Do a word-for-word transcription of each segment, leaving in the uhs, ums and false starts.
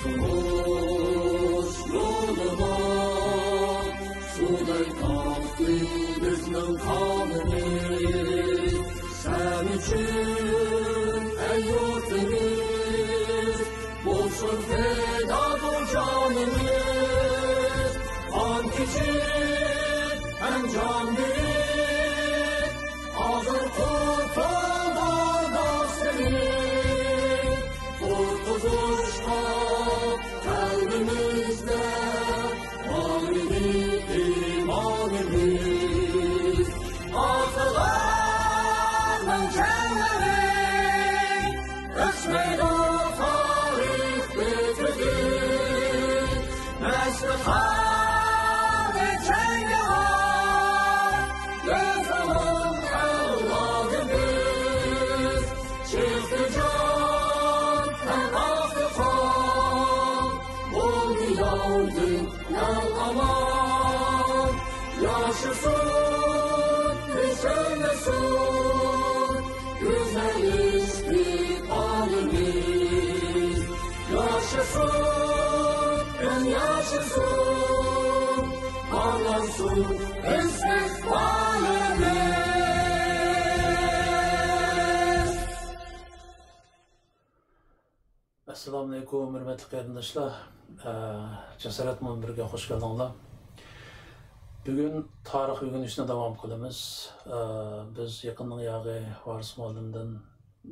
تۇرمۇش يولىدا سۇدەك ئاقتى بىزنىڭ قانىمىز. سەن ئۈچۈن، ئەي يۇرتىمىز، بولسۇن پىدا بۇ جانىمىز. قان كېچىپ ھەم جان بېرىپ، ھازىر قۇتۇلدۇردۇق سېنى. قۇتقۇزۇشقا قەلبىمىزدە بار ئىدى ئىمانىمىز. ئاتىلارنىڭ جانلىرى ئۆچمەيدۇ، تارىخ بىتىدۇ. مەستخانا جەڭگىۋار، يازىلىڭ ئەۋلادىمىز. چىقتى جان ھەم ئاقتى قان، بولدى ياۋدىن ئەل ئامان. ياشىسۇن، كۈچەيمىسۇن گۈزەل ئىستىقبالىمىز. ياشىسۇن، ياشىسۇن، پارلانسۇن ئىستىقبالىمىز. ئەسسالامۇئەلەيكۇم، ھۆرمەتلىك قېرىنداشلار. ئە، جاسارەت مۇنبىرىگە خۇش كەلدىڭلار. بۈگۈن تارىخ ئۆگىنىشنى داۋام قىلىمىز. ئە، بىز يېقىننىڭ ياغى ۋارىس مۇئەللىمدىن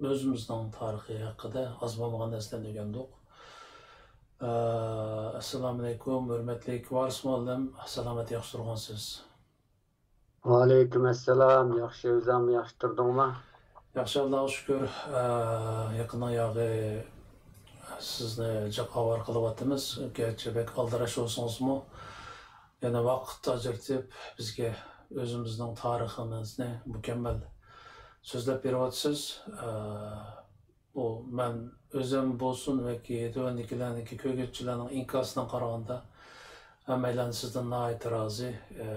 ئۆزىمىزنىڭ تارىخى ھەققىدە ئاز بولمىغان نەرسىلەرنى ئۆگەندۇق. ئە، ئەسسالامۇئەلەيكۇم، ھۆرمەتلىك ۋارىس مۇئەللىم، سالامەت، ياخشى تۇرغانسىز؟ ۋەئەلەيكۇم ئەسسالام. ياخشى، ئۆزۈڭ ياخشى تۇردۇڭما؟ ياخشى، ئاللاغا شۈكۈر. ئە، يېقىننىڭ ياغى سىزنى جىق ئاۋارە قىلىۋاتىمىز. گەرچە بەك ئالدىراش بولسىڭىزمۇ، يەنە ۋاقىت ئاجرىتىپ، بىزگە ئۆزىمىزنىڭ تارىخىمىزنى مۇكەممەل سۆزلەپ بېرىۋاتىسىز. ئە، بۇ مەن ئۆزۈم بولسۇن ۋەكى تۆۋەندىكىلەرنىڭكى، كۆرگۈچىلەرنىڭ ئىنكاسىدىن قارىغاندا، ھەممەيلەن سىزدىن ناھايىتى رازى، ئە،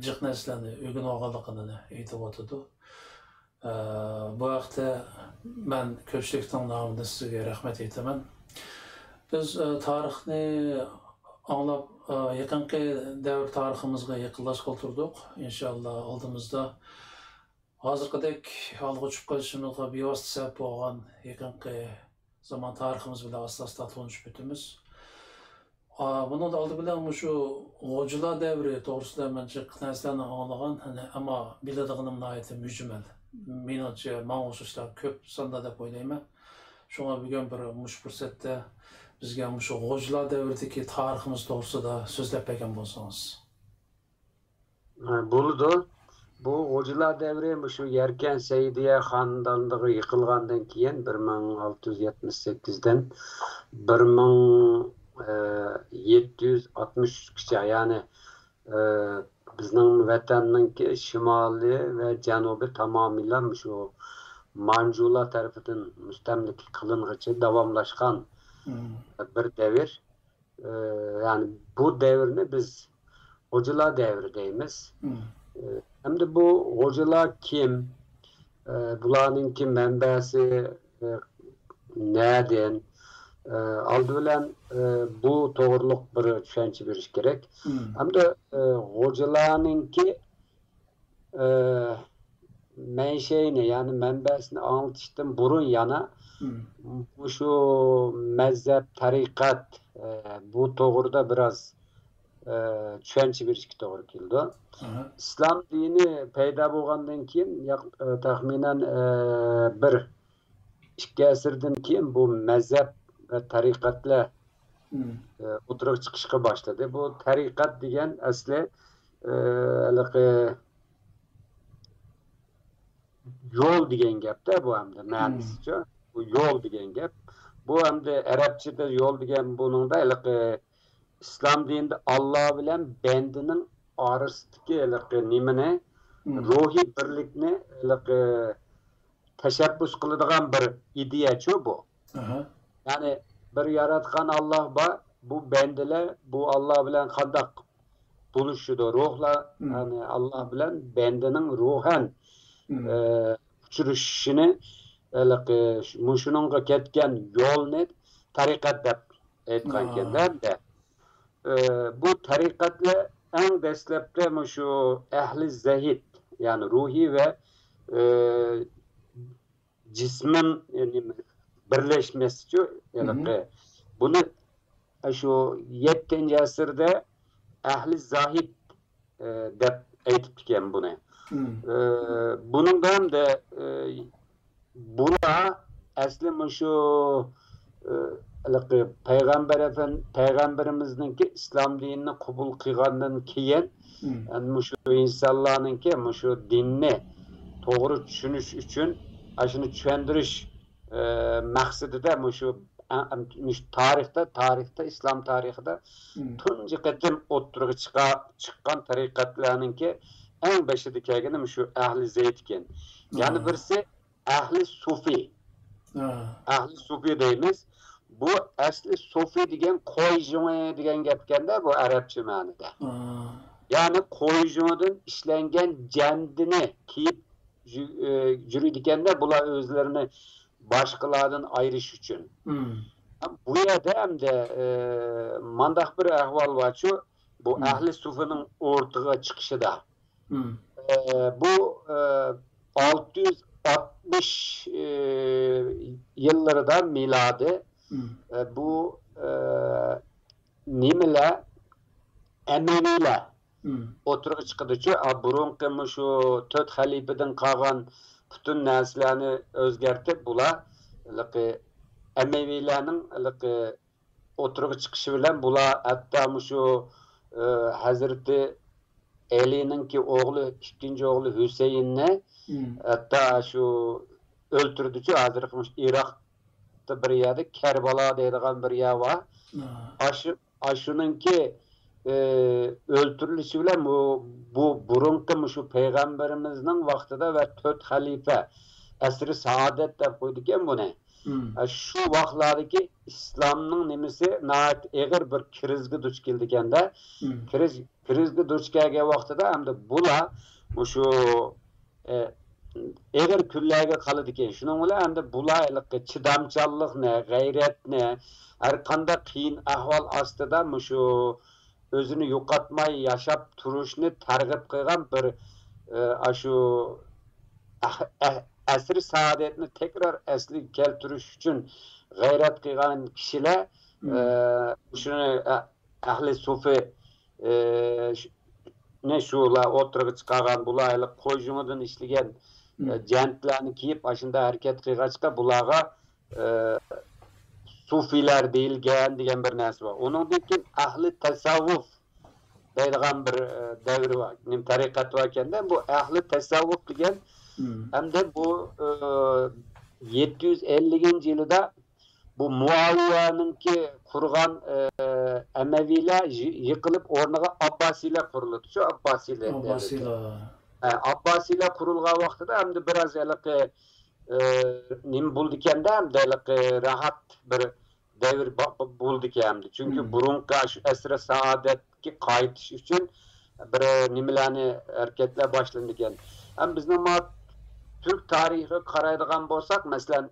جىق نەرسىلەرنى ئۆگىنىۋالغانلىقىنى ئېيتىۋاتىدۇ. ئە، بۇ ھەقتە مەن كۆپچىلىكنىڭ نامىدا سىزگە رەھمەت ئېيتىمەن. بىز، ئە، تارىخنى ئاڭلاپ، ئە، يېقىنقى دەۋر تارىخىمىزغا يېقىنلاشقىلى تۇردۇق. ئىنشاللا ئالدىمىزدا ھازىرقىدەك ھالغا چۈشۈپ قېلىشىمىزغا بىۋاسىتە سەۋەب بولغان يېقىنقى زامان تارىخىمىز بىلەن ئاستا-ئاستا تونۇشۇپ ئۆتىمىز. ئا، بۇنىڭدا ئالدى بىلەن مۇشۇ غوجىلار دەۋرى توغرىسىدا مەن جىق نەرسىلەرنى ئاڭلىغان، ئەمما بىلىدىغىنىم ناھايىتى مۈجمەل. مېنىڭچە، ماڭا ئوخشاشلار كۆپ ساندا دەپ ئويلايمەن. شۇڭا بۈگۈن بىر مۇشۇ پۇرسەتتە بىزگە مۇشۇ غوجىلار دەۋرىدىكى تارىخىمىز توغرىسىدا سۆزلەپ بەرگەن بولسىڭىز. ھە، بولىدۇ. بۇ غوجىلار دەۋرى مۇشۇ يەركەن سەئىدىيە خانىدانلىقى يىقىلغاندىن كېيىن، بىر مىڭ ئالتە يۈز يەتمىش سەككىزدىن بىر مىڭ يەتتە يۈز ئاتمىش ئۈچكىچە، يەنى، ئە، بىزنىڭ ۋەتەننىڭكى شىمالى ۋە جەنۇبى تامامىيلا مۇشۇ مانجۇلار تەرىپىدىن مۇستەملىكە قىلىنغىچە داۋاملاشقان مم. بىر دەۋر. ئە، يەنى بۇ دەۋرنى بىز غوجىلار دەۋرى دەيمىز. مم. ئە، ئەمدى بۇ غوجىلار كىم؟ ئە، بۇلارنىڭكى مەنبەسى، ئە، نەدىن؟ ئە، ئالدى بىلەن، ئە، بۇ توغرۇلۇق بىر چۈشەنچە بېرىش كېرەك. مم. ئەمدى، ئە، غوجىلارنىڭكى ئە، مەنشەينى، يەنى مەنبەسىنى ئاڭلىتىشتىن بۇرۇن يەنە مم. مۇشۇ مەزھەپ، تەرىقەت، ئە، بۇ توغرىدا بىراز، ئە، چۈشەنچە بېرىشكە توغرا كېلىدۇ. ئاھا. ئىسلام دىنى پەيدا بولغاندىن كېيىن، ياق-، ئە، تەخمىنەن، ئە، بىر ئىككى ئەسىردىن كېيىن بۇ مەزھەپ ۋە تەرىقەتلەر، مم. ئە، ئوتتۇرىغا چىقىشقا باشلىدى. بۇ تەرىقەت دېگەن ئەسلى، ئە، ھېلىقى يول دېگەن گەپتە بۇ ئەمدى مم. مەنىسىچۇ؟ بۇ يول دېگەن گەپ. بۇ ئەمدى ئەرەبچىدە يول دېگەن بۇنىڭدا ھېلىقى ئىسلام دىنىدا ئاللا بىلەن بەندىنىڭ ئارىسىدىكى ھېلىقى نېمىنى، مم. روھىي بىرلىكنى ھېلىقى تەشەببۇس قىلىدىغان بىر ئىدىيەچۇ بۇ. ئاھا. يەنى بىر ياراتقان ئاللا بار، بۇ بەندىلەر بۇ ئاللا بىلەن قانداق بولۇشىدۇ؟ روھلار، مم. يەنى ئاللا بىلەن بەندىنىڭ روھەن، مم. ئە، ئۇچرىشىشىنى، ھېلىقى مۇشۇنىڭغا كەتكەن يولنى تەرىقەت دەپ ئېيتقانكەن ھەمدە، ئى، بۇ تەرىقەتلەر ئەڭ دەسلەپتە مۇشۇ ئەھلى زەھىد، يەنى روھىي ۋە، ئى، جىسمەن، يەنى بىرلەشمەسچۇ، ھېلىقى. بۇنى شۇ يەتتىنچى ئەسىردە ئەھلى زاھىد، ئى، دەپ ئېيتىپتىكەن بۇنى. ئى، بۇنىڭدا ھەمدە، ئى، بۇلار ئەسلى مۇشۇ، ئى، ھېلىقى پەيغەمبەر ئەپەن-، پەيغەمبىرىمىزنىڭكى ئىسلام دىنىنى قوبۇل قىلغاندىن كېيىن، ئەنە مۇشۇ ئىنسانلارنىڭكى مۇشۇ دىننى توغرا چۈشىنىش ئۈچۈن، ئاشۇنى چۈشەندۈرۈش، ئى، مەقسىتىدە مۇشۇ، ئە-، ئەم-، مۇشۇ تارىختا، تارىختا، ئىسلام تارىخىدا تۇنجى قېتىم ئوتتۇرىغا چىقا-، چىققان تەرىقەتلەرنىڭكى ئەڭ بېشىدا كەلگىنى مۇشۇ ئەھلى زەيت ئىكەن. يەنە بىرسى ئەھلى سۇفى. ئەھلى سۇفى دەيمىز. بۇ ئەسلى سۇفى دېگەن قوي جۇڭى دېگەن گەپكەندە، بۇ ئەرەبچە مەنىدە. يەنى قوي جۇڭىدىن ئىشلەنگەن جەندىنى كىيىپ يۈ-، ئى، يۈرىدىكەندە، بۇلار ئۆزلىرىنى باشقىلاردىن ئايرىش ئۈچۈن. بۇ يەردە ئەمدى، ئى، مانداق بىر ئەھۋال بارچۇ، بۇ ئەھلى سۇفىنىڭ ئوتتۇرىغا چىقىشىدا. ئى، بۇ، ئى، ئالتە يۈز ئاتمىش، ئى، يىللىرىدا مىلادىي، ئى، بۇ، ئى، نېمىلەر، ئەمەۋىيلەر ئوتتۇرىغا چىقىدىچۇ. ئا، بۇرۇنقى مۇشۇ تۆت خەلىپىدىن قالغان پۈتۈن نەرسىلەرنى ئۆزگەرتىپ، بۇلار ھېلىقى ئەمەۋىيلەرنىڭ ھېلىقى ئوتتۇرىغا چىقىشى بىلەن بۇلار ھەتتا مۇشۇ، ئى، ھەزرىتى ئەلىنىڭكى ئوغلى، ئىككىنچى ئوغلى ھۈسەيىننى ھەتتا شۇ ئۆلتۈردىچۇ. ھازىرقى مۇشۇ ئىراقتا بىر يەردە كەربالا دەيدىغان بىر يەر بار. ئاشۇ، ئاشۇنىڭكى، ئى، ئۆلتۈرۈلۈشى بىلەن بۇ، بۇ بۇرۇنقى مۇشۇ پەيغەمبىرىمىزنىڭ ۋاقتىدا ۋە تۆت خەلىپە ئەسرى سائادەت دەپ قويىدىكەن بۇنى. ئە، شۇ ۋاقىتلاردىكى ئىسلامنىڭ نېمىسى ناھايىتى ئېغىر بىر كىرىزگە دۇچ كېلىدىكەندە، كىرىز، كىرىزگە دۇچ كەلگەن ۋاقتىدا ئەمدى بۇلار مۇشۇ، ئە، ئېغىر كۈنلەرگە قالىدىكەن. شۇنىڭ بىلەن ئەمدى بۇلار ھېلىقى چىدامچانلىقنى، غەيرەتنى، ھەر قانداق قىيىن ئەھۋال ئاستىدا مۇشۇ ئۆزىنى يوقاتماي ياشاپ تۇرۇشنى تەرغىب قىلغان بىر، ئە، ئاشۇ ئەھ-، ئەھ-، ئەسرى سائادەتنى تەكرار ئەسلىگە كەلتۈرۈش ئۈچۈن غەيرەت قىلغان كىشىلەر، ئە، شۇنى، ئە، ئەھلى سۇفى، ئە، ش-، نى شۇلار ئوتتۇرىغا چىقارغان، بۇلار ھېلى قوي جۇڭىدىن ئىشلىگەن، ئە، جەنتلەرنى كىيىپ، ئاشۇنداق ھەرىكەت قىلغاچقا، بۇلارغا ئى، سۇفىيلار دېيىلگەن دېگەن بىر نەرسە بار. ئۇنىڭدىن كېيىن ئەھلى تەسەۋۋۇپ دەيدىغان بىر، ئى، دەۋر بار، نېمە، تەرىقەت بار ئىكەندە. بۇ ئەھلى تەسەۋۋۇپ دېگەن ئەمدى بۇ، ئى، يەتتە يۈز ئەللىكىنچى يىلىدا بۇ مۇئاۋىيەنىڭكى قۇرغان، ئى، ئەمەۋىيلەر يى-، يىقىلىپ، ئورنىغا ئابباسىيلار قۇرۇلىدۇ. شۇ ئابباسىيلار دەۋرىدە. ئابباسىيلار. ئە، ئابباسىيلار قۇرۇلغان ۋاقتىدا ئەمدى بىراز ھېلىقى ئى، نېمە بولىدىكەندە، ئەمدى ھېلىقى راھەت بىر دەۋر با-، با-، بولىدىكەن ئەمدى. چۈنكى بۇرۇنقى شۇ ئەسرى سائادەتكە قايتىش ئۈچۈن بىر نېمىلەرنى، ھەرىكەتلەر باشلىنىدىكەن. ھەم بىزنىڭ ما تۈرك تارىخىغا قارايدىغان بولساق، مەسىلەن،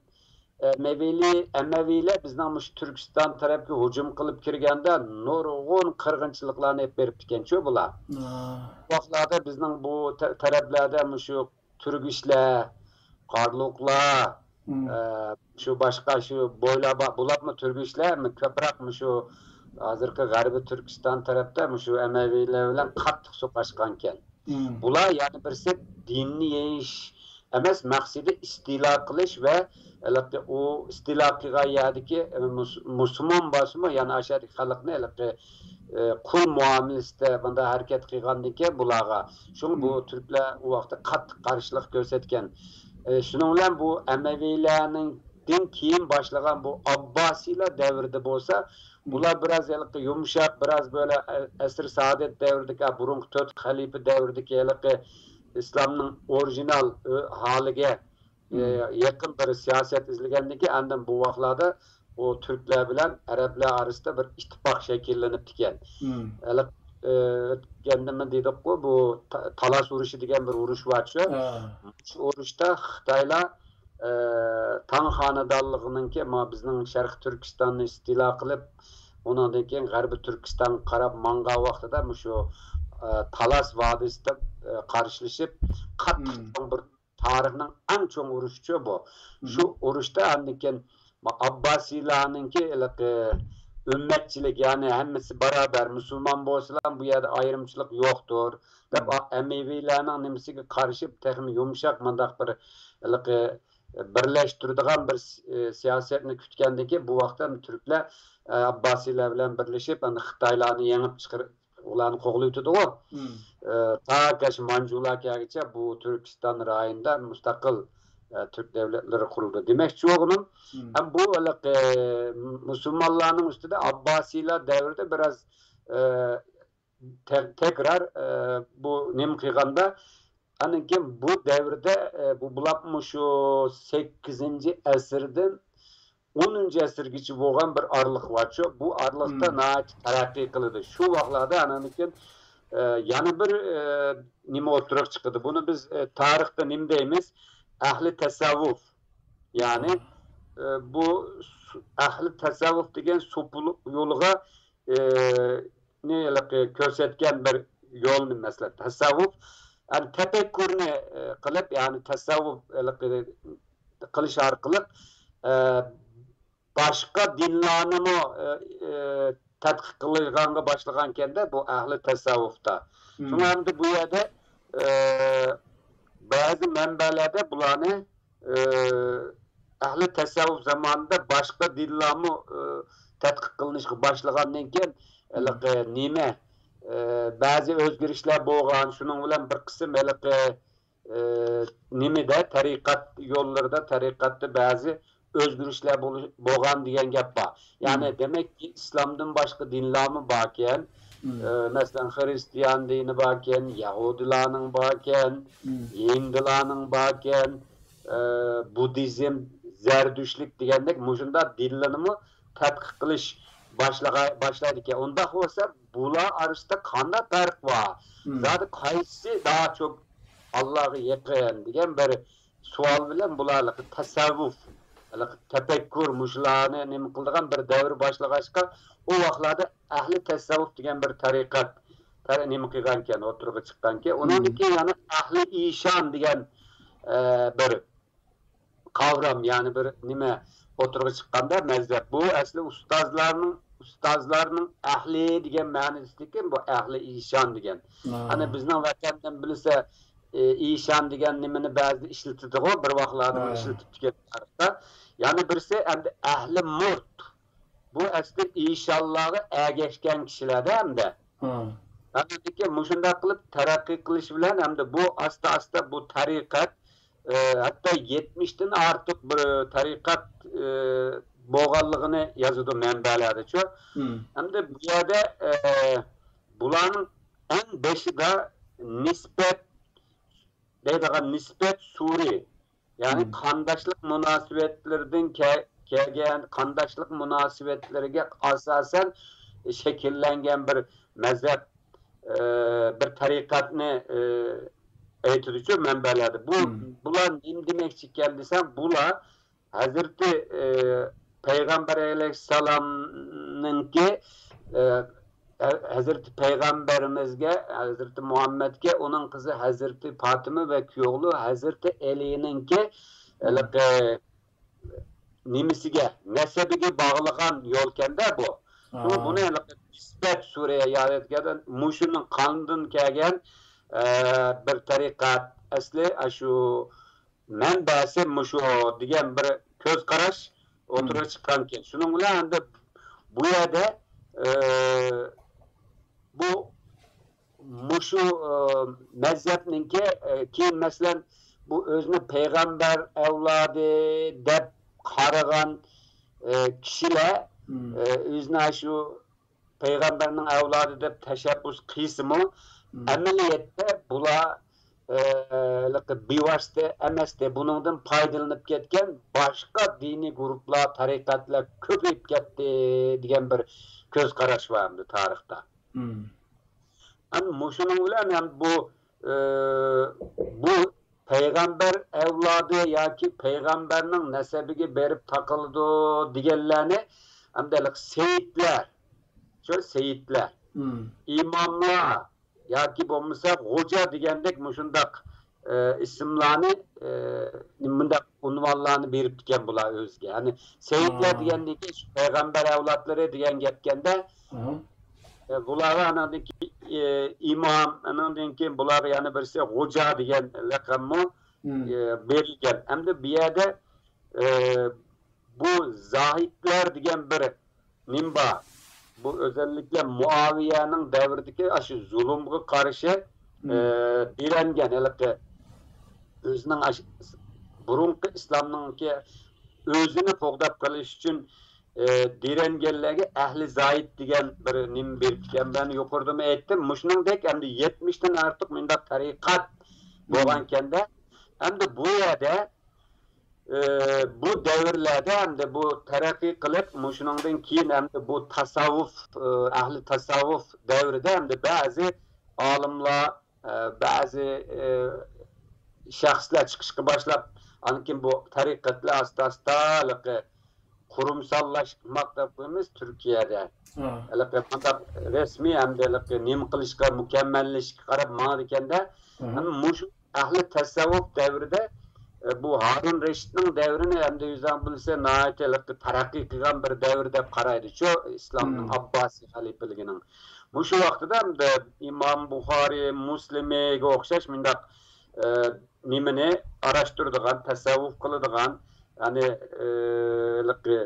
ئەمەۋىلى-، ئەمەۋىيلەر بىزنىڭ مۇشۇ تۈركىستان تەرەپكە ھۇجۇم قىلىپ كىرگەندە نۇرغۇن قىرغىنچىلىقلارنى ئېلىپ بېرىپتىكەنچۇ بۇلار. بۇ ۋاقىتلاردا بىزنىڭ بۇ تە-، تەرەپلەردە مۇشۇ تۈرگۈچلەر، قارلۇقلار، ئە، شۇ باشقا شۇ بويلار بار. بۇلارمۇ تۈرگۈچلەر، كۆپرەك مۇشۇ ھازىرقى غەربىي تۈركىستان تەرەپتە مۇشۇ ئەمەۋىيلەر بىلەن قاتتىق سوقۇشقانكەن. بۇلار يەنە بىرسى دىننى يېيىش ئەمەس، مەقسىتى ئىستىلا قىلىش ۋە ھېلىقى ئۇ ئىستىلا قىلغان يەردىكى، ئە، مۇس-، مۇسۇلمان بولسىمۇ، يەنە ئاشۇ يەردىكى خەلقنى ھېلىقى ئى، قۇل مۇئامىلىسىدە بۇنداق ھەرىكەت قىلغاندىكىن بۇلارغا. شۇڭا بۇ تۈركلەر ئۇ ۋاقىتتا قاتتىق قارشىلىق كۆرسەتكەن. ئى، شۇنىڭ بىلەن بۇ ئەمەۋىيلەرنىڭدىن كېيىن باشلىغان بۇ ئابباسىيلار دەۋرىدە بولسا، بۇلار بىراز ھېلىقى يۇمشاق، بىراز بۆلە ئە-، ئەسرى سائادەت دەۋرىدىكى، بۇرۇنقى تۆت خەلىپە دەۋرىدىكى ھېلىقى ئىسلامنىڭ ئورىگىنال، ئۆ-، ھالىگە ئى، يېقىن بىر سىياسەت ئىزدىگەندىن كېيىن، ئاندىن بۇ ۋاقىتلاردا ئۇ تۈركلەر بىلەن ئەرەبلەر ئارىسىدا بىر ئىتتىپاق شەكىللىنىپتىكەن. ھېلى، ئى، ئۆتكەندىمۇ دېدۇققۇ، بۇ تا-، تالاس ئۇرۇشى دېگەن بىر ئۇرۇش بارچۇ. شۇ ئۇرۇشتا خىتايلار، ئى، تاڭ خانىدانلىقىنىڭكى، ما، بىزنىڭ شەرقىي تۈركىستاننى ئىستىلا قىلىپ، ئۇنىڭدىن كېيىن غەربىي تۈركىستانغا قاراپ ماڭغان ۋاقتىدا مۇشۇ، ئە، تالاس ۋادىسىدا، ئە، قارشىلىشىپ، قاتتىق چوڭ بىر تارىخنىڭ ئەڭ چوڭ ئۇرۇشىچۇ بۇ. شۇ ئۇرۇشتا ئاندىن كېيىن ئابباسىيلارنىڭكى ھېلىقى ئۈممەتچىلىك، يەنى ھەممىسى باراۋەر، مۇسۇلمان بولسىلا بۇ يەردە ئايرىمچىلىق يوقتۇر، دەپ، ئەمەۋىيلەرنىڭ نېمىسىگە قارشى تېخىمۇ يۇمشاق مۇنداق بىر ھېلىقى بىرلەشتۈرىدىغان بىر س-، سىياسەتنى كۈتكەندىكى، بۇ ۋاقىتتا تۈركلەر، ئە، ئابباسىيلار بىلەن بىرلىشىپ، ئەنە خىتايلارنى يېڭىپ چىقىرىپ، ئۇلارنى قوغلىۋېتىدىغۇ. ئە، تا كەچ مانجۇلار كەلگىچە بۇ تۈركىستان رايونىدا مۇستەقىل، ئە، تۈرك دۆلەتلىرى قۇرۇلدى. دېمەكچى بولغىنىم، ھەم بۇ ھېلىقى مۇسۇلمانلارنىڭ ئۈستىدە ئابباسىيلار دەۋرىدە بىراز، ئە، تە-، تەكرار، ئە، بۇ نېمە قىلغاندا، ئاندىن كېيىن بۇ دەۋردە، ئە، بۇ بولۇپمۇ شۇ سەككىزىنچى ئەسىردىن ئونىنچى ئەسىرگىچە بولغان بىر ئارىلىق بارچۇ. بۇ ئارىلىقتا ناھايىتى تەرەققىي قىلىدۇ. شۇ ۋاقىتلاردا ئاندىن كېيىن، ئە، يەنە بىر، ئە، نېمە ئوتتۇرىغا چىقىدۇ. بۇنى بىز، ئە، تارىختا نېمە دەيمىز؟ ئەھلى تەسەۋۋۇپ. يەنى، ئە، بۇ سۇ-، ئەھلى تەسەۋۋۇپ دېگەن سوپى يولىغا، ئە، نى ھېلىقى كۆرسەتكەن بىر يولنى، مەسىلەن، تەسەۋۋۇپ، يەنى تەپەككۇرنى، ئە، قىلىپ، يەنى تەسەۋۋۇپ ھېلىقى قىلىش ئارقىلىق، ئە، باشقا دىنلارنىمۇ، ئە، ئە، تەتقىق قىلىدىغانغا باشلىغانكەندە بۇ ئەھلى تەسەۋۋۇپتا. شۇڭا ئەمدى بۇ يەردە، ئە، بەزى مەنبەلەردە بۇلارنى، ئە، ئەھلى تەسەۋۋۇپ زامانىدا باشقا دىنلارمۇ، ئە، تەتقىق قىلىنىشقا باشلىغاندىن كېيىن، ھېلىقى نېمە، ئە، بەزى ئۆزگىرىشلەر بولغان، شۇنىڭ بىلەن بىر قىسىم ھېلىقى ئى، نېمىدە، تەرىقەت يوللىرىدا، تەرىقەتتە بەزى ئۆزگىرىشلەر بولۇش-، بولغان دېگەن گەپ بار. يەنى، دېمەككى، ئىسلامدىن باشقا دىنلارمۇ باركەن. ئى، مەسىلەن، خرىستىيان دىنى باركەن، يەھۇدىيلارنىڭ باركەن، ھىندىلارنىڭ باركەن، ئى، بۇددىزم، زەردۈشتلۈك دېگەندەك مۇشۇنداق دىنلارنىمۇ تەتقىق قىلىش باشلىغا-، باشلايدىكەن. ئۇنداق بولسا، بۇلار ئارىسىدا قانداق پەرق بار؟ زادى قايسىسى داچوك ئاللاغا يېقىن دېگەن بىر سوئال بىلەن بۇلار ھېلىقى تەسەۋۋۇپ، ھېلىقى تەپەككۇر، مۇشۇلارنى نېمە قىلىدىغان بىر دەۋر باشلىغاچقا، ئۇ ۋاقىتلاردا ئەھلى تەسەۋۋۇپ دېگەن بىر تەرىقەت تەر-، نېمە قىلغانكەن، ئوتتۇرىغا چىققانكەن. ئۇنىڭدىن كېيىن يەنە ئەھلى ئىشان دېگەن، ئە، بىر قاۋرام، يەنى بىر نېمە ئوتتۇرىغا چىققاندا، مەزھەپ. بۇ ئەسلى ئۇستازلارنىڭ، ئۇستازلارنىڭ ئەھلى دېگەن مەنىسىدىكى بۇ ئەھلى ئىشان دېگەن. ئانا، بىزنىڭ ۋەتەندىن بىلسە، ئى، ئىشان دېگەن نېمىنى بەزىدە ئىشلىتىدىغۇ، بىر ۋاقىتلاردا ئىشلىتىپتىكەن تارىختا. يەنە بىرسى ئەمدى ئەھلى مۇرت. بۇ ئەسلى ئىشانلارغا ئەگەشكەن كىشىلەردە ئەمدى. ئاندىن كېيىن مۇشۇنداق قىلىپ تەرەققىي قىلىش بىلەن ئەمدى بۇ ئاستا-ئاستا بۇ تەرىقەت، ئى، ھەتتا يەتمىشتىن ئارتۇق بىر تەرىقەت، ئى، بولغانلىقىنى يازىدۇ مەنبەلەردىچۇ. ئەمدى بۇ يەردە، ئى، بۇلارنىڭ ئەڭ بېشىدا نىسبەت دەيدىغان نىسبەت سۈرى، يەنى قانداشلىق مۇناسىۋەتلىرىدىن كە-، كەلگەن، قانداشلىق مۇناسىۋەتلىرىگە ئاساسەن شەكىللەنگەن بىر مەزھەپ، ئى، بىر تەرىقەتنى، ئى، ئېيتىدۇچۇ مەنبەلەردە. بۇ، بۇلار نېمە دېمەكچى ئىكەن دېسەم، بۇلار ھەزرىتى، ئى، پەيغەمبەر ئەلەيھىسسالامنىڭكى، ئى، ھە-، ھەزرىتى پەيغەمبىرىمىزگە، ھەزرىتى مۇھەممەدكە، ئۇنىڭ قىزى ھەزرىتى پاتىمە ۋە كۈيئوغلى ھەزرىتى ئەلىنىڭكى ھېلىقى نېمىسىگە، نەسەبىگە باغلىغان يولكەندە بۇ. شۇڭا بۇنى ھېلىقى نىسبەت سۈرى يا دېگەندە مۇشۇنىڭ قاندىن كەلگەن، ئە، بىر تەرىقەت، ئەسلى ئاشۇ مەنبەسى مۇشۇ دېگەن بىر كۆز قاراش ئوتتۇرىغا چىققانكەن. شۇنىڭ بىلەن ئەمدى بۇ يەردە، ئى، بۇ، مۇشۇ، ئى، مەزھەپنىڭكى، ئى، كېيىن، مەسىلەن، بۇ ئۆزىنى پەيغەمبەر ئەۋلادى دەپ قارىغان، ئى، كىشىلەر، ئى، ئۆزىنى شۇ پەيغەمبەرنىڭ ئەۋلادى دەپ تەشەببۇس قىلسىمۇ، ئەمەلىيەتتە بۇلار، ئە، ھېلىقى بىۋاسىتە ئەمەستى، بۇنىڭدىن پايدىلىنىپ كەتكەن باشقا دىنىي گۇرۇپپىلار، تەرىقەتلەر كۆپىيىپ كەتتى دېگەن بىر كۆز قاراش بار ئەمدى تارىختا. ئەمدى مۇشۇنىڭ بىلەن ھەم بۇ، ئە، بۇ پەيغەمبەر ئەۋلادى ياكى پەيغەمبەرنىڭ نەسەبىگە بېرىپ تاقىلىدۇ دېگەنلەرنى ئەمدى ھېلىقى سېيىتلەر، شۇ سېيىتلەر، ئىماملار ياكى بولمىسا خوجا دېگەندەك مۇشۇنداق، ئە، ئىسىملارنى، ئە، مۇنداق ئۇنۋانلارنى بېرىپتىكەن بۇلار ئۆزىگە. يەنى سېيىتلەر دېگەندىن كېيىن شۇ پەيغەمبەر ئەۋلادلىرى دېگەن گەپكەندە، ئە، بۇلارغا ئاناندىن كېيىن، ئە، ئىمام، ئاناندىن كېيىن بۇلارغا يەنە بىرسى خوجا دېگەن لەقەممۇ، ئە، بېرىلگەن. ئەمدى بۇ يەردە، ئە، بۇ زاھىدلار دېگەن بىر نېمە بار؟ بۇ ئۆزەللىكلەر مۇئاۋىيەنىڭ دەۋرىدىكى ئاشۇ زۇلۇمغا قارشى، ئە، دىرەنگەن، ھېلىقى ئۆزىنىڭ ئاش-، بۇرۇنقى ئىسلامنىڭكى ئۆزىنى قوغداپ قېلىش ئۈچۈن، ئە، دىرەنگەنلەرگە ئەھلى زاھىد دېگەن بىر نېمە بېرىپتىكەن. مەن يۇقىرىدىمۇ ئېيتتىم. مۇشۇنىڭدەك ئەمدى يەتمىشتىن ئارتۇق مۇنداق تەرىقەت بولغانكەندە، ئەمدى بۇ يەردە ئى، بۇ دەۋرلەردە ئەمدى بۇ تەرەققىي قىلىپ، مۇشۇنىڭدىن كېيىن ئەمدى بۇ تاساۋۇپ، ئى، ئەھلى تاساۋۇپ دەۋرىدە ئەمدى بەزى ئالىملار، ئى، بەزى، ئى، شەخسلەر چىقىشقا باشلاپ، ئاندىن كېيىن بۇ تەرىقەتلەر ئاستا-ئاستا ھېلىقى قۇرۇمساللاشماق دەپ قويىمىز تۈركىيەدە. ھېلىقى قانداق رەسمىي ئەمدى ھېلىقى نېمە قىلىشقا، مۇكەممەللىشىشكە قاراپ ماڭىدىكەندە، ئەمما مۇشۇ ئەھلى تەسەۋۋۇپ دەۋرىدە، ئە، بۇ ھارۇن رەشىدنىڭ دەۋرىنى ئەمدى ئۆزۈڭ بىلسە ناھايىتى ھېلىقى تەرەققىي قىلغان بىر دەۋر دەپ قارايدىچۇ ئىسلامنىڭ ئابباسىي خەلىپىلىكىنىڭ. مۇشۇ ۋاقتىدا ئەمدى ئىمام بۇخارىي، مۇسلىمىگە ئوخشاش مۇنداق، ئە، نېمىنى ئاراشتۇرىدىغان، تەسەۋۋۇپ قىلىدىغان، يەنى، ئە، ھېلىقى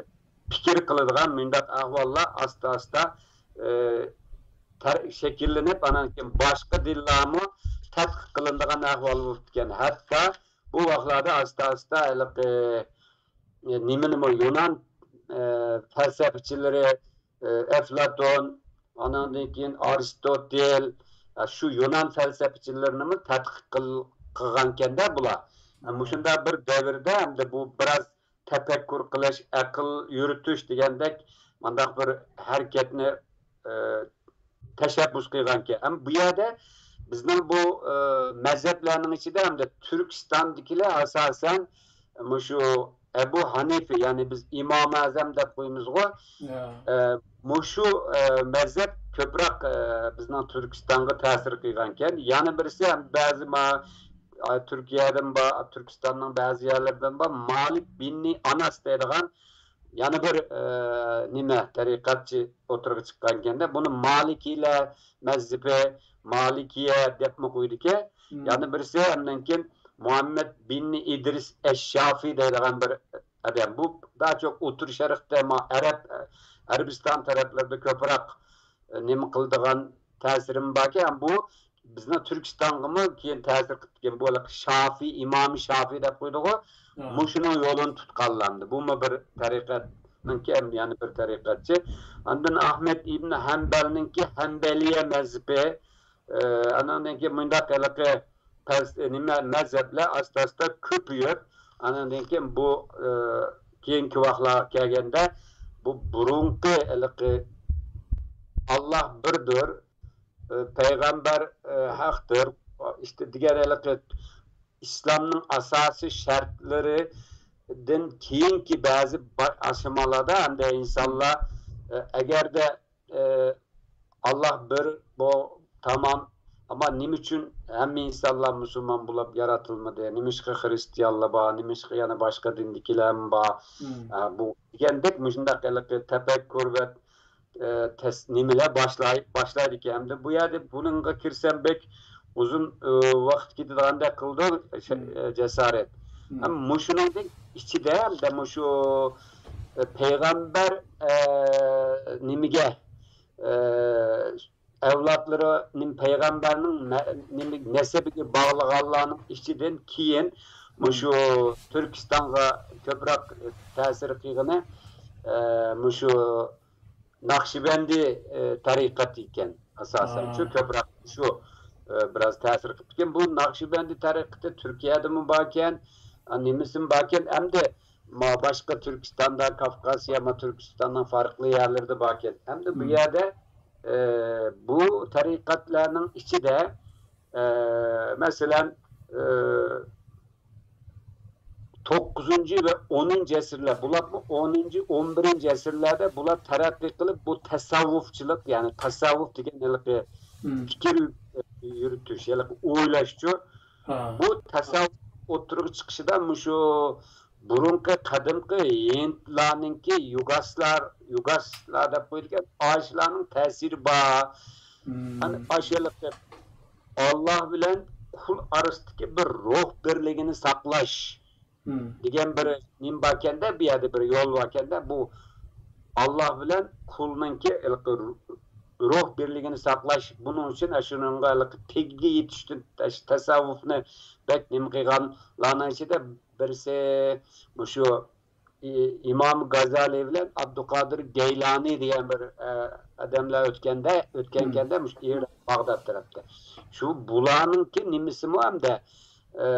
پىكىر قىلىدىغان مۇنداق ئەھۋاللار ئاستا-ئاستا، ئى، تەر-، شەكىللىنىپ، ئانان كېيىن باشقا دىنلارمۇ تەتقىق قىلىنىدىغان ئەھۋال بوپتىكەن. ھەتتا بۇ ۋاقىتلاردا ئاستا-ئاستا ھېلىقى، ئى، نېمىنىمۇ يۇنان، ئى، پەلسەپىچىلىرى، ئى، ئەفلاتون، ئاناندىن كېيىن ئارىستوتېل، ئە، شۇ يۇنان پەلسەپىچىلىرىنىمۇ تەتقىق قىل-، قىلغانكەندە بۇلار. ئە، مۇشۇنداق بىر دەۋردە ئەمدى بۇ بىراز تەپەككۇر قىلىش، ئەقىل يۈرۈتۈش دېگەندەك مۇنداق بىر ھەرىكەتنى، ئى، تەشەببۇس قىلغانىكەن. ئەمما بۇ يەردە بىزنىڭ بۇ، ئى، مەزھەپلەرنىڭ ئىچىدە ھەمدە تۈركىستاندىكىلەر ئاساسەن مۇشۇ ئەبۇ ھەنىفە، يەنى بىز ئىمام ئەزەم دەپ قويىمىزغۇ، ئى، مۇشۇ، ئى، مەزھەپ كۆپرەك، ئى، بىزنىڭ تۈركىستانغا تەسىر قىلغانىكەن. يەنە بىرسى ھەم بەزى ما-، ئا، تۈركىيەدىن بار، تۈركىستاننىڭ بەزى يەرلىرىدىن بار، مالىك بىننى ئاناس دەيدىغان يەنە بىر، ئە، نېمە، تەرىقەتچى ئوتتۇرىغا چىققانىكەندە، بۇنى مالىكىيلەر مەزھىپى، مالىكىيە دەپمۇ قويىدىكەن. يەنە بىرسى ئاندىن كېيىن مۇھەممەد بىن ئىدرىس ئەششافىي دەيدىغان بىر ئادەم. بۇ داچوك ئوتتۇرا شەرقتە، ما-، ئەرەب، ئەرەبىستان تەرەپلىرىدە كۆپرەك، ئە، نېمە قىلىدىغان تەسىرىمۇ باركەن. بۇ بىزنىڭ تۈركىستانغىمۇ كېيىن تەسىر قىپتىكەن. بۇ ھېلىقى شافىي، ئىمامى شافىي دەپ قويدىغۇ. مۇشۇنىڭ يولىنى تۇتقانلامدى. بۇمۇ بىر تەرىقەتنىڭكى، يەنە بىر تەرىقەتچى. ئاندىن ئەھمەد ئىبن ھەمبەلنىڭكى ھەمبەلىيە مەزھىپى. ئە، ئانىڭدىن كېيىن مۇنداق ھېلىقى پەلس-، نېمە، مەزھەپلەر ئاستا-ئاستا كۆپىيىپ، ئانىڭدىن كېيىن بۇ، ئە، كېيىنكى ۋاقىتلارغا كەلگەندە بۇ بۇرۇنقى ھېلىقى ئاللاھ بىردۇر، ئە، پەيغەمبەر، ئە، ھەقتۇر، ئىشتە دېگەن ھېلىقى ئىسلامنىڭ ئاساسىي شەرتلىرىدىن كېيىنكى بەزى با-، ئاشۇ ماھالدا ئەمدى ئىنسانلار، ئە، ئەگەردە، ئە، ئاللاھ بىر، بۇ تامام، ئەمما نېمە ئۈچۈن ھەممە ئىنسانلار مۇسۇلمان بولۇپ يارىتىلمىدى؟ نېمىشقا خرىستىيانلار بار؟ نېمىشقا يەنە باشقا دىندىكىلەرمۇ بار؟ ئە، بۇ دېگەندەك مۇشۇنداق ھېلىقى تەپەككۇر ۋە ئە، تەس-، نېمىلەر باشلاي-، باشلايدىكەن. ئەمدى بۇ يەردە بۇنىڭغا كىرسەم بەك ئۇزۇن، ئە، ۋاقىت كېتىدىغاندەك قىلىدۇ، شە-، ئە، جاسارەت. ئەمما مۇشۇنىڭدىن ئىچىدە، ئەمدى مۇشۇ، ئە، پەيغەمبەر، ئە، نېمىگە، ئە، ئەۋلادلىرى نېمە، پەيغەمبەرنىڭ نە-، نېمە، نەسەبىگە باغلىغانلارنىڭ ئىچىدىن كېيىن مۇشۇ تۈركىستانغا كۆپرەك تەسىر قىلغىنى، ئە، مۇشۇ ناخشىبەندى، ئى، تەرىقەت ئىكەن ئاساسەن. شۇ كۆپرەك شۇ، ئى، بىراز تەسىر قىپتىكەن. بۇ ناخشىبەندى تەرىقىتى تۈركىيەدىمۇ باركەن، ئا، نېمىسىمۇ باركەن، ئەمدى ما باشقا تۈركىستاندا، كافكاسيا، ما تۈركىستاننىڭ فارقلى يەرلىرىدە باركەن. ئەمدى بۇ يەردە، ئى، بۇ تەرىقەتلەرنىڭ ئىچىدە، ئى، مەسىلەن، ئى، توققۇزىنچى ۋە ئونىنچى ئەسىرلەر، بۇلارمۇ ئونىنچى، ئون بىرىنچى ئەسىرلەردە بۇلار تەرەققىي قىلىپ، بۇ تەسەۋۋۇفچىلىق، يەنى تەسەۋۋۇف دېگەن ھېلىقى پىكىر يۈرۈتۈش، ھېلىقى ئويلاشچۇ. بۇ تەسەۋۋۇپ ئوتتۇرىغا چىقىشىدا مۇشۇ بۇرۇنقى قەدىمكى ھىندلارنىڭكى يۇگاسلار، يۇگاسلار دەپ قويىدىكەن، ئاشۇلارنىڭ تەسىرى بار. ئەنە ئاشۇ ھېلىقى ئاللا بىلەن قۇل ئارىسىدىكى بىر روھ بىرلىكىنى ساقلاش دېگەن بىر نېمە باركەندە، بۇ يەردە بىر يول باركەندە، بۇ ئاللا بىلەن قۇلنىڭكى ھېلىقى روھ بىرلىكىنى ساقلاش، بۇنىڭ ئۈچۈن ئاشۇنىڭغا ھېلىقى تېگىگە يېتىشتىن تەس-، تەسەۋۋۇپنى بەك نېمە قىلغانلارنىڭ ئىچىدە بىرسى مۇشۇ ئى-، ئىمام غازالىي بىلەن ئابدۇقادىر گەيلانى دېگەن بىر، ئە، ئادەملەر ئۆتكەندە، ئۆتكەنكەندە مۇشۇ ئىراق، باغداد تەرەپتە. شۇ بۇلارنىڭكى نېمىسىمۇ ھەمدە، ئە،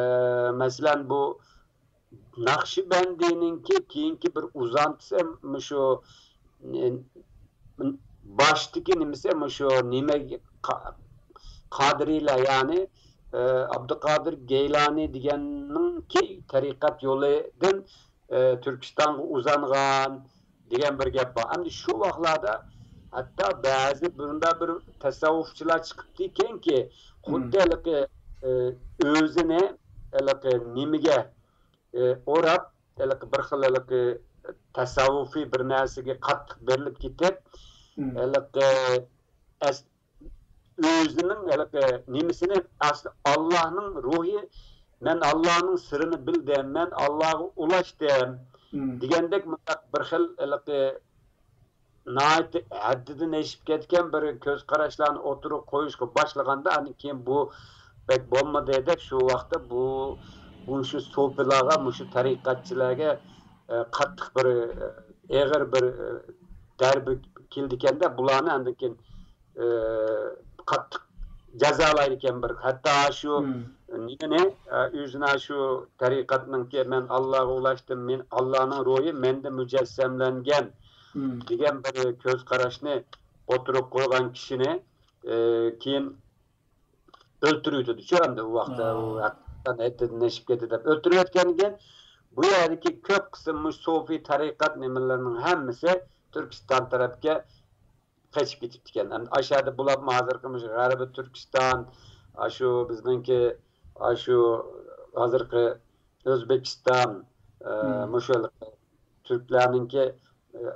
مەسىلەن، بۇ ناخشىبەندىنىڭكى كېيىنكى بىر ئۇزانتىسى مۇشۇ، ئە، باشتىكى نېمىسى مۇشۇ نېمە، قا-، قادىرىيلار، يەنى، ئە، ئابدۇقادىر گەيلانى دېگەننىڭكى تەرىقەت يولىدىن ئە، تۈركىستانغا ئۇزانغان دېگەن بىر گەپ بار. ئەمدى شۇ ۋاقىتلاردا ھەتتا بەزى بۇنداق بىر تەسەۋۋۇفچىلار چىقىپتىكەنكى، خۇددى ھېلىقى، ئە، ئۆزىنى ھېلىقى نېمىگە، ئە، ئوراپ، ھېلىقى بىر خىل ھېلىقى تەسەۋۋۇفىي بىر نەرسىگە قاتتىق بېرىلىپ كېتىپ، ھېلىقى ئەس-، ئۆزىنىڭ ھېلىقى نېمىسىنى، ئەسلى ئاللانىڭ روھى، مەن ئاللانىڭ سىرىنى بىلدىم، مەن ئاللاغا ئۇلاشتىم دېگەندەك مۇنداق بىر خىل ھېلىقى ناھايىتى ھەددىدىن ئېشىپ كەتكەن بىر كۆز قاراشلارنى ئوتتۇرىغا قويۇشقا باشلىغاندا، ئاندىن كېيىن بۇ بەك بولمىدى دەپ، شۇ ۋاقىتتا بۇ، بۇ مۇشۇ سوپىلارغا، مۇشۇ تەرىقەتچىلەرگە، ئە، قاتتىق بىر، ئېغىر بىر، ئە، دەربە كېلىدىكەندە، بۇلارنى ئاندىن كېيىن ئى، قاتتىق جازالايدىكەن بىر. ھەتتا شۇ نېمىنى، ئى، ئۆزىنى شۇ تەرىقەتنىڭكى، مەن ئاللاغا ئۇلاشتىم، مەن ئاللانىڭ روھى مەندە مۇجەسسەملەنگەن دېگەن بىر كۆز قاراشنى ئوتتۇرىغا قويغان كىشىنى، ئى، كېيىن ئۆلتۈرۈۋېتىدۇ شۇ ئەمدى ئۇ ۋاقىتتا، ئۇ ھەقىقەتەن ھەددىدىن ئېشىپ كەتتى دەپ ئۆلتۈرۈۋەتكەندىن كېيىن، بۇ يەردىكى كۆپ قىسىم مۇشۇ سوفىي تەرىقەت نېمىلىرىنىڭ ھەممىسى تۈركىستان تەرەپكە قېچىپ كېتىپتىكەن. ئەمدى ئاشۇ يەردە بولۇپمۇ ھازىرقى مۇشۇ غەربىي تۈركىستان، ئاشۇ بىزنىڭكى، ئاشۇ ھازىرقى ئۆزبېكىستان، ئە، مۇشۇ ھېلىقى تۈركلەرنىڭكى، ئە،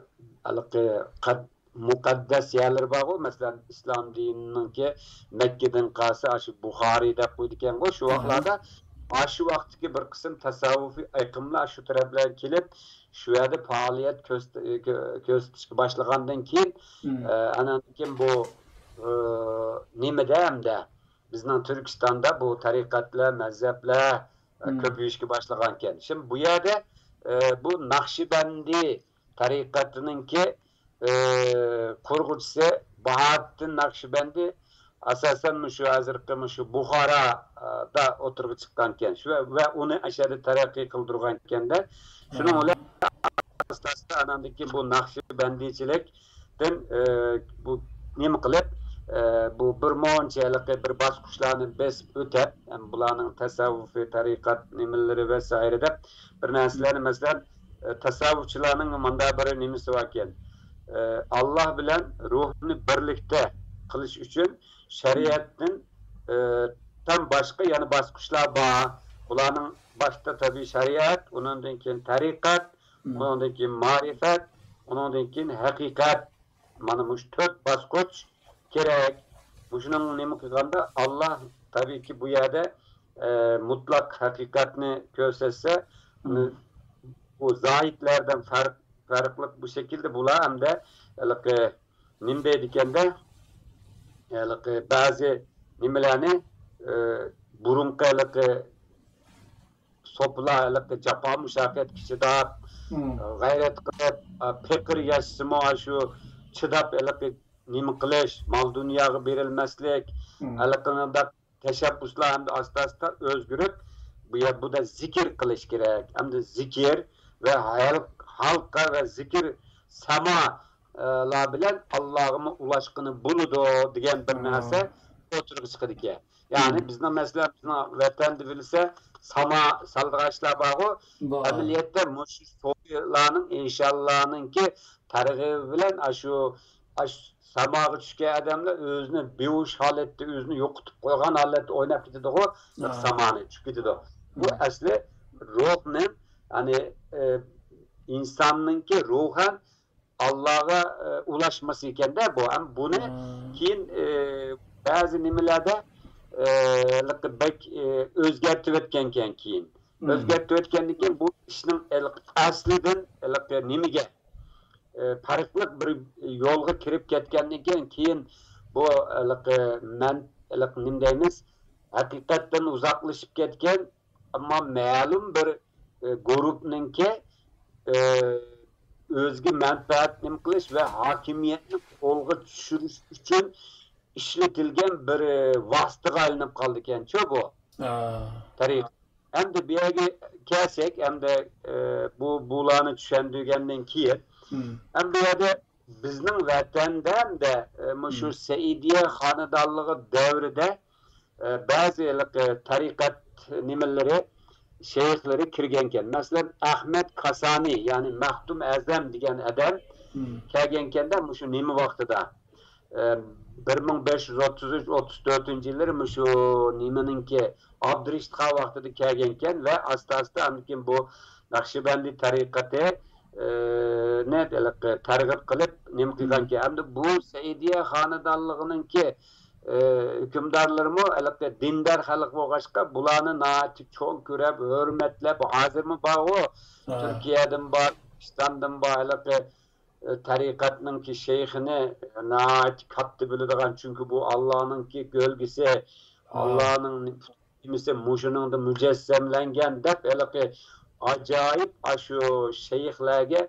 ھېلىقى قەد-، مۇقەددەس يەرلىرى بارغۇ، مەسىلەن، ئىسلام دىنىنىڭكى مەككىدىن قالسا، ئاشۇ بۇخارىي دەپ قويىدىكەنغۇ، شۇ ۋاقىتلاردا، ئاشۇ ۋاقىتتىكى بىر قىسىم تەسەۋۋۇپىي ئېقىملار شۇ تەرەپلەرگە كېلىپ، شۇ يەردە پائالىيەت كۆرسىتىشكە باشلىغاندىن كېيىن، ئە، ئانان كېيىن بۇ، ئە، نېمىدە ھەمدە بىزنىڭ تۈركىستاندا بۇ تەرىقەتلەر، مەزھەپلەر، ئە، كۆپىيىشكە باشلىغانىكەن. شۇڭا بۇ يەردە، ئە، بۇ ناخشىبەندى تەرىقەتىنىڭكى، ئى، قۇرغۇچىسى باھائەتتىن نەقشىبەندى ئاساسەن مۇشۇ ھازىرقى مۇشۇ بۇخارادا ئوتتۇرىغا چىققانىكەن. شۇ ۋە ئۇنى ئاشۇ يەردە تەرەققىي قىلدۇرغانىكەندە. شۇنىڭ بىلەن ئاستا-ئاستا ئاناندىن كېيىن بۇ نەقشىبەندىچىلىكتىن، ئى، بۇ نېمە قىلىپ، ئى، بۇ بىر مۇنچە ھېلىقى بىر باسقۇچلارنى بېسىپ ئۆتەپ، ھەم بۇلارنىڭ تەسەۋۋۇپى، تەرىقەت نېمىلىرى ۋەسائىرە دەپ بىر نەرسىلەرنى، مەسىلەن، ئە، تەسەۋۋۇپچىلارنىڭ مۇنداق بىر نېمىسى باركەن. ئە، ئاللا بىلەن روھنى بىرلىكتە قىلىش ئۈچۈن شەرىئەتتىن، ئە، تام باشقا يەنە باسقۇچلار بار. بۇلارنىڭ باشتا تەبىئىي شەرىئەت، ئۇنىڭدىن كېيىن تەرىقەت، ئۇنىڭدىن كېيىن مەرىپەت، ئۇنىڭدىن كېيىن ھەقىقەت. مانا مۇشۇ تۆت باسقۇچ كېرەك. مۇشۇنىڭ نېمە قىلغاندا، ئاللا تەبىئىيكى بۇ يەردە، ئە، مۇتلەق ھەقىقەتنى كۆرسەتسە، بۇ زاھىدلەردىن پەرق، پەرقلىق بۇ شەكىلدە بۇلار ھەمدە ھېلىقى نېمە دەيدىكەندە، ھېلىقى بەزى نېمىلەرنى، ئە، بۇرۇنقى ھېلىقى سوپىلار ھېلىقى جاپا مۇشەققەتكە چىداپ، غەيرەت قىلىپ، پېقىر ياشىسىمۇ، شۇ چىداپ، ھېلىقى نېمە قىلىش، مال-دۇنياغا بېرىلمەسلىك، ھېلىقى مۇنداق تەشەببۇسلار ئەمدى ئاستا-ئاستا ئۆزگىرىپ، بۇ يەر، بۇدا زىكىر قىلىش كېرەك. ئەمدى زىكىر ۋە ھەل-، ھالقا ۋە زىكىر سەما ئە، لار بىلەن ئاللاغىمۇ ئۇلاشقىنى بولىدۇ دېگەن بىر نەرسە، ھە، ئوتتۇرىغا چىقىدىكەن. يەنى بىزنىڭ، مەسىلەن، بىزنىڭ ۋەتەندە بىلسە، ساما سالىدىغان ئىشلار بارغۇ. ئەمەلىيەتتە مۇشۇ سوفىلارنىڭ، ئىنشاللانىڭكى تەرغىبى بىلەن ئاشۇ، ئاشۇ ساماغا چۈشكەن ئادەملەر ئۆزىنى بىھوش ھالەتتە، ئۆزىنى يوقىتىپ قويغان ھالەتتە ئويناپ كېتىدىغۇ، سامانى چۈشۈپ كېتىدۇ. بۇ ئەسلى روھنىڭ، يەنى، ئە، ئىنساننىڭكى روھەن ئاللاغا، ئە، ئۇلاشمىسى ئىكەندە بۇ. ھەم بۇنى كېيىن، ئە، بەزى نېمىلەردە، ئە، بەك، ئە، ئۆزگەرتىۋەتكەنكەن كېيىن. ئۆزگەرتىۋەتكەندىن كېيىن بۇ ئىشنىڭ ئەسلىدىن نېمىگە، ئە، پەرقلىق بىر يولغا كىرىپ كەتكەندىن كېيىن، كېيىن بۇ، ئە، مەن، نېمە دەيمىز، ھەقىقەتتىن ئۇزاقلىشىپ كەتكەن، ئەمما مەلۇم بىر، ئە، گۇرۇپنىڭكى، ئە، ئۆزىگە مەنپەئەت نېمە قىلىش ۋە ھاكىمىيەتنى قولغا چۈشۈرۈش ئۈچۈن ئىشلىتىلگەن بىر، ئە، ۋاسىتىغا ئايلىنىپ قالىدىكەن شۇ بۇ تەرىقەت. ئەمدى بۇ يەرگە كەلسەك، ئەمدى، ئە، بۇ، بۇلارنى چۈشەندۈرگەندىن كېيىن، ئەمدى بۇ يەردە بىزنىڭ ۋەتەندە ھەمدە، ئە، مۇشۇ سەئىدىيە خانىدانلىقى دەۋرىدە، ئە، بەزى ھېلىقى تەرىقەت نېمىلىرى، شەيخلىرى كىرگەنكەن. مەسىلەن، ئەخمەت كاسانى، يەنى مەختۇم ئەزەم دېگەن ئادەم كەلگەنكەندە مۇشۇ نېمە ۋاقتىدا، ئە، بىر مىڭ بەش يۈز ئوتتۇز ئۈچ، ئوتتۇز تۆتىنچى يىللىرى مۇشۇ نېمىنىڭكى، ئابدۇرېشىت خان ۋاقتىدا كەلگەنكەن ۋە ئاستا-ئاستا ئاندىن كېيىن بۇ نەقشىبەندى تەرىقىتى، ئە، نى ھېلىقى تەرغىب قىلىپ نېمە قىلغانكەن. ئەمدى بۇ سەئىدىيە خانىدانلىقىنىڭكى، ئە، ھۆكۈمدارلىرىمۇ ھېلىقى دىندار خەلق بولغاچقا، بۇلارنى ناھايىتى چوڭ كۆرۈپ، ھۆرمەتلەپ، ھازىرمۇ بارغۇ، تۈركىيەدىن بار، پاكىستاندىن بار، ھېلىقى، ئە، تەرىقەتنىڭكى شەيخىنى ناھايىتى كاتتا بىلىدىغان، چۈنكى بۇ ئاللانىڭكى گۆلگىسى، ئاللانىڭ نېمىسى مۇشۇنىڭدا مۇجەسسەملەنگەن دەپ، ھېلىقى ئاجايىپ ئاشۇ شەيخلەرگە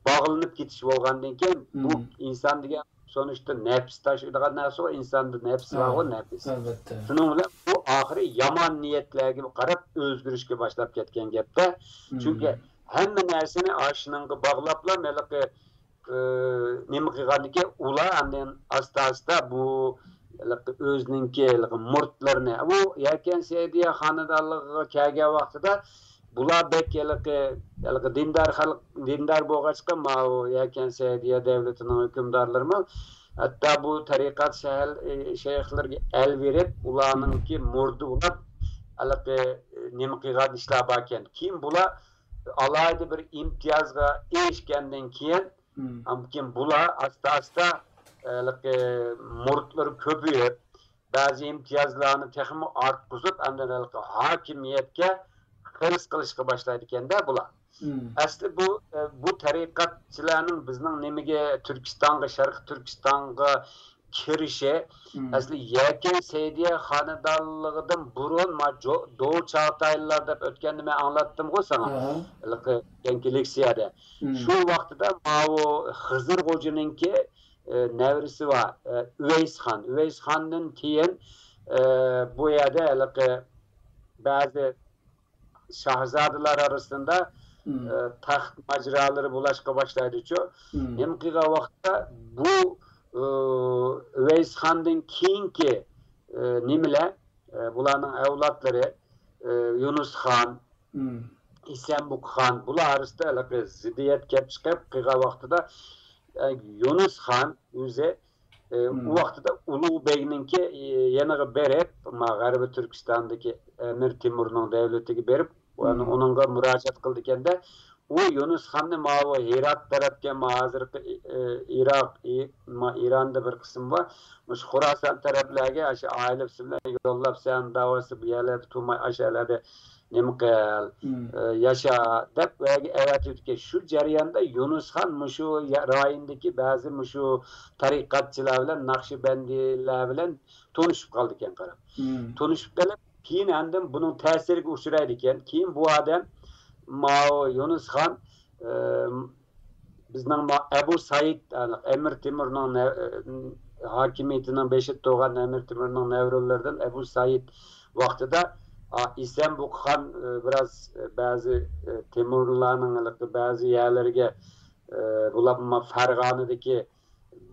باغلىنىپ كېتىش بولغاندىن كېيىن، بۇ ئىنسان دېگەن سونۇشتا نەپس تاشۇيدىغان نەرسىغۇ، ئىنساندا نەپس بارغۇ، نەپس. شۇنىڭ بىلەن بۇ ئاخىرى يامان نىيەتلەرگە قاراپ ئۆزگىرىشكە باشلاپ كەتكەن گەپتە. چۈنكى ھەممە نەرسىنى ئاشۇنىڭغا باغلاپلا، ھېلىقى ئى، نېمە قىلغاندىكىن، ئۇلار ئاندىن ئاستا-ئاستا بۇ ئۆزىنىڭكى مۇرىتلىرىنى، ئۇ يەكەن سەئىدىيە خانىدانلىقىغا كەلگەن ۋاقتىدا بۇلار بەك ھېلىقى، ھېلىقى دىندار خەلق، دىندار بولغاچقا، ماۋۇ يەكەن سەئىدىيە دەۋلىتىنىڭ ھۆكۈمدارلىرىمۇ ھەتتا بۇ تەرىقەت شەھەر، ئى، شەيخلىرىگە ئەل بېرىپ، ئۇلارنىڭكى مۇرىتى بولۇپ، ھېلىقى، ئى، نېمە قىلغان ئىشلار باركەن. كېيىن بۇلار ئالاھىدە بىر ئىمتىيازغا ئېرىشكەندىن كېيىن، ئاندىن كېيىن بۇلار ئاستا-ئاستا، ھېلىقى مۇرىتلىرى كۆپىيىپ، بەزى ئىمتىيازلارنى تېخىمۇ ئارتقۇزۇپ، ئاندىن ھېلىقى ھاكىمىيەتكە خىرىس قىلىشقا باشلايدىكەن-دە بۇلار. ئەسلى بۇ، بۇ تەرىقەتچىلەرنىڭ بىزنىڭ نېمىگە، تۈركىستانغا، شەرقىي تۈركىستانغا كىرىشى، ئەسلى يەكەن سەئىدىيە خانىدانلىقىدىن بۇرۇن، ما، جو-، دو چاغتايلار دەپ ئۆتكەندە مەن ئاڭلاتتىمغۇ ساڭا، ھېلىقى كېيىنكى لېكسىيەدە. شۇ ۋاقتىدا ماۋۇ خىزىر خوجىنىڭكى، ئە، نەۋرىسى بار، ئە، ئۇۋەيس خان. ئۇۋەيس خاندىن كېيىن، ئە، بۇ يەردە ھېلىقى بەزى شاھزادىلار ئارىسىدا، ئە، تەخت ماجىرالىرى بولاشقا باشلايدىچۇ. نېمە قىلغان ۋاقىتتا بۇ، ئە، ئۇۋەيس خاندىن كېيىنكى، ئە، نېمىلەر، ئە، بۇلارنىڭ ئەۋلادلىرى، ئە، يۇنۇس خان، ئىسەنبۇق خان، بۇلار ئارىسىدا ھېلىقى زىددىيەت كەپ چىقىپ قىلغان ۋاقتىدا، ئە، يۇنۇس خان ئۆزى ئى، ئۇ ۋاقتىدا ئۇلۇغ بەگنىڭكى، ئى، يېنىغا بېرىپ، ما، غەربىي تۈركىستاندىكى ئەمىر تېمۇرنىڭ دەۋلىتىگە بېرىپ، ئۇنىڭغا مۇراجىئەت قىلىدىكەندە، ئۇ يۇنۇس خاننى ماۋۇ ھىرات تەرەپكە، ما، ھازىرقى، ئى، ئىراق، ئى، ما، ئىراندا بىر قىسىم بار، مۇشۇ خۇراسان تەرەپلەرگە ئاشۇ ئائىلىسى بىلەن يوللاپ، سەن داۋاسى بۇ يەرلەردە تۇرماي، ئاشۇ يەرلەردە نېمە قىل، ئە، ياشا دەپ ۋەگە ئەۋەتىۋېتىدىكەن. شۇ جەرياندا يۇنۇس خان مۇشۇ يا-، رايوندىكى بەزى مۇشۇ تەرىقەتچىلەر بىلەن، نەقشىبەندىلەر بىلەن تونۇشۇپ قالىدىكەن، قاراپ. تونۇشۇپ قېلىپ، كېيىن ئاندىن بۇنىڭ تەسىرىگە ئۇچرايدىكەن. كېيىن بۇ ئادەم، ماۋۇ يۇنۇس خان، ئە، بىزنىڭ ما-، ئەبۇ سەئىد، ئەمىر تېمۇرنىڭ نە-، ھاكىمىيىتىنىڭ بېشىدا تۇرغان ئەمىر تېمۇرنىڭ نەۋرىلىرىدىن ئەبۇ سەئىد ۋاقتىدا، ئا، ئىسەنبۇق خان، ئە، بىراز، ئە، بەزى، ئە، تېمۇرلارنىڭ ھېلىقى بەزى يەرلىرىگە، ئە، بۇلار ما-، فەرغانىدىكى،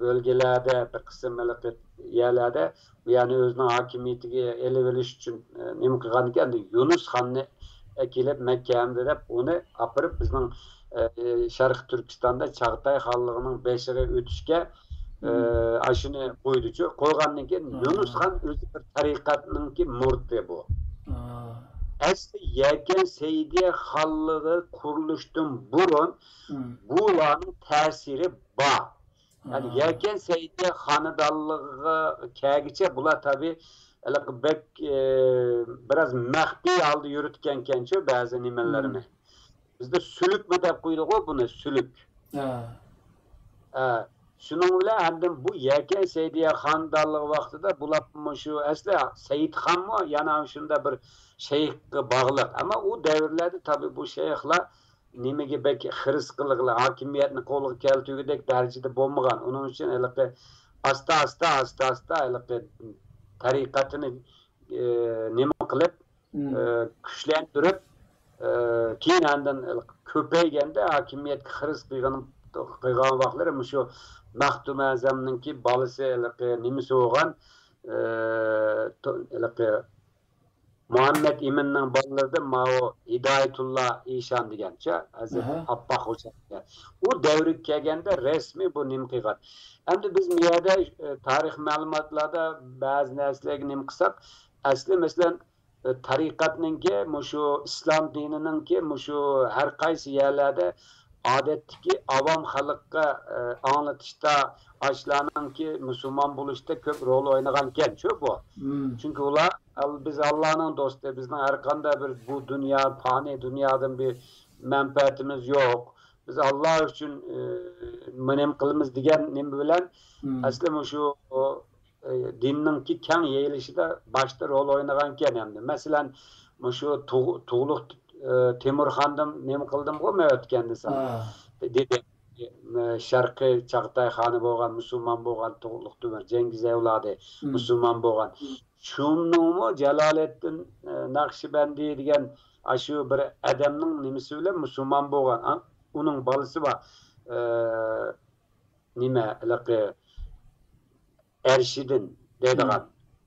بۆلگىلەردە، بىر قىسىم ھېلىقى يەرلەردە بۇ يەرنى ئۆزىنىڭ ھاكىمىيىتىگە ئېلىۋېلىش ئۈچۈن، ئە، نېمە قىلغان ئىكەن، يۇنۇس خاننى ئەكېلىپ مەككە ئەمدى دەپ، ئۇنى ئاپىرىپ بىزنىڭ، ئە، شەرقىي تۈركىستاندا چاغتاي خانلىقىنىڭ بېشىغا ئۆتۈشكە، ئە، ئاشۇنى قويدىچۇ. قويغاندىن كېيىن يۇنۇس خان ئۆزى بىر تەرىقەتنىڭكى مۇرىتى بۇ. ئەسلى يەكەن سەئىدىيە خانلىقى قۇرۇلۇشتىن بۇرۇن بۇلارنىڭ تەسىرى بار. يەنى يەكەن سەئىدىيە خانىدانلىقىغا كەلگۈچە بۇلار تەبىئىي ھېلىقى بەك، ئى، بىراز مەخپىي ھالدا يۈرۈتكەنكەنچۇ بەزى نېمىلىرىنى. بىزدە سۈلۈكمۇ دەپ قويىدىغۇ بۇنى، سۈلۈك. ھە. ھە. شۇنىڭ بىلەن ئاندىن بۇ يەكەن سەئىدىيە خانىدانلىقى ۋاقتىدا بۇلار مۇشۇ ئەسلى سەئىدخانمۇ يەنە شۇنداق بىر شەيخقە باغلىق. ئەمما ئۇ دەۋرلەردە تەبىئىي بۇ شەيخلار نېمىگە بەك خىرىس قىلغىلى، ھاكىمىيەتنى قولغا كەلتۈرگۈدەك دەرىجىدە بولمىغان. ئۇنىڭ ئۈچۈن ھېلىقى ئاستا، ئاستا، ئاستا، ئاستا ھېلىقى تەرىقەتنى، ئى، نېمە قىلىپ، ئى، كۈچلەندۈرۈپ، ئى، كېيىن ئاندىن ھېلىقى كۆپەيگەندە ھاكىمىيەتكە خىرىس قىلغان، قىلغان ۋاقىتلىرى مۇشۇ مەختۇم ئەزەمنىڭكى بالىسى ھېلىقى نېمىسى بولغان، ئى، تو-، ھېلىقى مۇھەممەد ئىمىننىڭ بالىلىرىدىن ماۋۇ ھىدايەتۇللا ئىشان دېگەنچە، ھازىر ئاپپاق خوجا دېگەن. ئۇ دەۋرگە كەلگەندە رەسمىي بۇ نېمە قىلغان. ئەمدى بىز بۇ يەردە، ئى، تارىخ مەلۇماتلاردا بەزى نەرسىلەرگە نېمە قىلساق، ئەسلى مەسىلەن، ئى، تەرىقەتنىڭكى، مۇشۇ ئىسلام دىنىنىڭكى، مۇشۇ ھەر قايسى يەرلەردە ئادەتتىكى ئاۋام خەلققە، ئى، ئاڭلىتىشتا، ئاشۇلارنىڭكى مۇسۇلمان بولۇشتا كۆپ رول ئوينىغانكەنچۇ بۇ. چۈنكى ئۇلار، ئال-، بىز ئاللانىڭ دوستى، بىزنىڭ ھەر قانداق بىر بۇ دۇنيا، پانىي دۇنيادىن بىر مەنپەئەتىمىز يوق. بىز ئاللا ئۈچۈن، ئى، نېمە قىلىمىز دېگەن نېمە بىلەن، ئەسلى مۇشۇ، ئى، دىننىڭكى كەڭ يېيىلىشىدا باشتا رول ئوينىغانكەن ئەمدى. مەسىلەن، مۇشۇ تۇغ-، تۇغلۇق، ئى، تېمۇرخاندىن نېمە قىلدىمغۇ مەن ئۆتكەندە ساڭا. دېدى، ئى، شەرقىي چاغتاي خانى بولغان، مۇسۇلمان بولغان، تۇغلۇق تۆمۈر جەنگىز ئەۋلادى مۇسۇلمان بولغان. شۇنىڭمۇ جالالەتدىن، ئى، نەقشىبەندى دېگەن ئاشۇ بىر ئادەمنىڭ نېمىسى بىلەن مۇسۇلمان بولغان. ئا-، ئۇنىڭ بالىسى بار. ئى، نېمە، ھېلىقى ئەرشىدىن دەيدىغان.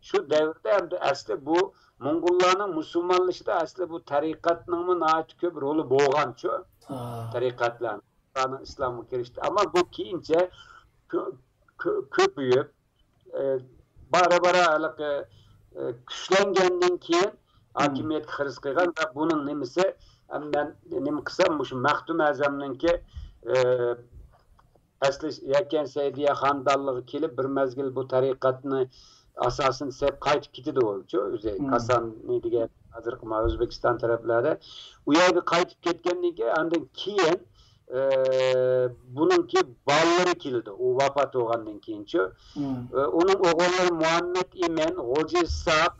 شۇ دەۋردە ئەمدى ئەسلى بۇ موڭغۇللارنىڭ مۇسۇلمانلىشىشىدا ئەسلى بۇ تەرىقەتنىڭمۇ ناھايىتى كۆپ رولى بولغانچۇ. تەرىقەتلەرنىڭ ئىسلامغا كىرىشتى. ئەمما بۇ كېيىنچە كۆ-، كۆ-، كۆپىيىپ، ئى، بارا-بارا ھېلىقى، ئى، كۈچلەنگەندىن كېيىن ھاكىمىيەتكە خىرىس قىلغان ۋە بۇنىڭ نېمىسى، ئەم، مەن نېمە قىلسام، مۇشۇ مەختۇم ئەزەمنىڭكى، ئى، ئەسلى يەكەن سەئىدىيە خانىدانلىقىغا كېلىپ، بىر مەزگىل بۇ تەرىقەتنى ئاساسىنى سېلىپ قايتىپ كېتىدۇ، شۇ ئۆزى كاسانى دېگەن ھازىرقى ما ئۆزبېكىستان تەرەپلەردە. ئۇ يەرگە قايتىپ كەتكەندىن كېيىن، ئاندىن كېيىن، ئى، بۇنىڭكى بالىلىرى كېلىدۇ، ئۇ ۋاپات بولغاندىن كېيىنچۇ. ئى، ئۇنىڭ ئوغۇللىرى مۇھەممەد ئىمىن، غوجا ئىسھاق،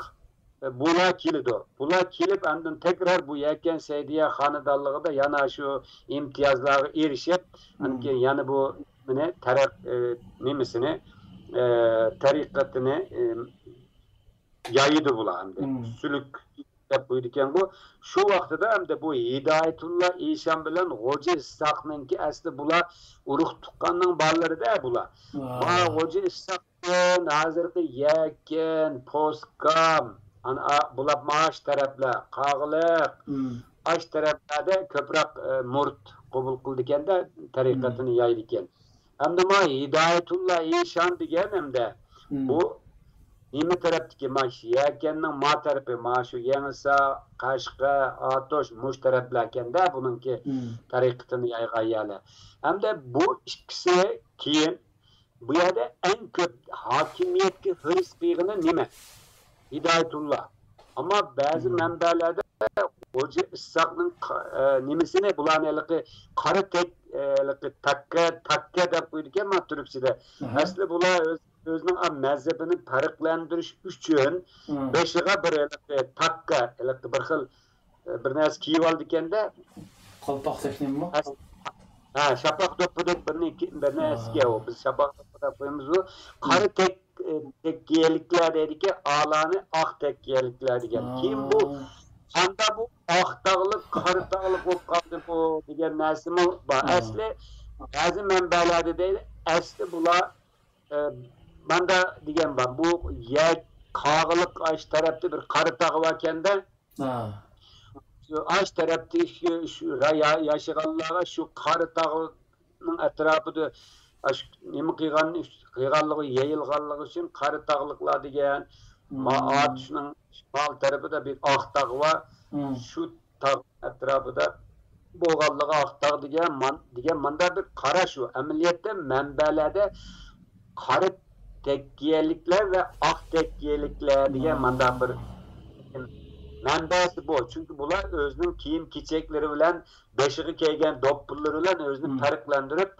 ئى، بۇلار كېلىدۇ. بۇلار كېلىپ، ئاندىن تەكرار بۇ يەكەن سەئىدىيە خانىدانلىقىدا يەنە شۇ ئىمتىيازلارغا ئېرىشىپ، ئاندىن كېيىن يەنە بۇ نېمىنى، تەرەق-، ئى، نېمىسىنى، ئى، تەرىقىتىنى، ئى، يايىدۇ بۇلار ئەمدى. سۈلۈك دەپ قويىدىكەنغۇ. شۇ ۋاقتىدا ئەمدى بۇ ھىدايەتۇللا ئىشان بىلەن غوجا ئىسھاقنىڭكى ئەسلى بۇلار ئۇرۇق تۇغقاننىڭ بالىلىرىدە بۇلار. ما غوجا ئىسھاقتىن ھازىرقى يەكەن، پوسكام، ئانا، ئا-، بۇلار ماش تەرەپلەر، قاغىلىق، ئاش تەرەپلەردە كۆپرەك، ئى، مۇرىت قوبۇل قىلىدىكەندە، تەرىقەتنى يايىدىكەن. ئەمدى ما ھىدايەتۇللا ئىشان دېگەن ئەمدى بۇ نېمە تەرەپتىكى؟ ما شۇ يەكەننىڭ ما تەرىپى، ما شۇ يېڭىسار، قەشقەر، ئاتۇش، مۇشۇ تەرەپلەركەندە بۇنىڭكى تەرىقىتىنى يايغان يەرلەر. ئەمدى بۇ ئىككىسى كېيىن بۇ يەردە ئەڭ كۆپ ھاكىمىيەتكە ھېرىس قىلغىنى نېمە؟ ھىدايەتۇللا. ئەمما بەزى مەنبەلەردە خوجا ئىسھاقنىڭ قا-، ئە، نېمىسىنى، بۇلارنى ھېلىقى قارا تەك-، ئە، ھېلىقى تەككە، تەككە دەپ قويىدىكەن مانا تۈركچىدە. ئەسلى بۇلار ئۆز-، ئۆزىنىڭ ئا مەزھىپىنى پەرقلەندۈرۈش ئۈچۈن بېشىغا بىر ھېلىقى تەككە، ھېلىقى بىر خىل، ئە، بىر نەرسە كىيىۋالىدىكەندە. قالپاقتەك نېمىمۇ؟ ھە، شاپاق دوپپىدەك بىر نى-، بىر نەرسىگە ئۇ. بىز شاپاق دوپپا دەپ قويىمىزغۇ. قارا تەك-، تەككىيەلىكلەر دەيدىكەن، ئالانى ئاق تەككىيەلىكلەر دېگەن. كېيىن بۇ قاندا بۇ ئاق تاغلىق، قارا تاغلىق بولۇپ قالدى بۇ دېگەن نەرسىمۇ بار. ئەسلى بەزى مەنبەلەردە دەيدۇ، ئەسلى بۇلار ئە، ماندا دېگەن بار. بۇ يەر قاغىلىق ئاش تەرەپتە بىر قارا تاغ باركەندە. ھا. شۇ ئاش تەرەپتىكى شۇ، شۇ را-، يا-، ياشىغانلارغا شۇ قارا تاغنىڭ ئەتراپىدا ئاشۇ نېمە قىلغان، قىلغانلىقى، يېيىلغانلىقى ئۈچۈن قارا تاغلىقلار دېگەن. ما-، مم. ئاتۇشنىڭ شىمال تەرىپىدە بىر ئاق تاغ بار. مم. شۇ تاغ ئەتراپىدا بولغانلىقى ئاق تاغ دېگەن مان-، دېگەن ماندا بىر قاراش بار. ئەمەلىيەتتە مەنبەلەردە قارا تەككىيەلىكلەر ۋە ئاق تەككىيەلىكلەر دېگەن ماندا بىر مەنبەسى بۇ. چۈنكى بۇلار ئۆزىنىڭ كىيىم-كېچەكلىرى بىلەن، بېشىغا كىيگەن دوپپىلىرى بىلەن ئۆزىنى مم. پەرقلەندۈرۈپ،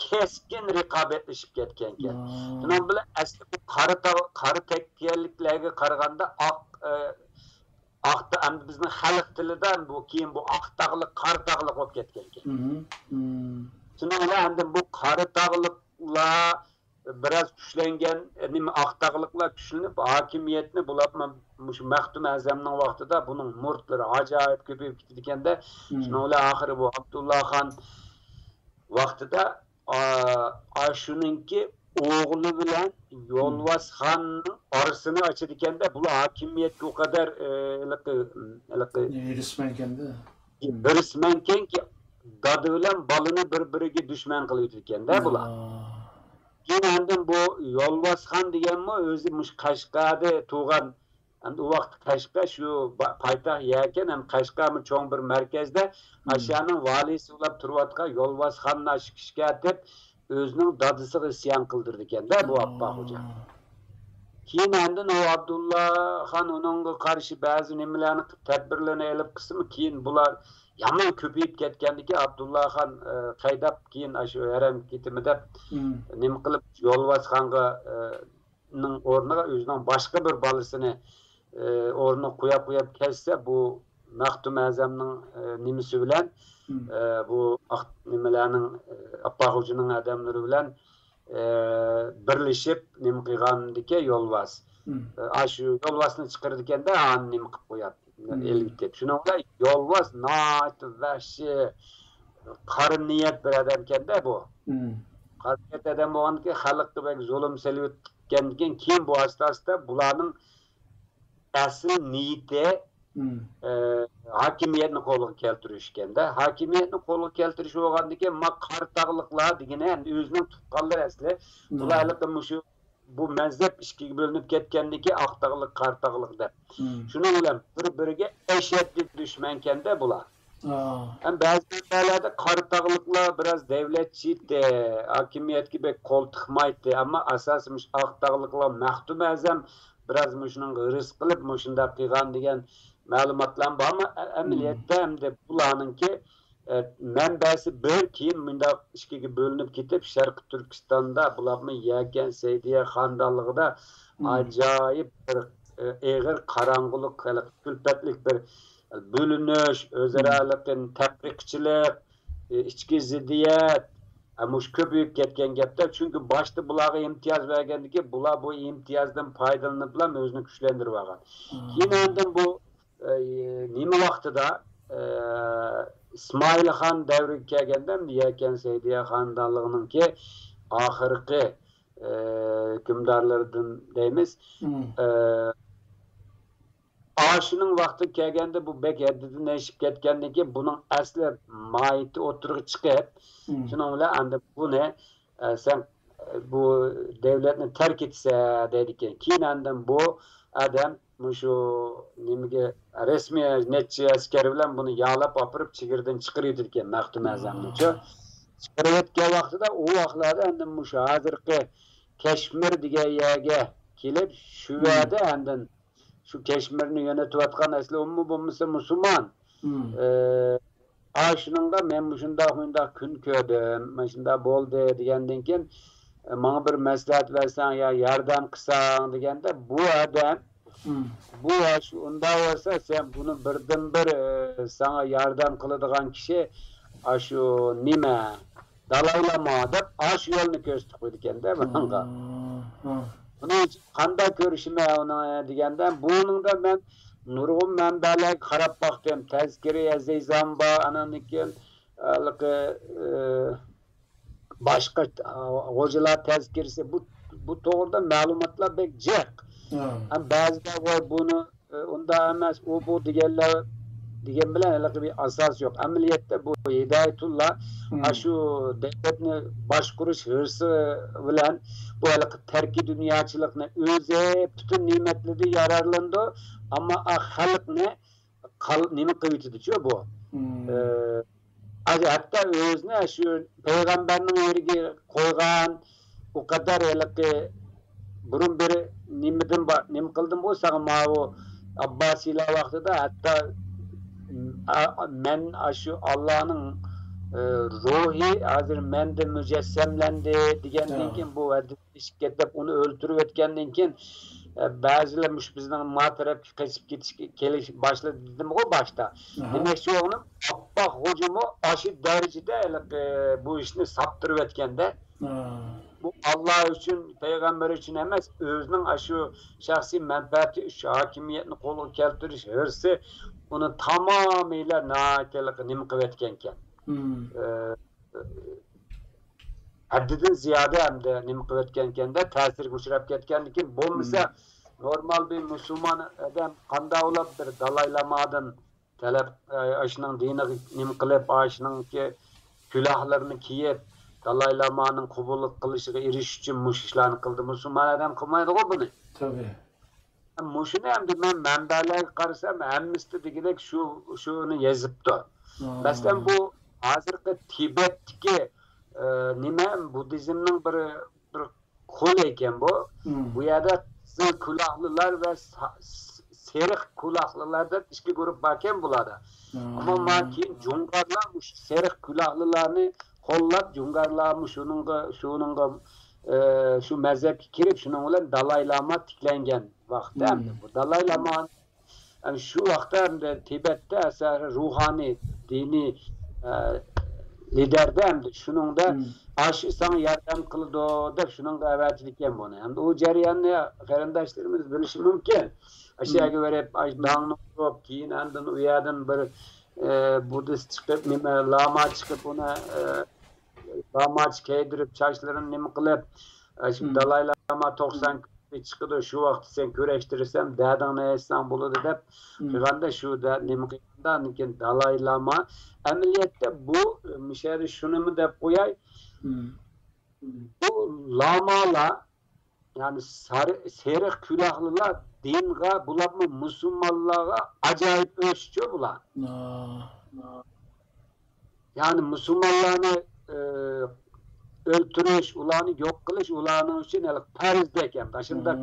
كەسكىن رىقابەتلىشىپ كەتكەنىكەن. مم. شۇنىڭ بىلەن ئەسلى بۇ قارا تاغ-، قارا تەككىيەلىكلەرگە قارىغاندا ئاق، ئە، ئاق تا-، ئەمدى بىزنىڭ خەلق تىلىدا بۇ كېيىن بۇ ئاق تاغلىق، قارا تاغلىق بولۇپ كەتكەنىكەن. مم. مم. شۇنىڭ بىلەن ئەمدى بۇ قارا تاغلىقلار بىراز كۈچلەنگەن، نېمە، ئاق تاغلىقلار كۈچلىنىپ، ھاكىمىيەتنى بۇلار مۇشۇ مەختۇم ئەزەمنىڭ ۋاقتىدا بۇنىڭ مۇرىتلىرى ئاجايىپ كۆپىيىپ كېتىدىكەندە، مم. شۇنىڭ بىلەن ئاخىرى بۇ ئابدۇللا خان ۋاقتىدا، ئا-، ئاشۇنىڭكى ئوغلى بىلەن يولۋاس خاننىڭ ئارىسىنى ئاچىدىكەندە، بۇلار ھاكىمىيەتكە ئۇ قەدەر، ئە، ھېلىقى، ھېلىقى ھېرىسمەنكەندە. ھېرىسمەنكەنكى، دادا بىلەن بالىنى بىر-بىرىگە دۈشمەن قىلىۋېتىدىكەندە بۇلار. كېيىن ئاندىن بۇ يولۋاس خان دېگەنمۇ ئۆزى مۇشۇ قەشقەردە تۇغان، ئەمدى ئۇ ۋاقىت قەشقەر شۇ با-، پايتەخت يەركەن، ھەم قەشقەرمۇ چوڭ بىر مەركەزدە، ئاشۇ يەرنىڭ ۋالىسى بولۇپ تۇرۇۋاتقان يولۋاس خاننى ئاشۇ كىشىگە ئەتىپ، ئۆزىنىڭ دادىسىغا ئىسيان قىلدۇرىدىكەندە بۇ ئاپپاق خوجا. كېيىن ئاندىن ئۇ ئابدۇللا خان ئۇنىڭغا قارشى بەزى نېمىلەرنى قىلىپ، تەدبىرلەرنى ئېلىپ قىلسىمۇ، كېيىن بۇلار يامان كۆپىيىپ كەتكەندىكىن، ئابدۇللا خان، ئە، قايداپ كېيىن ئاشۇ ھەرەمگە كېتىمەن دەپ، نېمە قىلىپ، يولۋاس خانغا، ئە، نىڭ ئورنىغا ئۆزىنىڭ باشقا بىر بالىسىنى، ئى، ئورنىغا قوياپ، قوياپ كەتسە، بۇ مەختۇم ئەزەمنىڭ، ئى، نېمىسى بىلەن، ئى، بۇ ئاق-، نېمىلەرنىڭ، ئى، ئاپپاق خوجىنىڭ ئادەملىرى بىلەن، ئى، بىرلىشىپ نېمە قىلغاندىكى يولۋاس. ئى، ئاشۇ يولۋاسنى چىقىرىدىكەندە، ئانى نېمە قىلىپ قوياتتى، ئېلىپ كېتىپ. شۇنىڭ بىلەن يولۋاس ناھايىتى ۋەھشىي، قارا نىيەت بىر ئادەمكەندە بۇ. قارا نىيەت ئادەم بولغاندىكىن خەلققە بەك زۇلۇم سېلىۋېتىپ كەتكەندىكىن، كېيىن بۇ ئاستا-ئاستا بۇلارنىڭ ئەسلى نىيىتى، ئە، ھاكىمىيەتنى قولغا كەلتۈرۈش ئىكەندە. ھاكىمىيەتنى قولغا كەلتۈرۈش بولغاندىكىن، ما قارا تاغلىقلار دېگىنى ئەمدى ئۆزىنىڭ تۇغقانلىرى ئەسلى. بۇلار ھېلىقى مۇشۇ، بۇ مەزھەپ ئىككىگە بۆلۈنۈپ كەتكەندىكىن، ئاق تاغلىق، قارا تاغلىق دەپ. شۇنىڭ بىلەن بىر-بىرىگە ئەشەددىي دۈشمەنكەندە بۇلار. ھەم بەزى مەنبەلەردە قارا تاغلىقلار بىراز دەۋلەتچى ئىدى، ھاكىمىيەتكە بەك قول تىقمايتتى. ئەمما ئاساسىي مۇشۇ ئاق تاغلىقلار مەختۇم ئەزەم بىراز مۇشۇنىڭغا ھىرىس قىلىپ، مۇشۇنداق قىلغان دېگەن مەلۇماتلار بار. ئەمما ئە-، ئەمەلىيەتتە ئەمدى بۇلارنىڭكى، ئە، مەنبەسى بىر، كېيىن مۇنداق ئىككىگە بۆلۈنۈپ كېتىپ، شەرقىي تۈركىستاندا بۇلارمۇ يەكەن سەئىدىيە خانىدانلىقىدا ئاجايىپ بىر، ئە، ئېغىر قاراڭغۇلۇق، ھېلىقى كۈلپەتلىك بىر بۆلۈنۈش، ئۆزئارالىقىن، تەپرىقىچىلىك، ئىچكى زىددىيەت، ھە، مۇشۇ كۆپىيىپ كەتكەن گەپتە. چۈنكى باشتا بۇلارغا ئىمتىياز بەرگەندىكىن، بۇلار بۇ ئىمتىيازدىن پايدىلىنىپلا ئۆزىنى كۈچلەندۈرۈۋالغان. كېيىن ئاندىن بۇ، ئە، نېمە ۋاقتىدا، ئە، ئىسمائىل خان دەۋرىگە كەلگەندە، يەكەن سەئىدىيە خانىدانلىقىنىڭكى ئاخىرقى، ئە، ھۆكۈمدارلىرىدىن دەيمىز. ئە، ئاشۇنىڭ ۋاقتىغا كەلگەندە، بۇ بەك ھەددىدىن ئېشىپ كەتكەندىن كېيىن، بۇنىڭ ئەسلى ماھىيىتى ئوتتۇرىغا چىقىپ، شۇنىڭ بىلەن ئەمدى بۇنى، ئە، سەن، ئە، بۇ دەۋلەتنى تەرك ئېتىسەن دەيدىكەن. كېيىن ئاندىن بۇ ئادەم مۇشۇ نېمىگە، رەسمىي نەچچە ئەسكەر بىلەن بۇنى يالاپ ئاپىرىپ، چېگرىدىن چىقىرىۋېتىدىكەن مەختۇم ئەزەمنىچۇ. چىقىرىۋەتكەن ۋاقتىدا، ئۇ ۋاقىتلاردا ئەمدى مۇشۇ ھازىرقى كەشمىر دېگەن يەرگە كېلىپ، شۇ يەردە ئاندىن شۇ كەشمىرنى يۆنىتىۋاتقان ئەسلى ئۇمۇ بولمىسا مۇسۇلمان. ئە، ئاشۇنىڭغا مەن مۇشۇنداق، مۇنداق كۈن كۆردۈم، مۇشۇنداق بولدى دېگەندىن كېيىن، ئە، ماڭا بىر مەسلىھەت بەرسەڭ يا ياردەم قىلساڭ دېگەندە، بۇ ئادەم، بۇ ئاشۇ ئۇنداق بولسا، سەن بۇنى بىردىنبىر، ئە، ساڭا ياردەم قىلىدىغان كىشى ئاشۇ نېمە؟ دالايلاما دەپ ئاشۇ يولنى كۆرسىتىپ قويىدىكەن-دە ماڭا. بۇنىڭ ئۈچۈن قانداق كۆرۈشىمەن ئۇنى دېگەندە، بۇنىڭدا مەن نۇرغۇن مەنبەلەرگە قاراپ باقتىم. تەزكىرە ئەزىزەم بار، ئاناندىن كېيىن ھېلىقى، ئى، باشقا، ئا، غوجىلار تەزكىرىسى، بۇ بۇ توغرىدا مەلۇماتلار بەك جىق. ھەم بەزىلەر ۋاي بۇنى ئۇنداق ئەمەس، ئۇ بۇ دېگەنلەر دېگەن بىلەن ھېلىقى بىر ئاساس يوق. ئەمەلىيەتتە بۇ ھىدايەتۇللا ئاشۇ دۆلەتنى باشقۇرۇش ھۆرىسى بىلەن بۇ ھېلىقى تەركىي دۇنياچىلىقنى ئۆزى پۈتۈن نېمەتلىرىدىن يارارلىنىدۇ، ئەمما ئا خەلقنى قال-، نېمە قىلىۋېتىدىچۇ بۇ. ئە، ھەتتا ئۆزىنى شۇ پەيغەمبەرنىڭ يېرىگە قويغان، ئۇ قەدەر ھېلىقى بۇرۇن بىر نېمىدىن بار، نېمە قىلدىم بۇ ساڭا ماۋۇ ئابباسىيلار ۋاقتىدا ھەتتا، ئا، مەن ئاشۇ ئاللانىڭ، ئە، روھى ھازىر مەندە مۇجەسسەملەندى دېگەندىن كېيىن بۇ ھەددىدىن ئېشىپ كېتىپ ئۇنى ئۆلتۈرۈۋەتكەندىن كېيىن، ئە، بەزىلەر مۇشۇ بىزنىڭ ما تەرەپكە قېچىپ كېتىشكە كېلىش باشلىدى دېدىمغۇ باشتا. دېمەكچى بولغىنىم، ئاپپاق خوجىمۇ ئاشۇ دەرىجىدە ھېلىقى بۇ ئىشنى ساپتۇرۇۋەتكەندە، بۇ ئاللا ئۈچۈن، پەيغەمبەر ئۈچۈن ئەمەس، ئۆزىنىڭ ئاشۇ شەخسىي مەنپەئەتى ئۈچۈن ھاكىمىيەتنى قولغا كەلتۈرۈش ھۆرىسى ئۇنى تامامىيلا ناھايىتى ھېلىقى نېمە قىلىۋەتكەنىكەن. ئە، ھەددىدىن زىيادە ئەمدى نېمە قىلىۋەتكەنىكەندە، تەسىرگە ئۇچراپ كەتكەندىكىن، بولمىسا نورمال بىر مۇسۇلمان ئادەم قانداق بولۇپ بىر دالاي لامادىن تەلەپ، ئاشۇنىڭ دىنىغا نېمە قىلىپ، ئاشۇنىڭكى كۈلاھلىرىنى كىيىپ، دالاي لامانىڭ قوبۇل قىلىشىغا ئېرىشىش ئۈچۈن مۇشۇ ئىشلارنى قىلدى. مۇسۇلمان ئادەم قىلمايدىغۇ بۇنى. تەبىئىي. مۇشۇنى ئەمدى مەن مەنبەلەرگە قارىسام، ھەممىسىدە دېگۈدەك شۇ، شۇنى يېزىپتۇ. مەسىلەن، بۇ ھازىرقى تىبەتتىكى، ئە، نېمە، بۇددىزمنىڭ بىر، بىر قولى ئىكەن بۇ. بۇ يەردە قىزىل كۇلاقلىلار ۋە سا-، س-، سېرىق كۇلاقلىلار دەپ ئىككى گۇرۇپپا باركەن بۇلاردا. ئەمما مانا كېيىن جۇڭغارلار مۇشۇ سېرىق كۇلاقلىلارنى قوللاپ، جۇڭغارلارمۇ شۇنىڭغا، شۇنىڭغا، ئە، شۇ مەزھەپكە كىرىپ، شۇنىڭ بىلەن دالاي لاما تىكلەنگەن ۋاقىتتا، ئەمدى بۇ دالاي لاما، ئەمدى شۇ ۋاقىتتا ئەمدى تىبەتتە ئەسەر روھانىي، دىنىي، ئە، لىدەردە ئەمدى شۇنىڭدا ئاشۇ ساڭا ياردەم قىلىدۇ دەپ شۇنىڭغا ئەۋەتىدىكەن بۇنى. ئەمدى ئۇ جەرياننى قېرىنداشلىرىمىز بىلىشى مۇمكىن. ئاشۇ يەرگە بېرىپ، ئاشۇ داڭنى ئۇرۇپ، كېيىن ئاندىن ئۇ يەردىن بىر، ئە، بۇددىست چىقىپ، نېمە، لاما چىقىپ، ئۇنى، ئە، لاماچە كىيدۈرۈپ، چاچلىرىنى نېمە قىلىپ، ئە، شۇ دالاي لاما توقسان كۈنى چىقىدۇ، شۇ ۋاقىتتا سەن كۈرەشتۈرسەم، دەردىڭنى ئېيتساڭ بولىدۇ دەپ قىلغاندا، شۇ دە-، نېمە قىلغاندا، ئاندىن كېيىن دالاي لاما ئەمەلىيەتتە بۇ، مۇشۇ يەردە شۇنىمۇ دەپ قوياي، بۇ لامالار، يەنى سارى-، سېرىق كۈلاقلىلار دىنغا، بولۇپمۇ مۇسۇلمانلارغا ئاجايىپ ئۆچچۇ بۇلار. يەنى مۇسۇلمانلارنى، ئى، ئۆلتۈرۈش، ئۇلارنى يوق قىلىش ئۇلارنىڭ ئۈچۈن ھېلىقى پەرزدەك ھەم ئاشۇنداق،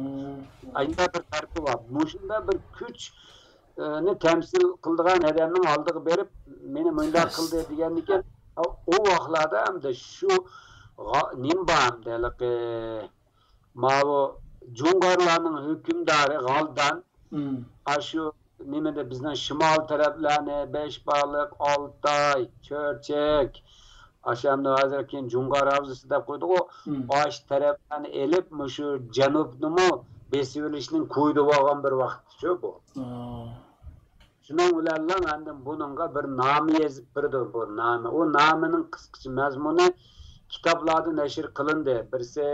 ئاشۇنداق بىر تەرىپى بار. مۇشۇنداق بىر كۈچ، ئى، نى تەمسىل قىلىدىغان ئادەمنىڭ ئالدىغا بېرىپ، مېنى مۇنداق قىلدى دېگەندىكىن، ئۇ ۋاقىتلاردا ئەمدى شۇ غا-، نېمە بار ئەمدى ھېلىقى ماۋۇ جۇڭغارلارنىڭ ھۆكۈمدارى غالدان، ئاشۇ نېمىدە بىزنىڭ شىمال تەرەپلەرنى، بەشبالىق، ئالتاي، چۆچەك، ئاشۇ ئەمدى ھازىر كېيىن جۇڭغار ھاۋزىسى دەپ قويدۇقغۇ، ئاشۇ تەرەپلەرنى ئېلىپ، مۇشۇ جەنۇبنىمۇ بېسىۋېلىشنىڭ كويىدا بولغان بىر ۋاقىتچۇ بۇ. شۇنىڭ بىلەنلا ئاندىن بۇنىڭغا بىر نامە يېزىپ بېرىدۇ، بۇ نامە. ئۇ نامىنىڭ قىسقىچە مەزمۇنى كىتابلاردا نەشر قىلىندى. بىرسى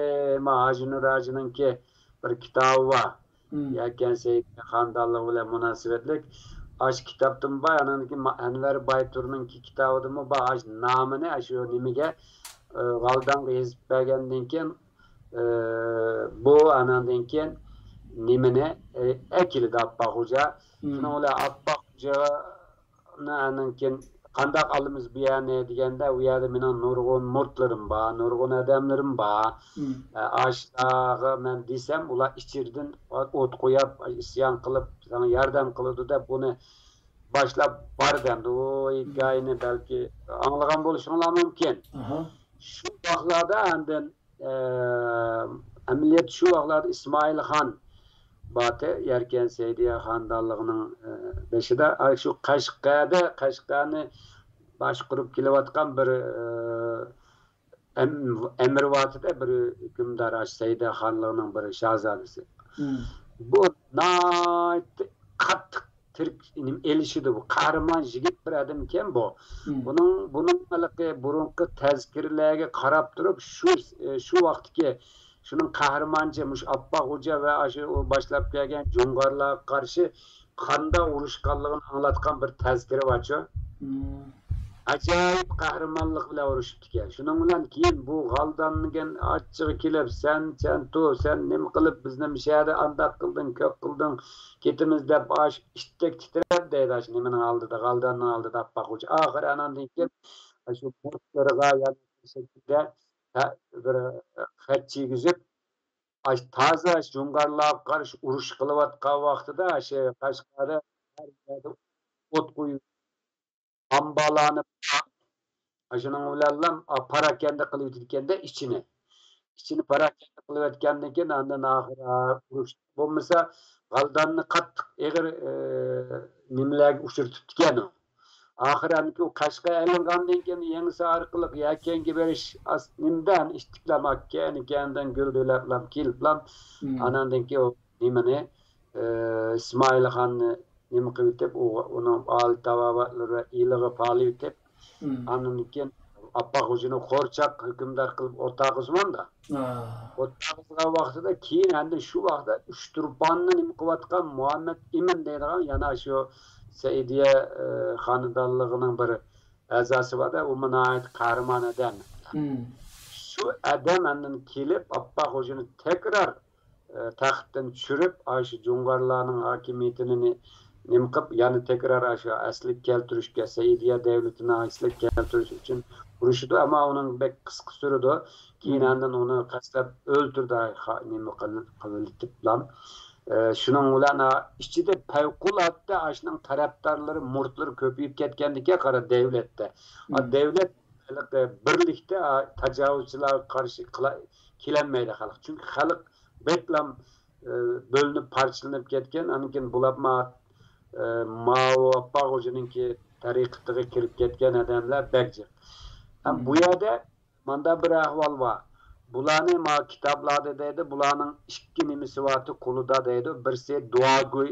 ما ھاجى نۇر ھاجىنىڭكى بىر كىتابى بار. يەكەن سەئىدى خانىدانلىقى بىلەن مۇناسىۋەتلىك. ئاشۇ كىتابتىمۇ بار، ئانىڭدىن كېيىن ما-، ئەنۋەر بايتۇرنىڭكى كىتابىدىمۇ بار. ئاشۇ نامىنى ئاشۇ نېمىگە، ئى، غالدانغا يېزىپ بەرگەندىن كېيىن، ئى، بۇ ئانىڭدىن كېيىن نېمىنى، ئى، ئەكېلىدۇ ئاپپاق خوجا. شۇنىڭ بىلەن ئاپپاق خوجا ئانىڭ كېيىن قانداق ئالىمىز بۇ يەرنى دېگەندە، ئۇ يەردە مېنىڭ نۇرغۇن مۇرىتلىرىم بار، نۇرغۇن ئادەملىرىم بار. ئە، ئاشۇلارغا مەن دېسەم، ئۇلار ئىچىدىن ئوت قويۇپ، ئىسيان قىلىپ، ساڭا ياردەم قىلىدۇ دەپ، بۇنى باشلاپ باردى ئەمدى. ئۇ ھېكايىنى بەلكى ئاڭلىغان بولۇشۇڭلار مۇمكىن. شۇ ۋاقىتلاردا ئاندىن ئە، ئەمەلىيەتتە شۇ ۋاقىتلاردا ئىسمائىل خان باتى، يەركەن سەئىدىيە خانىدانلىقىنىڭ، ئە، بېشىدا، ئا، شۇ قەشقەردە، قەشقەرنى باشقۇرۇپ كېلىۋاتقان بىر، ئە، ئەم-، ئەمىر ۋاتىدە بىر ھۆكۈمدار، ئاشۇ سەئىدىيە خانلىقىنىڭ بىر شاھزادىسى. بۇ ناھايىتى قاتتىق تىرك-، نېمە، ئېلىشىدۇ بۇ. قەھرىمان يىگىت بىر ئادەمكەن بۇ. بۇنىڭ، بۇنىڭ ھېلىقى بۇرۇنقى تەزكىرىلەرگە قاراپ تۇرۇپ، شۇ، شۇ ۋاقىتتىكى شۇنىڭ قەھرىمانچە مۇشۇ ئاپپاق خوجا ۋە ئاشۇ ئۇ باشلاپ كەلگەن جۇڭغارلارغا قارشى قانداق ئۇرۇشقانلىقىنى ئاڭلاتقان بىر تەزكىرە بارچۇ. ئاجايىپ قەھرىمانلىق بىلەن ئۇرۇشۇپتىكەن. شۇنىڭ بىلەن كېيىن بۇ غالدان دېگەن ئاچچىقى كېلىپ، سەن، سەن تۇر، سەن نېمە قىلىپ بىزنى مۇشۇ يەردە ئانداق قىلدىڭ، كۆپ قىلدىڭ، كېتىمىز دەپ ئاشۇ ئىتتەك تىترەپ دەيدۇ، ئاشۇ نېمىنىڭ ئالدىدا، غالداننىڭ ئالدىدا ئاپپاق خوجا. ئاخىرى ئاناندىن كېيىن ئاشۇ مۇرتلىرىغا يەنە شەكىلدە بىر خەت كىيگۈزۈپ، ئاشۇ تازا جۇڭغارلارغا قارشى ئۇرۇش قىلىۋاتقان ۋاقتىدا، ئاشۇ قەشقەردە ھەر يەردە ئوت قويۇپ، ئامبارلارنى، ئاشۇنىڭ بىلەنلا پاراكەندە قىلىۋېتىدىكەندە ئىچىنى. ئىچىنى پاراكەندە قىلىۋەتكەندىن كېيىن، ئاندىن ئاخىرى ئۇرۇش بولمىسا، غالداننى قاتتىق ئېغىر، ئى، نېمىلەرگە ئۇچرىتىپتىكەن ئۇ. ئاخىرى ئاندىكى ئۇ قەشقەر ئېلىنغاندىن كېيىن يېڭىسى ئارقىلىق يەكەنگە بېرىش ئاس-، نېمىدە ئىتتىكلام ئاككەن، كەندىن گۈل دۆلەتلام كېلىپلام، ئاناندىن كېيىن ئۇ نېمىنى، ئى، ئىسمائىل خاننى نېمە قىلىۋېتىپ، ئۇ، ئۇنىڭ ئالىي تاۋابىئاتلىرى ۋە ئىلىغا پالىۋېتىپ، ئاندىن كېيىن ئاپپاق خوجىنى قورچاق ھۆكۈمدار قىلىپ ئوتاغا قىزغاندا. ئوتاغا قىزغان ۋاقتىدا كېيىن ئەندى شۇ ۋاقىتتا ئۇچتۇرپاننى نېمە قىلىۋاتقان مۇھەممەد ئىمىن دەيدىغان يەنە شۇ سەئىدىيە، ئى، خانىدانلىقىنىڭ بىر ئەزاسى بار-دە، ئۇمۇ ناھايىتى قەھرىمان ئادەم. شۇ ئادەم ئاندىن كېلىپ، ئاپپاق خوجىنى تەكرار، ئى، تەختتىن چۈشۈرۈپ، ئاشۇ جۇڭغارلارنىڭ ھاكىمىيىتىنى نى-، نېمە قىلىپ، يەنە تەكرار ئاشۇ ئەسلىگە كەلتۈرۈشكە، سەئىدىيە دەۋلىتىنى ئەسلىگە كەلتۈرۈش ئۈچۈن ئۇرۇشىدۇ، ئەمما ئۇنىڭ بەك قىسقا سۈرىدۇ. كېيىن ئاندىن ئۇنى قەستلەپ ئۆلتۈردى، خا-، نېمە قىل-، قىلىۋېتىپلا. ئى، شۇنىڭ بىلەن، ئا، ئىچىدە پەۋقۇلئاددە ئاشۇنىڭ تەرەپدارلىرى، مۇرىتلىرى كۆپىيىپ كەتكەندىكىن قارا دەۋلەتتە. ئا، دەۋلەت ھېلىقى بىرلىكتە، ئا، تاجاۋۇزچىلارغا قارشى قىلا-، كېلەلمەيدۇ خەلق. چۈنكى خەلق بەكلا، ئى، بۆلۈنۈپ، پارچىلىنىپ كەتكەن. ئاندىن كېيىن بۇلارمۇ، ئى، ماۋۇ ئاپپاق خوجىنىڭكى تەرىقىتىغا كىرىپ كەتكەن ئادەملەر بەك جىق. ھەم بۇ يەردە ماندا بىر ئەھۋال بار. بۇلارنى ما كىتابلاردا دەيدۇ، بۇلارنىڭ ئىككى نېمىسى بارتى قولىدا دەيدۇ. بىرسى دۇئاگوي،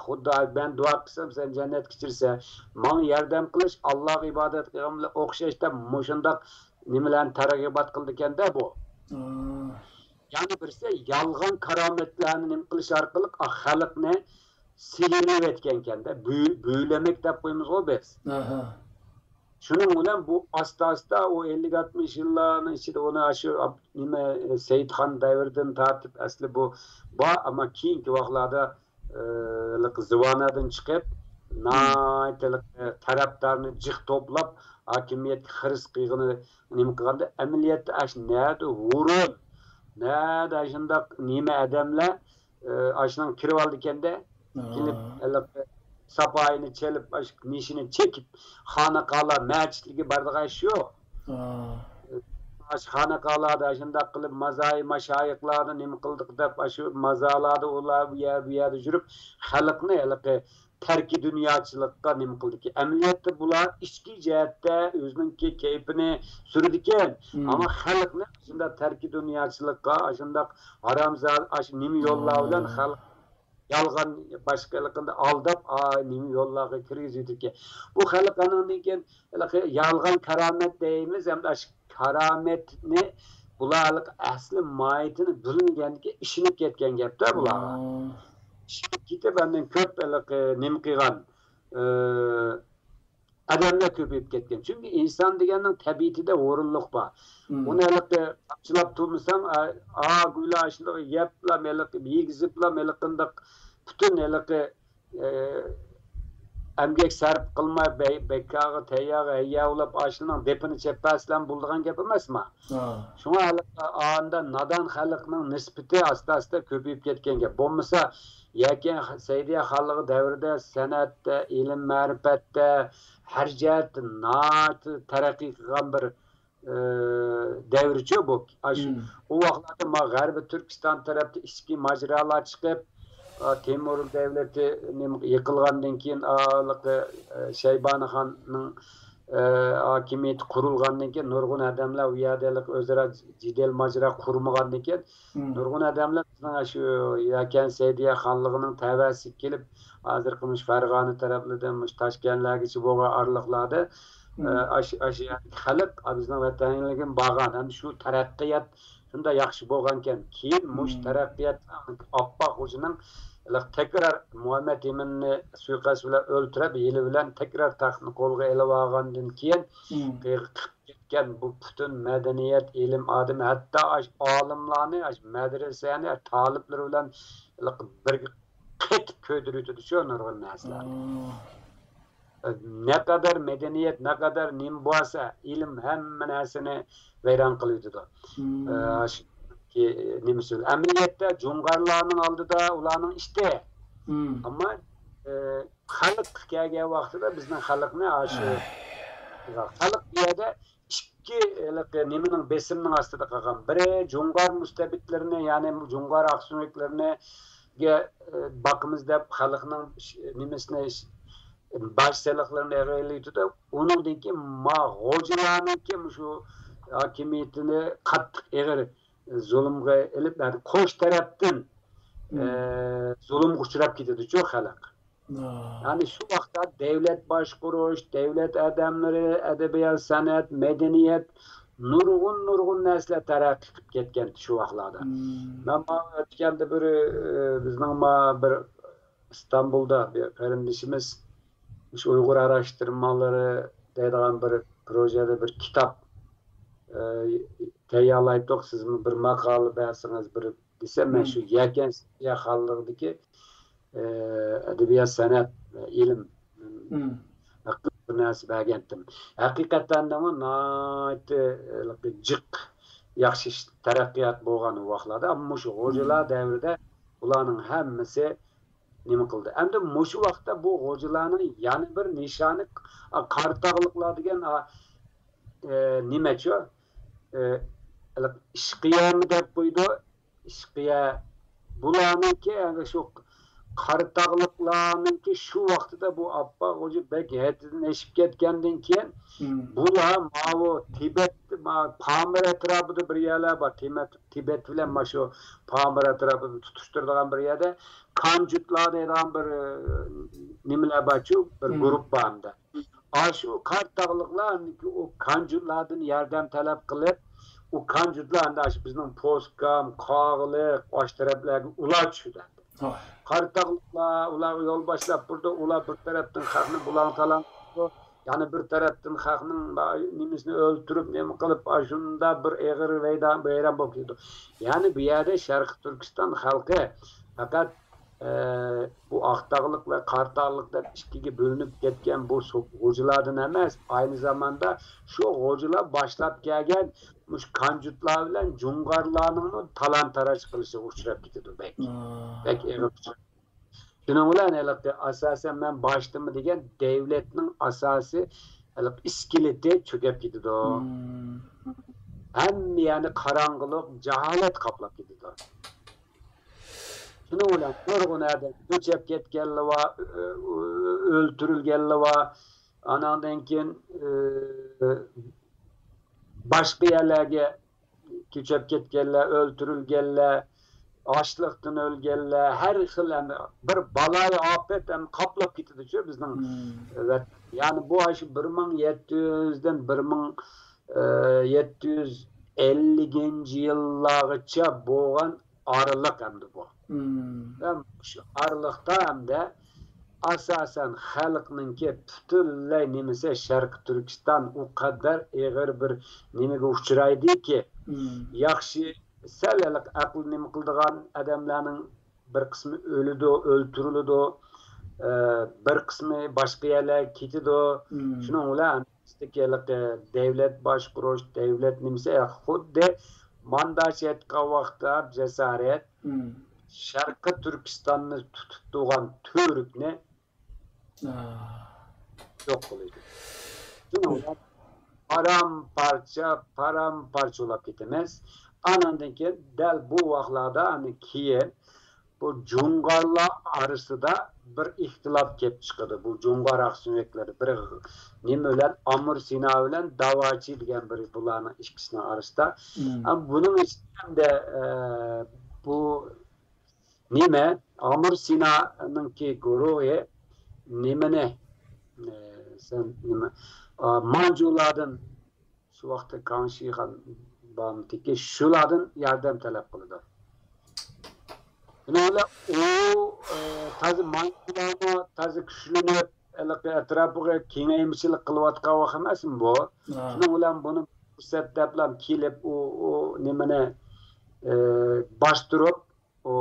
خۇدا مەن دۇئا قىلسام سەن جەننەتكە كىرىسەن. ماڭا ياردەم قىلىش، ئاللاغا ئىبادەت قىلغان بىلەن ئوخشاش دەپ مۇشۇنداق نېمىلەرنى تەرغىبات قىلىدىكەندە بۇ. يەنە بىرسى يالغان كارامەتلەرنى نېمە قىلىش ئارقىلىق، ئا، خەلقنى سېھىرلەۋەتكەنكەندە، بۈ-، بۈيلەمەك دەپ قويىمىزغۇ بىز. شۇنىڭ بىلەن بۇ ئاستا-ئاستا ئۇ ئەللىك ئاتمىش يىللارنىڭ ئىچىدە ئۇنى شۇ ئاب-، نېمە، سەئىدخان دەۋرىدىن تارتىپ ئەسلى بۇ بار، ئەمما كېيىنكى ۋاقىتلاردا، ئى، ھېلىقى زىۋانەدىن چىقىپ، ناھايىتى ھېلىقى تەرەپدارنى جىق توپلاپ، ھاكىمىيەتكە خىرىس قىلغىنى نېمە قىلغاندا، ئەمەلىيەتتە ئاشۇ نەدە ھۇرۇن، نەدە شۇنداق نېمە ئادەملەر، ئى، ئاشۇنىڭ كىرىۋالىدىكەندە، كېلىپ، ھېلىقى ساپايىنى چېلىپ، ئاشۇ نىشىنى چېكىپ، خانىقالار، مەسچىتلەرگە بارىدىغان ئىش يوق. ئاشۇ خانىقالاردا شۇنداق قىلىپ، مازايى ماشايىقلاردا نېمە قىلدۇق دەپ، ئاشۇ مازارلاردا ئۇلار بۇ يەر، بۇ يەردە يۈرۈپ، خەلقنى ھېلىقى تەركىي دۇنياچىلىققا نېمە قىلىدىكەن. ئەمەلىيەتتە بۇلار ئىچكى جەھەتتە ئۆزىنىڭكى كەيپىنى سۈرىدىكەن. ئەمما خەلقنى شۇنداق تەركىي دۇنياچىلىققا، ئاشۇنداق ھارامزادە، ئاشۇ نېمە يوللار بىلەن خەلق يالغان باشقا ھېلىقىنى ئالداپ، ئا، نېمە يوللارغا كىرگۈزۈۋېتىدىكەن. بۇ خەلق ئانىڭدىن كېيىن ھېلىقى يالغان كارامەت دەيمىز، ھەمدە ئاشۇ كارامەتنى بۇلار ھېلىقى ئەسلى ماھىيىتىنى بىلمىگەندىكىن ئىشىنىپ كەتكەن گەپتە بۇلارغا. ئىشىنىپ كېتىپ، ئاندىن كۆپ ھېلىقى نېمە قىلغان، ئى، ئادەملەر كۆپىيىپ كەتكەن. چۈنكى ئىنسان دېگەننىڭ تەبىئىتىدە ھۇرۇنلۇق بار. ئۇنى ھېلىقى تامچىلاپ تۇرمىساڭ، ئا، ئا، گويلا ئاشۇنداق يەپلا، ھېلىقى يېگۈزۈپلا، ھېلىقىنداق پۈتۈن ھېلىقى، ئى، ئەمگەك سەرپ قىلماي، بەي-، بەككاغا، تەيياغا ھەييە ئۇلاپ، ئاشۇنىڭ دېپىنى چېپىپ بەرسىلەرمۇ بولىدىغان گەپ ئەمەسما؟ شۇڭا ھېلىقى ئاندا نادان خەلقنىڭ نىسبىتى ئاستا-ئاستا كۆپىيىپ كەتكەن گەپ. بولمىسا، يەكەن سەئىدىيە خانلىقى دەۋرىدە سەنئەتتە، ئىلىم-مەرىپەتتە، ھەر جەھەتتە ناھايىتى تەرەققىي قىلغان بىر، ئى، دەۋرچۇ بۇ. ئاشۇ، ئۇ ۋاقىتلاردا ما غەربىي تۈركىستان تەرەپتە ئىچكى ماجىرالار چىقىپ، ئا، تېمۇر دەۋلىتى نېمە يىقىلغاندىن كېيىن، ئا، ھېلىقى، ئى، شەيبانى خاننىڭ، ئى، ھاكىمىيىتى قۇرۇلغاندىن كېيىن، نۇرغۇن ئادەملەر ئۇ يەردە ھېلىقى ئۆزئارا جېدەل ماجىرا قۇرمىغاندىن كېيىن، نۇرغۇن ئادەملەر بىزنىڭ شۇ يەكەن سەئىدىيە خانلىقىنىڭ تەۋەسىگە كېلىپ، ھازىرقى مۇشۇ فەرغانە تەرەپلىرىدىن مۇشۇ تاشكەنتلەرگىچە بولغان ئارىلىقلاردا، ئە، ئاشۇ، ئاشۇ يەردىكى خەلق، ئا، بىزنىڭ ۋەتەنلىكىن بارغان، ھەم شۇ تەرەققىيات شۇنداق ياخشى بولغانكەن. كېيىن مۇشۇ تەرەققىيات ئاپپاق خوجىنىڭ تەكرار مۇھەممەد ئىمىننى سۇيىقەست بىلەن ئۆلتۈرۈپ، ھىيلە بىلەن تەكرار تەختنى قولىغا ئېلىۋالغاندىن كېيىن، قىلىپ كەتكەن بۇ پۈتۈن مەدەنىيەت، ئىلىم ئادىمى، ھەتتا ئاش-، ئالىملارنى، ئاش-، مەدرىسەنى، تالىپلىرى بىلەن بىرگە قېتىپ كۆيدۈرۈۋېتىدۇ شۇ نۇرغۇن نەرسىلەرنى. نەقەدەر مەدەنىيەت، نەقەدەر نېمە بولسا، ئىلىم ھەممە نەرسىنى ۋەيران قىلىۋېتىدۇ. ئە، شۇ نېمىسى، ئەمەلىيەتتە جۇڭغارلارنىڭ ئالدىدا ئۇلارنىڭ ئىشتى. ئەمما، ئە، خەلق كەلگەن ۋاقتىدا بىزنىڭ خەلقنى ئاشۇ، خەلق بۇ يەردە ئىككى ھېلىقى نېمىنىڭ، بېسىمنىڭ ئاستىدا قالغان. بىرى جۇڭغار مۇستەبىتلىرىنى، يەنى جۇڭغار ئاقسۆڭەكلىرىنىگە، ئە، باقىمىز دەپ خەلقنىڭ ش-، نېمىسىنى، ش-، باج سېلىقلىرىنى ئېغىرلىتىدۇ. ئۇنىڭدىن كېيىن ما غوجىلارنىڭكى مۇشۇ ھاكىمىيىتىنى قاتتىق ئېغىر زۇلۇمغا ئېلىپ، يەنى قوش تەرەپتىن، ئە، زۇلۇمغا ئۇچراپ كېتىدۇچۇ خەلق. يەنى شۇ ۋاقىتتا دەۋلەت باشقۇرۇش، دەۋلەت ئادەملىرى، ئەدەبىيات، سەنئەت، مەدەنىيەت، نۇرغۇن، نۇرغۇن نەرسىلەر تەرەققىي قىلىپ كەتكەنتى شۇ ۋاقىتلاردا. مەن مانا ئۆتكەندە بىر، ئە، بىزنىڭ ما بىر ئىستانبۇلدا بىر قېرىندىشىمىز مۇشۇ ئۇيغۇر ئاراشتۇرمىلىرى دەيدىغان بىر پروژېدا بىر كىتاب، ئە، تەييارلايتتۇق، سىزمۇ بىر ماقالە بەرسىڭىز بىر دېسە، مەن شۇ يەكەن سەھىپە خالىلىقىدىكى، ئە، ئەدەبىيات، سەنئەت، ئىلىم ھەققىدە بىر نەرسە بەرگەنتىم. ھەقىقەتەنمۇ ناھايىتى، ئە، جىق، ياخشى ئىش، تەرەققىيات بولغان ئۇ ۋاقىتلاردا. ئەمما مۇشۇ غوجىلار دەۋرىدە بۇلارنىڭ ھەممىسى نېمە قىلدى. ئەمدى مۇشۇ ۋاقىتتا بۇ غوجىلارنىڭ يەنە بىر نىشانى، ئا، قاراتاغلىقلار دېگەن، ئا، ئە، نېمەچۇ؟ ئە، ئىشقىيەمۇ دەپ قويىدۇ. ئىشقىيە. بۇلارنىڭكى، يەنى شۇ قاراتاغلىقلارنىڭكى شۇ ۋاقتىدا بۇ ئاپپاق غوجا بەك ھەددىدىن ئېشىپ كەتكەندىن كېيىن، بۇلار ماۋۇ تىبەت، ما-، پامىر ئەتراپىدا بىر يەرلەر بار. تىبەت، تىبەت بىلەن مانا شۇ پامىر ئەتراپىدا تۇتۇشتۇرىدىغان بىر يەردە كانجۇتلار دەيدىغان بىر، ئە، نېمىلەر بارچۇ، بىر گۇرۇپپا ئەمدى. ئاشۇ قاراتاغلىقلار ئەمدى ئۇ كانجۇتلاردىن ياردەم تەلەپ قىلىپ، ئۇ كانجۇتلار ئەمدى ئاشۇ بىزنىڭ پوسكام، قاغىلىق، ئاشۇ تەرەپلەرگە ئۇلار چۈشىدۇ. قاراتاغلىقلار ئۇلارغا يول باشلاپ بۇرىدۇ، ئۇلار بىر تەرەپتىن خەقنى بۇلاڭ-تالاڭ قىلىدۇ، يەنە بىر تەرەپتىن خەقنىڭ نېمىسىنى ئۆلتۈرۈپ، نېمە قىلىپ، ئاشۇنداق بىر ئېغىر ۋەيران، ۋەيران بولۇپ كېتىدۇ. يەنى بۇ يەردە شەرقىي تۈركىستان خەلقى پەقەت، ئە، بۇ ئاقتاغلىق ۋە قاراتاغلىق دەپ ئىككىگە بۆلۈنۈپ كەتكەن بۇ سو-، غوجىلاردىن ئەمەس، ئاينى زاماندا شۇ غوجىلار باشلاپ كەلگەن مۇشۇ كانجۇتلار بىلەن جۇڭغارلارنىڭمۇ تالان-تاراج قىلىشىغا ئۇچراپ كېتىدۇ بەك. بەك ئېغىر ئۇچراپ. شۇنىڭ بىلەن ھېلىقى ئاساسەن مەن باشتىمۇ دېگەن دەۋلەتنىڭ ئاساسى ھېلىقى ئىسكىلىتى چۆكۈپ كېتىدۇ. ھەممە يەرنى قاراڭغۇلۇق، جاھالەت قاپلاپ كېتىدۇ. شۇنىڭ بىلەن نۇرغۇن ئادەم كۆچۈپ كەتكەنلەر بار، ئۆ-، ئۆ-، ئۆلتۈرۈلگەنلەر بار. ئاناندىن كېيىن، ئى، باشقا يەرلەرگە كۆچۈپ كەتكەنلەر، ئۆلتۈرۈلگەنلەر، ئاچلىقتىن ئۆلگەنلەر، ھەر خىل ئەمدى بىر بالايىئاپەت ئەمدى قاپلاپ كېتىدىچۇ بىزنىڭ ۋەتەن. يەنى بۇ ئاشۇ بىر مىڭ يەتتە يۈزدىن بىر مىڭ، ئى، يەتتە يۈز ئەللىكىنچى يىللارغىچە بولغان ئارىلىق ئەمدى بۇ. ۋە شۇ ئارىلىقتا ئەمدى ئاساسەن خەلقنىڭكى پۈتۈنلەي نېمىسى شەرقىي تۈركىستان ئۇ قەدەر ئېغىر بىر نېمىگە ئۇچرايدىكى، ياخشى سەل ھېلىقى ئەقلى نېمە قىلىدىغان ئادەملەرنىڭ بىر قىسمى ئۆلىدۇ، ئۆلتۈرۈلىدۇ، ئە، بىر قىسمى باشقا يەرلەرگە كېتىدۇ. شۇنىڭ بىلەن بىزدىكى ھېلىقى دەۋلەت باشقۇرۇش، دەۋلەت نېمىسى، خۇددى مانداچە ئېيتقان ۋاقىتتا جاسارەت، شەرقىي تۈركىستاننى تۇتۇپ تۇرغان تۈركنى يوق قىلىدۇ. شۇنىڭ بىلەن پارام-پارچە، پارام-پارچە بولاپ كېتىمىز. ئاناندىن كېيىن دەل بۇ ۋاقىتلاردا، ئاندىن كېيىن بۇ جۇڭغارلار ئارىسىدا بىر ئىختىلاپ كېلىپ چىقىدۇ. بۇ جۇڭغار ئاقسۆڭەكلىرى بىر نېمە بىلەن، ئامۇر سىنا بىلەن داۋاچى دېگەن بىر بۇلارنىڭ ئىككىسىنىڭ ئارىسىدا. ئەمما بۇنىڭ ئىچىدە، ئە، بۇ نېمە؟ ئامۇر سىنانىڭكى گۇرۇھى نېمىنى، ئە، سەن نېمە، ئا، مانجۇلاردىن شۇ ۋاقىتتا كاڭشىخان بارمىدىكى، شۇلاردىن ياردەم تەلەپ قىلىدۇ. شۇنىڭ بىلەن ئۇ، ئى، تازا مانجۇلارمۇ تازا كۈچلىنىپ، ھېلىقى ئەتراپىغا كېڭەيمىچىلىك قىلىۋاتقان ۋاق ئەمەسمۇ بۇ؟ ھە. شۇنىڭ بىلەن بۇنى پۇرسەت دەپلا كېلىپ، ئۇ، ئۇ نېمىنى، ئى، باستۇرۇپ، ئۇ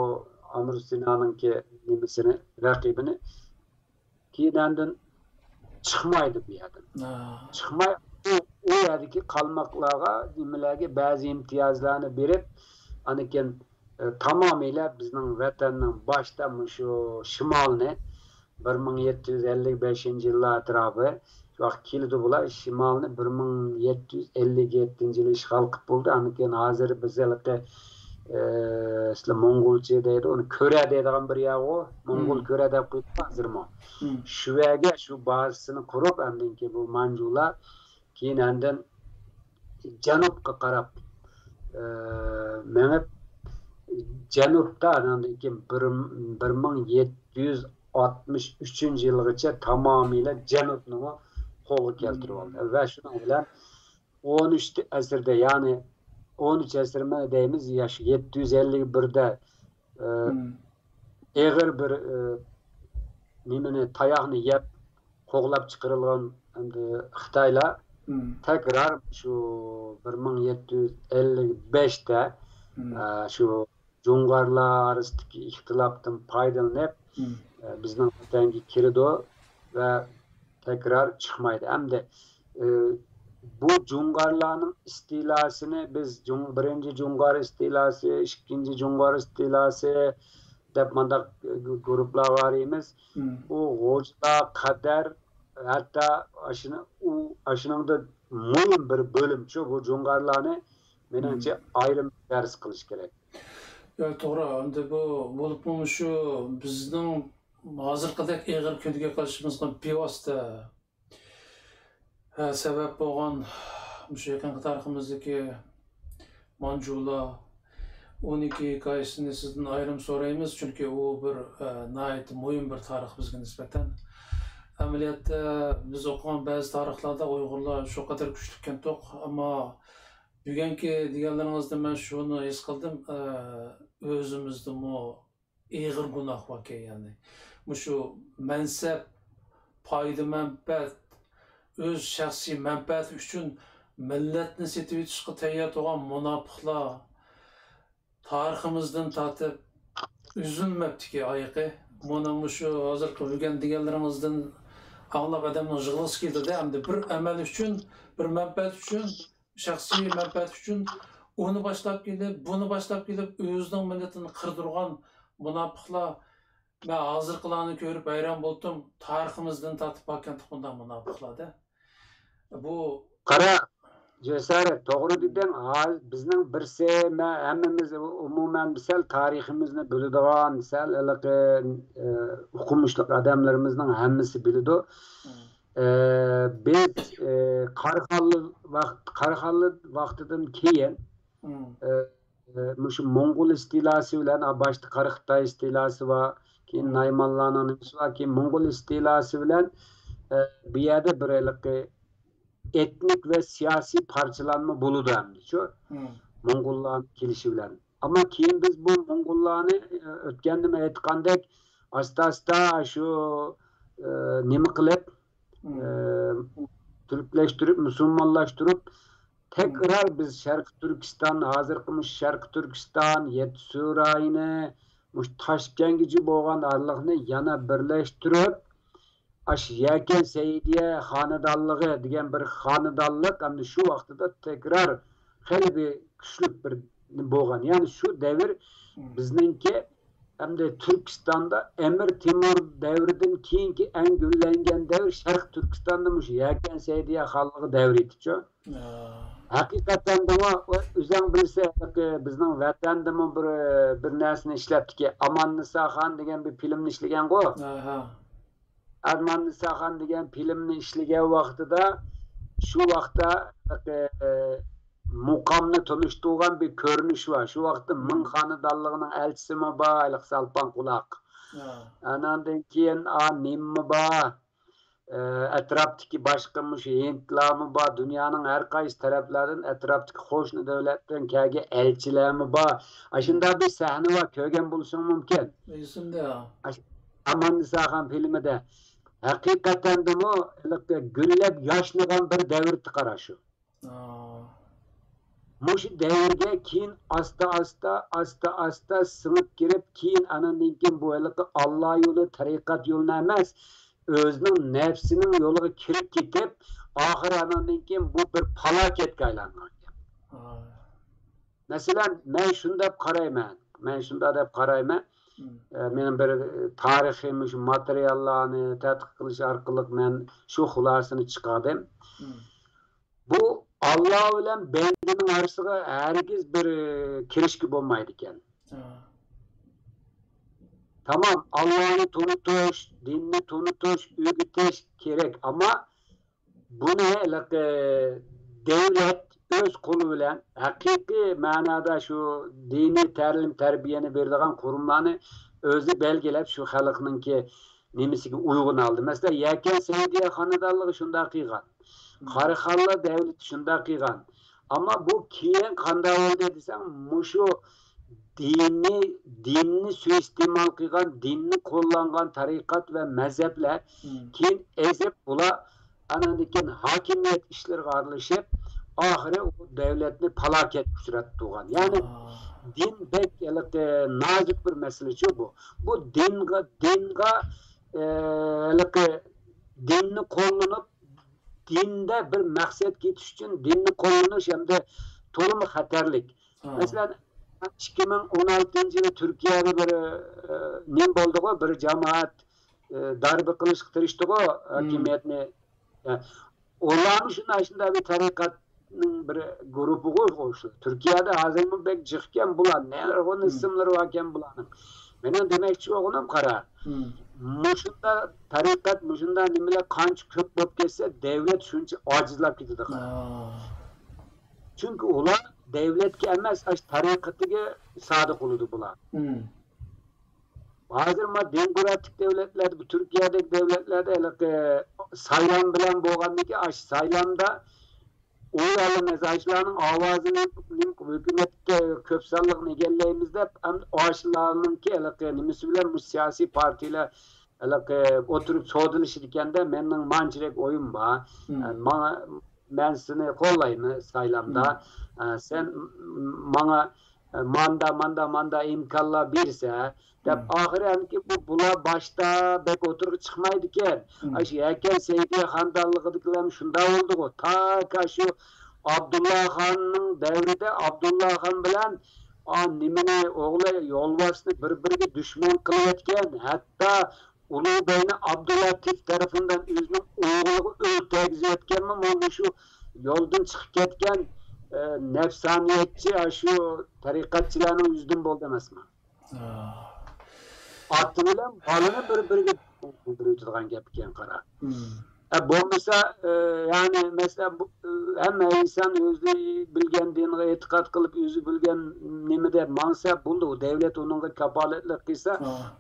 ئامىر سىنانىڭكى نېمىسىنى، رەقىبىنى كېيىن ئاندىن چىقمايدۇ بۇ يەردىن. ھە. چىقماي، ئۇ، ئۇ يەردىكى قالماقلارغا، نېمىلەرگە بەزى ئىمتىيازلارنى بېرىپ، ئاندىن كېيىن، ئى، تامامىيلا بىزنىڭ ۋەتەننىڭ باشتا مۇشۇ شىمالنى بىر مىڭ يەتتە يۈز ئەللىك بەشىنچى يىللار ئەتراپى، شۇ ۋاقىت كېلىدۇ بۇلار، شىمالنى بىر مىڭ يەتتە يۈز ئەللىك يەتتىنچى يىلى ئىشغال قىلىپ بولدى. ئاندىن كېيىن ھازىر بىز ھېلىقى، ئى، سىلەر موڭغۇلچە دەيدۇ، ئۇنى كۆرە دەيدىغان بىر يەرغۇ، موڭغۇل مم. كۆرە دەپ قويۇپتۇ ھازىرمۇ. مم. شۇ يەرگە شۇ بازىسىنى قۇرۇپ، ئاندىن كېيىن بۇ مانجۇلار كېيىن ئاندىن جەنۇبقا قاراپ، ئى، مېڭىپ، جەنۇبتا ئاناندىن كېيىن بىر، بىر مىڭ يەتتە يۈز ئاتمىش ئۈچىنچى يىلغىچە تامامىيلا جەنۇبنىمۇ قولغا كەلتۈرۈپ ئالدى. ۋە شۇنىڭ بىلەن ئون ئۈچ ئەسىردە، يەنى ئون ئۈچ ئەسىرمۇ دەيمىز، ياش يەتتە يۈز ئەللىك بىردە، ئى، ئېغىر بىر، ئى، نېمىنى، تاياقنى يەپ، قوغلاپ چىقىرىلغان ئەمدى خىتايلار تەكرار شۇ بىر مىڭ يەتتە يۈز ئەللىك بەشتە، ئە، شۇ جۇڭغارلار ئارىسىدىكى ئىختىلاپتىن پايدىلىنىپ، ئە، بىزنىڭ ۋەتەنگە كىرىدۇ ۋە تەكرار چىقمايدۇ. ئەمدى، ئى، بۇ جۇڭغارلارنىڭ ئىستىلاسىنى بىز جۇڭ-، بىرىنچى جۇڭغار ئىستىلاسى، ئىككىنچى جۇڭغار ئىستىلاسى دەپ مانداق گۇرۇپپىلارغا ئايرىيمىز. بۇ غوجىلار قەدەر ھەتتا ئاشۇنى-، ئۇ، ئاشۇنىڭدا مۇھىم بىر بۆلۈمچۇ بۇ جۇڭغارلارنى، مېنىڭچە، ئايرىم دەرس قىلىش كېرەك. يا، توغرا. ئەمدى بۇ بولۇپمۇ مۇشۇ بىزنىڭ ھازىرقىدەك ئېغىر كۈندىكى قىلىشىمىزغا بىۋاسىتە ھە، سەۋەب بولغان مۇشۇ يېقىنقى تارىخىمىزدىكى مانجۇلار، ئۇنىڭكى ھېكايىسىنى سىزدىن ئايرىم سورايمىز، چۈنكى ئۇ بىر، ئە، ناھايىتى مۇھىم بىر تارىخ بىزگە نىسبەتەن. ئەمەلىيەتتە، بىز ئوقۇغان بەزى تارىخلاردا ئۇيغۇرلار شۇ قەدەر كۈچلۈككەنتۇق، ئەمما بۈگۈنكى دېگەنلىرىڭىزدىن مەن شۇنى ھېس قىلدىم، ئە، ئۆزىمىزدىمۇ ئېغىر گۇناھ باركەن، يەنى مۇشۇ مەنسەپ، پايدا-مەنپەئەت، ئۆز شەخسىي مەنپەئەتى ئۈچۈن مىللەتنى سېتىۋېتىشقا تەييار تۇرغان مۇناپىقلار تارىخىمىزدىن تارتىپ ئۈزۈلمەپتىكى ئايىقى. مانا مۇشۇ ھازىرقى بۈگۈن دېگەنلىرىڭىزدىن ئاڭلاپ ئادەمنىڭ يىغلىغۇسى كېلىدۇ-دە، ئەمدى بىر ئەمەل ئۈچۈن، بىر مەنپەئەت ئۈچۈن شەخسىي مەنپەئەت ئۈچۈن ئۇنى باشلاپ كېلىپ، بۇنى باشلاپ كېلىپ، ئۆزىنىڭ مىللىتىنى قىردۇرغان مۇناپىقلار، مەن ھازىرقىلارنى كۆرۈپ ھەيران بولدۇم. تارىخىمىزدىن تارتىپ باركەنتۇق بۇنداق مۇناپىقلار-دە. بۇ قارا، جاسارەت، توغرا دېدىڭ. ھازىر بىزنىڭ بىرسى، مەن ھەممىمىز ئومۇمەن سەل تارىخىمىزنى بىلىدىغان، سەل ھېلىقى، ئە، ئوقۇمۇشلۇق ئادەملىرىمىزنىڭ ھەممىسى بىلىدۇ. ئە، بىز، ئە، قاراخانلى ۋاقىت، قاراخانلى ۋاقتىدىن كېيىن، ئە، ئە، مۇشۇ موڭغۇل ئىستىلاسى بىلەن، ئا، باشتا قارا خىتاي ئىستىلاسى بار، كېيىن نايمانلارنىڭ نېمىسى بار، كېيىن موڭغۇل ئىستىلاسى بىلەن، ئە، بۇ يەردە بىر ھېلىقى ئېتنىك ۋە سىياسىي پارچىلانما بولىدۇ ئەمدى شۇ موڭغۇللارنىڭ كېلىشى بىلەن. ئەمما كېيىن بىز بۇ موڭغۇللارنى، ئە، ئۆتكەندىمۇ ئېيتقاندەك، ئاستا-ئاستا شۇ، ئە، نېمە قىلىپ، ئە، تۈركلەشتۈرۈپ، مۇسۇلمانلاشتۇرۇپ، تەكرار بىز شەرقىي تۈركىستان، ھازىرقى مۇشۇ شەرقىي تۈركىستان، يەتتىسۇ رايونى، مۇشۇ تاشكەنتكىچە بولغان ئارىلىقنى يەنە بىرلەشتۈرۈپ، ئاشۇ يەكەن سەئىدىيە خانىدانلىقى دېگەن بىر خانىدانلىق، ئەمدى شۇ ۋاقتىدا تەكرار خېلى بىر كۈچلۈك بىر بولغان. يەنى شۇ دەۋر بىزنىڭكى ئەمدى تۈركىستاندا ئەمىر تېمۇر دەۋرىدىن كېيىنكى ئەڭ گۈللەنگەن دەۋر شەرقىي تۈركىستاندا مۇشۇ يەكەن سەئىدىيە خانلىقى دەۋرى ئىدىچۇ. ھە. ھەقىقەتەن دېمۇ، ئۆزەڭ بىلسە، بىزنىڭ ۋەتەندىمۇ بىر، بىر نەرسىنى ئىشلەپتىكى، ئاماننىسا خان دېگەن بىر فىلىمنى ئىشلىگەنغۇ. ھە، ھە. ئاماننىسا خان دېگەن فىلىمنى ئىشلىگەن ۋاقتىدا، شۇ ۋاقىتتا، ئە، مۇقامنى تونۇشتۇرغان بىر كۆرۈنۈش بار. شۇ ۋاقىتتا مىڭ خانىدانلىقىنىڭ ئەلچىسىمۇ بار، ھېلىقى سالپان قۇلاق. ھە. ئاناندىن كېيىن، ئا، نېمىمۇ بار. ئەتراپتىكى باشقا مۇشۇ ھىندلارمۇ بار، دۇنيانىڭ ھەر قايسى تەرەپلەردىن ئەتراپتىكى قوشنا دۆلەتتىن كەلگەن ئەلچىلەرمۇ بار. ئاشۇنداق بىر سەھنە بار، كۆرگەن بولۇشۇڭ مۇمكىن. ئېسىمدە. ئاش-، ئاماننىساخان فىلىمىدە. ھەقىقەتەندىمۇ ھېلىقى گۈللەپ ياشنىغان بىر دەۋر قارا شۇ. مۇشۇ دەۋرگە كېيىن ئاستا-ئاستا، ئاستا-ئاستا سىڭىپ كىرىپ، كېيىن ئاناندىن كېيىن بۇ ھېلىقى ئاللا يولى، تەرىقەت يولىنى ئەمەس، ئۆزىنىڭ نەپسىنىڭ يولىغا كىرىپ كېتىپ، ئاخىرى ئاناندىن كېيىن بۇ بىر پالاكەتكە ئايلانغان گەپ. مەسىلەن، مەن شۇنداق قارايمەن، مەن شۇنداق دەپ قارايمەن. ئە، مېنىڭ بىر تارىخىي مۇشۇ ماتېرىياللارنى تەتقىق قىلىش ئارقىلىق مەن شۇ خۇلاسىنى چىقاردىم. بۇ ئاللا بىلەن بەندىنىڭ ئارىسىغا ھەرگىز بىر، ئە، كىرىشكە بولمايدىكەن. تامام، ئاللانى تونۇتۇش، دىننى تونۇتۇش، ئۆگىتىش كېرەك. ئەمما بۇنى ھېلىقى دۆلەت ئۆز قولى بىلەن ھەقىقىي مەنادا شۇ دىنىي تەلىم تەربىيەنى بېرىدىغان قۇرۇملارنى ئۆزى بەلگىلەپ، شۇ خەلقنىڭكى نېمىسىگە ئۇيغۇن ھالدا. مەسىلەن، يەكەن سەئىدىيە خانىدانلىقى شۇنداق قىلغان. قاراخانلار دەۋلىتى شۇنداق قىلغان. ئەمما بۇ كېيىن قانداق بولدى دېسەڭ، مۇشۇ دىننى، دىننى سۇيىئىستېمال قىلغان، دىننى قوللانغان تەرىقەت ۋە مەزھەپلەر كېيىن ئېزىپ، بۇلار ئانىڭدىن كېيىن ھاكىمىيەت ئىشلىرىغا ئارىلىشىپ، ئاخىرى ئۇ دۆلەتنى پالاكەتكە ئۇچراتتۇرغان. يەنى دىن بەك ھېلىقى نازۇك بىر مەسىلىچۇ بۇ. بۇ دىنغا، دىنغا، ئە، ھېلىقى دىننى قوللىنىپ، دىندا بىر مەقسەتكە يېتىش ئۈچۈن دىننى قوللىنىش ھەمدە تولىمۇ خەتەرلىك. مەسىلەن، ئىككى مىڭ ئون ئالتىنچى يىلى تۈركىيەدە بىر، ئە، نېمە بولدىغۇ، بىر جامائەت، ئە، دەربە قىلىشقا تىرىشتىغۇ ھاكىمىيەتنى. ئە، ئۇلارمۇ شۇنداق، شۇنداق بىر تەرىقەتنىڭ بىر گۇرۇپپىغۇ ئوخشايدۇ. تۈركىيەدە ھازىرمۇ بەك جىقكەن بۇلار، نۇرغۇن ئىسىملىرى باركەن بۇلارنىڭ. مېنىڭ دېمەكچى بولغىنىم قارا، مۇشۇنداق تەرىقەت، مۇشۇنداق نېمىلەر قانچە كۆپ بولۇپ كەتسە، دۆلەت شۇنچە ئاجىزلاپ كېتىدۇ قارا. چۈنكى ئۇلار دۆلەتكە ئەمەس، ئاشۇ تەرىقىتىگە سادىق بولىدۇ بۇلار. ھازىر ما دېموكراتىك دۆلەتلەردە، بۇ تۈركىيەدەك دۆلەتلەردە ھېلىقى سايلام بىلەن بولغاندىكىن، ئاشۇ سايلامدا ئۇ يەرلەرنى، ئاشۇلارنىڭ ئاۋازىنى، ھۆكۈمەتكە كۆپ سانلىقنى ئىگىلەيمىز دەپ، ئەمدى ئاشۇلارنىڭكى ھېلىقى نېمىسى بىلەن مۇشۇ سىياسىي پارتىيىلەر ھېلىقى ئولتۇرۇپ سودىلىشىدىكەندە، مېنىڭ مانچىرەك ئويۇم بار. ئە، ماڭا، مەن سېنى قوللايمەن سايلامدا. ئە، سەن ماڭا، ئە، ماندا، ماندا، ماندا ئىمكانلار بېرسە، دەپ، ئاخىرى ئەنكى بۇ، بۇلار باشتا بەك ئوتتۇرىغا چىقمايدىكەن. ئاشۇ يەكەن سەئىدىيە خانىدانلىقىدىكىلەرمۇ شۇنداق بولدىغۇ. تاكى ئاشۇ ئابدۇللا خاننىڭ دەۋرىدە ئابدۇللا خان بىلەن، ئا، نېمىنى، ئوغلى يولۋاسنى بىر-بىرىگە دۈشمەن قىلىۋەتكەن. ھەتتا ئۇلۇغ بەگنى ئابدۇللاتىف تەرىپىدىن ئۆزىنىڭ ئوغلىغا ئۆلتۈرگۈزۈۋەتكەنمۇ مانا مۇشۇ يولدىن چىقىپ كەتكەن، ئە، نەپسانىيەتچى، ئاشۇ تەرىقەتچىلەرنىڭ يۈزىدىن بولدى ئەمەسمۇ؟ ئاتا بىلەن بالىنى بىر-بىرىگە بىلدۈرۈۋېتىدىغان گەپ ئىكەن، قارا. ئە، بولمىسا، ئە، يەنى، مەسىلەن، بۇ، ئە، ھەممە ئىنسان ئۆزى بىلگەن دىنغا ئېتىقاد قىلىپ، ئۆزى بىلگەن نېمىدە ماڭسا بولدى، ئۇ دەۋلەت ئۇنىڭغا كاپالەتلىك قىلسا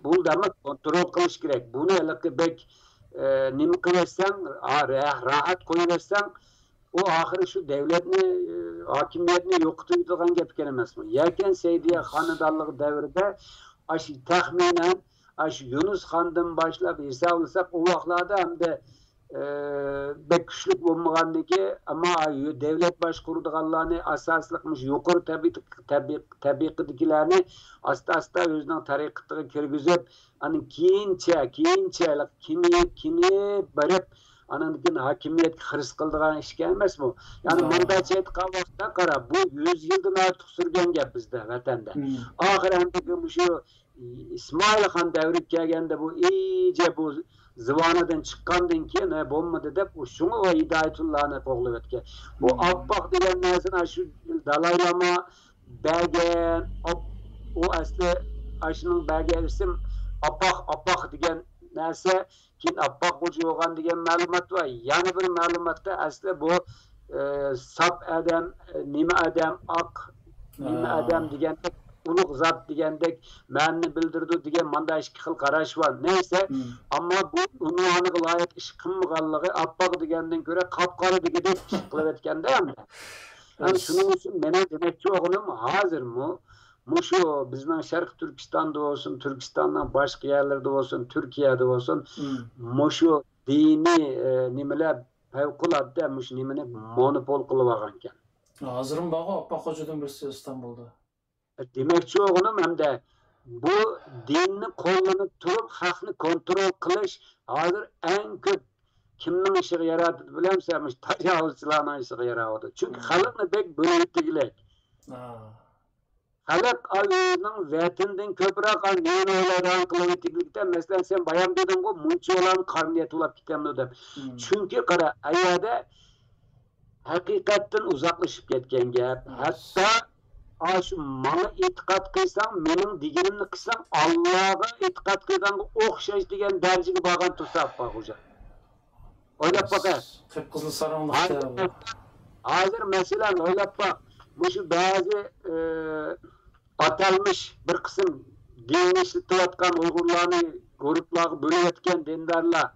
بولدى، ئەمما كونترول قىلىش كېرەك. بۇنى ھېلىقى بەك، ئە، نېمە قىلىۋەتسەڭ، ئا، رە-، راھەت قويۇۋەتسەڭ، ئۇ ئاخىرى شۇ دەۋلەتنى، ھاكىمىيەتنى يوقىتىۋېتىدىغان گەپ ئىكەن ئەمەسمۇ؟ يەكەن سەئىدىيە خانىدانلىقى دەۋرىدە ئاشۇ تەخمىنەن، ئاشۇ يۇنۇس خاندىن باشلاپ ھېسابلىساق، ئۇ ۋاقىتلاردا ئەمدى، ئى، بەك كۈچلۈك بولمىغاندىكى، ئەمما دەۋلەت باشقۇرىدىغانلارنى، ئاساسلىق مۇشۇ يۇقىرى تەبىقە-، تەبىق-، تەبىقىدىكىلەرنى ئاستا-ئاستا ئۆزىنىڭ تەرىقىتىغا كىرگۈزۈپ، ئاندىن كېيىنچە، كېيىنچە كېڭىيىپ، كېڭىيىپ بېرىپ، ئانىڭدىن كېيىن ھاكىمىيەتكە خىرىس قىلىدىغان ئىشكەن ئەمەسمۇ؟ يەنى مۇنداچە ئېيتقان ۋاقىتتا، قارا، بۇ يۈز يىلدىن ئارتۇق سۈرگەن گەپ بىزدە، ۋەتەندە. ئاخىر ئەمدى مۇشۇ ئىسمائىل خان دەۋرىگە كەلگەندە، بۇ ئىيجە بۇ زىۋانىدىن چىققاندىن كېيىن، ھە، بولمىدى دەپ، شۇڭا ئۇ ھىدايەتۇللانى قوغلىۋەتكەن. بۇ ئاپئاق دېگەن نەرسىنى شۇ دالاي لاما بەرگەن، ئاپ-، ئۇ ئەسلى ئاشۇنىڭ بەرگەن ئىسىم ئاپاق، ئاپاق دېگەن نەرسە، كېيىن ئاپئاق غوجا بولغان دېگەن مەلۇمات بار. يەنە بىر مەلۇماتتا ئەسلى بۇ، ئە، ساپ ئادەم، نېمە ئادەم، ئاق، نېمە ئادەم دېگەندەك ئۇلۇغ زات دېگەندەك مەنىنى بىلدۈرىدۇ دېگەن ماندا ئىككى خىل قاراش بار. نەيسە، ئەمما بۇ ئۇنۋانىغا لايىق ئىش قىلمىغانلىقى ئاپئاق دېگەندىن كۆرە قاپقارا دېگۈدەك ئىش قىلىۋەتكەندە ئەمدى. ھەم شۇنىڭ ئۈچۈن مېنىڭ دېمەكچى بولغىنىم ھازىرمۇ مۇشۇ بىزنىڭ شەرقىي تۈركىستاندا بولسۇن، تۈركىستاننىڭ باشقا يەرلىرىدە بولسۇن، تۈركىيەدە بولسۇن، مۇشۇ دىنىي، ئە، نېمىلەر پەۋقۇلئاددە مۇشۇ نېمىنى مونوپول قىلىۋالغانىكەن. ھازىرمۇ بارغۇ ئاپپاق خوجىدىن بىرسى ئىستانبۇلدا. دېمەكچى بولغىنىم ھەمدە بۇ دىننى قوللىنىپ تۇرۇپ خەقنى كونترول قىلىش ھازىر ئەڭ كۆپ كىمنىڭ ئىشىغا يارايدۇ بىلەمسەن؟ مۇشۇ تاجاۋۇزچىلارنىڭ ئىشىغا ياراۋاتىدۇ. چۈنكى خەلقنى بەك بۆلۈۋېتىدىلەر. خەلق ئۆزىنىڭ ۋەتىنىدىن كۆپرەك نېمىنى ئويلايدىغان قىلىۋېتىدىلىكتە، مەسىلەن، سەن بايام دېدىڭغۇ، مۇنچىۋالام قارنى يەتىۋالاپ كېتەمدۇ دەپ. چۈنكى قارا، ئەيەردە ھەقىقەتتىن ئۇزاقلىشىپ كەتكەن گەپ. ھەتتا ئاشۇ ماڭا ئېتىقاد قىلساڭ، مېنىڭ دېگىنىمنى قىلساڭ، ئاللاغا ئېتىقاد قىلغانغا ئوخشاش دېگەن دەرىجىگە بارغان تۇرسا ئاپپاق خوجا. ئويلاپ باقە. قىپقىزىل ساراڭلىقتا. ھازىر، ھازىر مەسىلەن، ئويلاپ باق. مۇشۇ بەزى، ئى، ئاتالمىش بىر قىسىم دىننى ئىشلىتىۋاتقان ئۇيغۇرلارنى گۇرۇپپىلارغا بۆلۈۋەتكەن دىندارلار.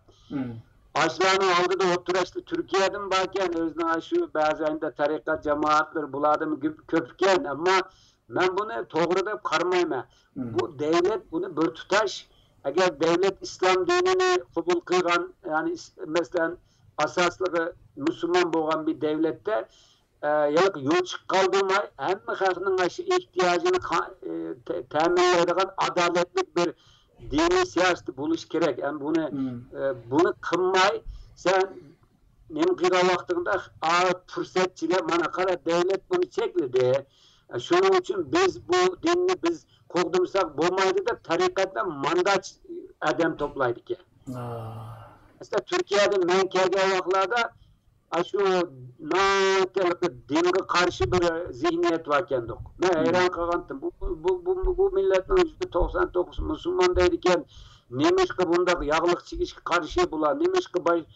ئاشۇلارنىڭ ئالدىدا ئولتۇرۇشتا تۈركىيەدىمۇ باركەن، ئۆزىنىڭ شۇ بەزى ئەندى تەرىقەت جامائەتلىرى بۇلاردىمۇ كۆپ، كۆپكەن. ئەمما مەن بۇنى توغرا دەپ قارىمايمەن. بۇ دەۋلەت بۇنى بىر تۇتاش، ئەگەر دەۋلەت ئىسلام دىنىنى قوبۇل قىلغان، يەنى ئىس-، مەسىلەن، ئاساسلىقى مۇسۇلمان بولغان بىر دەۋلەتتە، ئە، يەنى يوچۇق قالدۇرماي، ھەممە خەقنىڭ شۇ ئېھتىياجىنى قا-، ئە، تە-، تەمىنلەيدىغان ئادالەتلىك بىر دىنىي سىياسىتى بولۇشى كېرەك. ئەمما بۇنى، ئە، بۇنى قىلماي، سەن نېمە قىلغان ۋاقتىڭدا، ئا، پۇرسەتچىلەر، مانا قارا، دەۋلەت بۇنى چەكلىدى. شۇنىڭ ئۈچۈن بىز بۇ دىننى بىز قوغدىمىساق بولمايدۇ دەپ تەرىقەتلەر ماندا ئادەم توپلايدىكەن. مەسىلەن، تۈركىيەدە مەن كەلگەن ۋاقىتلاردا ئاشۇ ناھايىتى دىنغا قارشى بىر زېھنىيەت باركەندۇق. مەن ھەيران قالغانتىم. بۇ، بۇ، بۇ، بۇ مىللەتنىڭ يۈزدە توقسان توققۇز مۇسۇلمان دەيدىكەن. نېمىشقا بۇنداق ياغلىق چىگىشكە قارشى بۇلار؟ نېمىشقا باش-،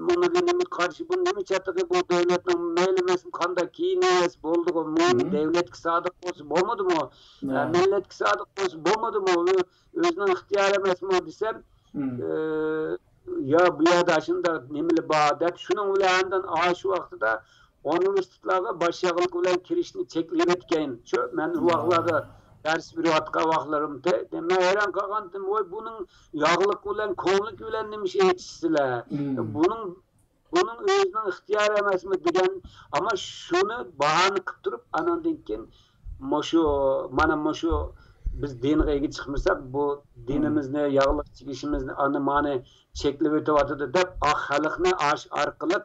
بۇنىڭغا نېمە قارشى؟ بۇ نېمە چاتىقى بۇ دۆلەتنىڭ؟ مەيلى ئەمەسمۇ قانداق كىيىنىۋەرسە بولدىغۇ؟ مۇھىم دۆلەتكە سادىق بولسا بولمىدىمۇ؟ ھە، مىللەتكە سادىق بولسا بولمىدىمۇ؟ ئۆ-، ئۆزىنىڭ ئىختىيارى ئەمەسمۇ دېسەم، ئە، يا بۇ يەردە شۇنداق نېمىلەر بار دەپ، شۇنىڭ بىلەن ئاندىن ئاشۇ ۋاقتىدا ئۇنىۋېرسىتېتلارغا باش ياغلىق بىلەن كىرىشنى چەكلىۋەتكەن. شۇ مەن ئۇ ۋاقىتلاردا دەرس بېرىۋاتقان ۋاقىتلىرىمدا مەن ھەيران قالغانتىم، ۋاي، بۇنىڭ ياغلىق بىلەن، كوڭلۇك بىلەن نېمە ئىش ئېيتىشسىلەر؟ بۇنىڭ، بۇنىڭ ئۆزىنىڭ ئىختىيارى ئەمەسمۇ دېگەن. ئەمما شۇنى باھانە قىلىپ تۇرۇپ، ئاناندىن كېيىن مۇشۇ، مانا مۇشۇ بىز دىنغا ئىگە چىقمىساق، بۇ دىنىمىزنى، ياغلىق چىگىشىمىزنى، ئانى مانى چەكلىۋېتىۋاتىدۇ دەپ، ئاق خەلقنى ئاش ئارقىلىق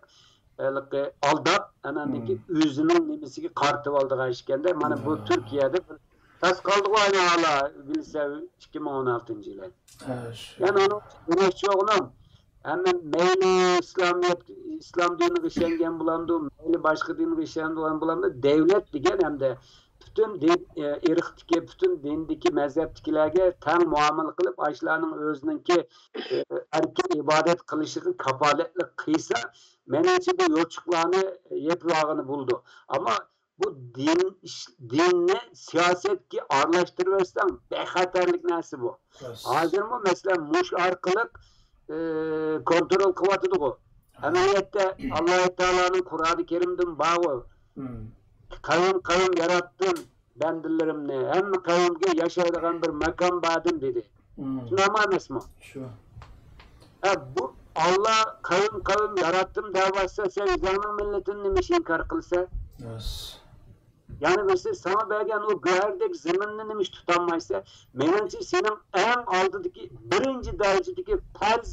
ھېلىقى ئالداپ، ئاناندىن كېيىن ئۆزىنىڭ نېمىسىگە قارىتىۋالىدىغان ئىشكەندە، مانا بۇ تۈركىيەدە بىر تاس قالدىغۇ ئاينى ھالا بىلسە ئىككى مىڭ ئون ئالتىنچى يىلى. يەنى ئۇنىڭ دېمەكچى بولغىنىم، ھەممە مەيلى ئىسلامىيەت، ئىسلام دىنىغا ئىشەنگەن بولامدۇ، مەيلى باشقا دىنغا ئىشەنگەن بولامدۇ، دەۋلەت دېگەن ھەمدە پۈتۈن دىن، ئە، ئىرقتىكى، پۈتۈن دىندىكى، مەزھەپتىكىلەرگە تەڭ مۇئامىلە قىلىپ، ئاشۇلارنىڭ ئۆزىنىڭكى، ئە، ئەركىن ئىبادەت قىلىشىغا كاپالەتلىك قىلسا، مېنىڭچە بۇ يوچۇقلارنى يېپىۋالغىلى بولىدۇ. ئەمما بۇ دىن ئىش-، دىننى سىياسەتكە ئارىلاشتۇرۇۋەتسەڭ، بەك خەتەرلىك نەرسە بۇ. ھازىرمۇ، مەسىلەن، مۇشۇ ئارقىلىق، ئى، كونترول قىلىۋاتىدىغۇ. ئەمەلىيەتتە، ئاللاھ تائالانىڭ قۇرئانى كەرىمدىمۇ بارغۇ. قەۋم-قەۋم ياراتتىم بەندىلىرىمنى، ھەممە قەۋمگە ياشايدىغان بىر ماكان بەردىم، دېدى. شۇنداقمۇ ئەمەسمۇ؟ شۇ. ھە، بۇ ئاللاھ قەۋم-قەۋم ياراتتىم دەۋاتسا، سەن ئۆزۈڭنىڭ مىللىتىنى نېمە ئىش ئىنكار قىلىسەن؟ يەنە بىرسى، ساڭا بەرگەن ئۇ گۆھەردەك زېمىننى نېمە ئىش تۇتالمايسەن؟ مېنىڭچە، سېنىڭ ئەڭ ئالدىدىكى، بىرىنچى دەرىجىدىكى پەرز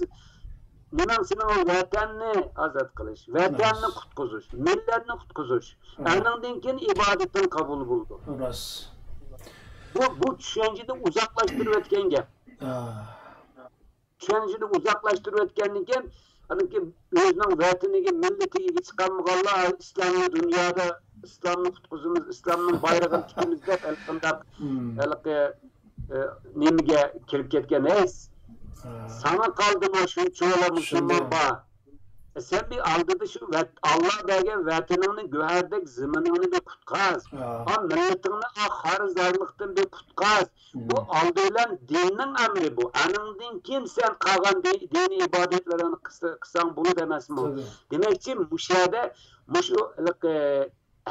نېمەڭ سېنىڭ ۋەتەننى ئازاد قىلىش، ۋەتەننى قۇتقۇزۇش، مىللەتنى قۇتقۇزۇش. ئانىڭدىن كېيىن ئىبادىتىڭ قوبۇل بولىدۇ. بۇ، بۇ چۈشەنچىدىن ئۇزاقلاشتۇرۇۋەتكەن گەپ. چۈشەنچىدىن ئۇزاقلاشتۇرۇۋەتكەندىن كېيىن، ئانىڭ كېيىن ئۆزىنىڭ ۋەتىنىگە، مىللىتىگە ئىگە چىقالمىغانلار، ئىسلامنى دۇنيادا، ئىسلامنى قۇتقۇزىمىز، ئىسلامنىڭ بايرىغىنى تىكىمىز دەپ، ھېلىقانداق، ھېلىقى، ئە، نېمىگە كىرىپ كەتكەن. ھەي، ساڭا قالدىمۇ شۇنچىۋالا مۇسۇلمان بار؟ سەن بىر ئالدىدا شۇ ۋەت-، ئاللا بەرگەن ۋەتىنىڭنى، گۆھەردەك زېمىنىڭنى بىر قۇتقاز. ھا. ئا، مىللىتىڭنى ئا خار-زارلىقتىن بىر قۇتقاز. بۇ مم. ئالدى بىلەن دىننىڭ ئەمرى بۇ. ئانىڭدىن كېيىن سەن قالغان دى-، دىنىي ئىبادەتلىرىڭنى قىلسا-، قىلساڭ بولىدۇ ئەمەسمۇ؟ تەبىئىي. دېمەكچى، مۇشۇ يەردە مۇشۇ ھېلىقى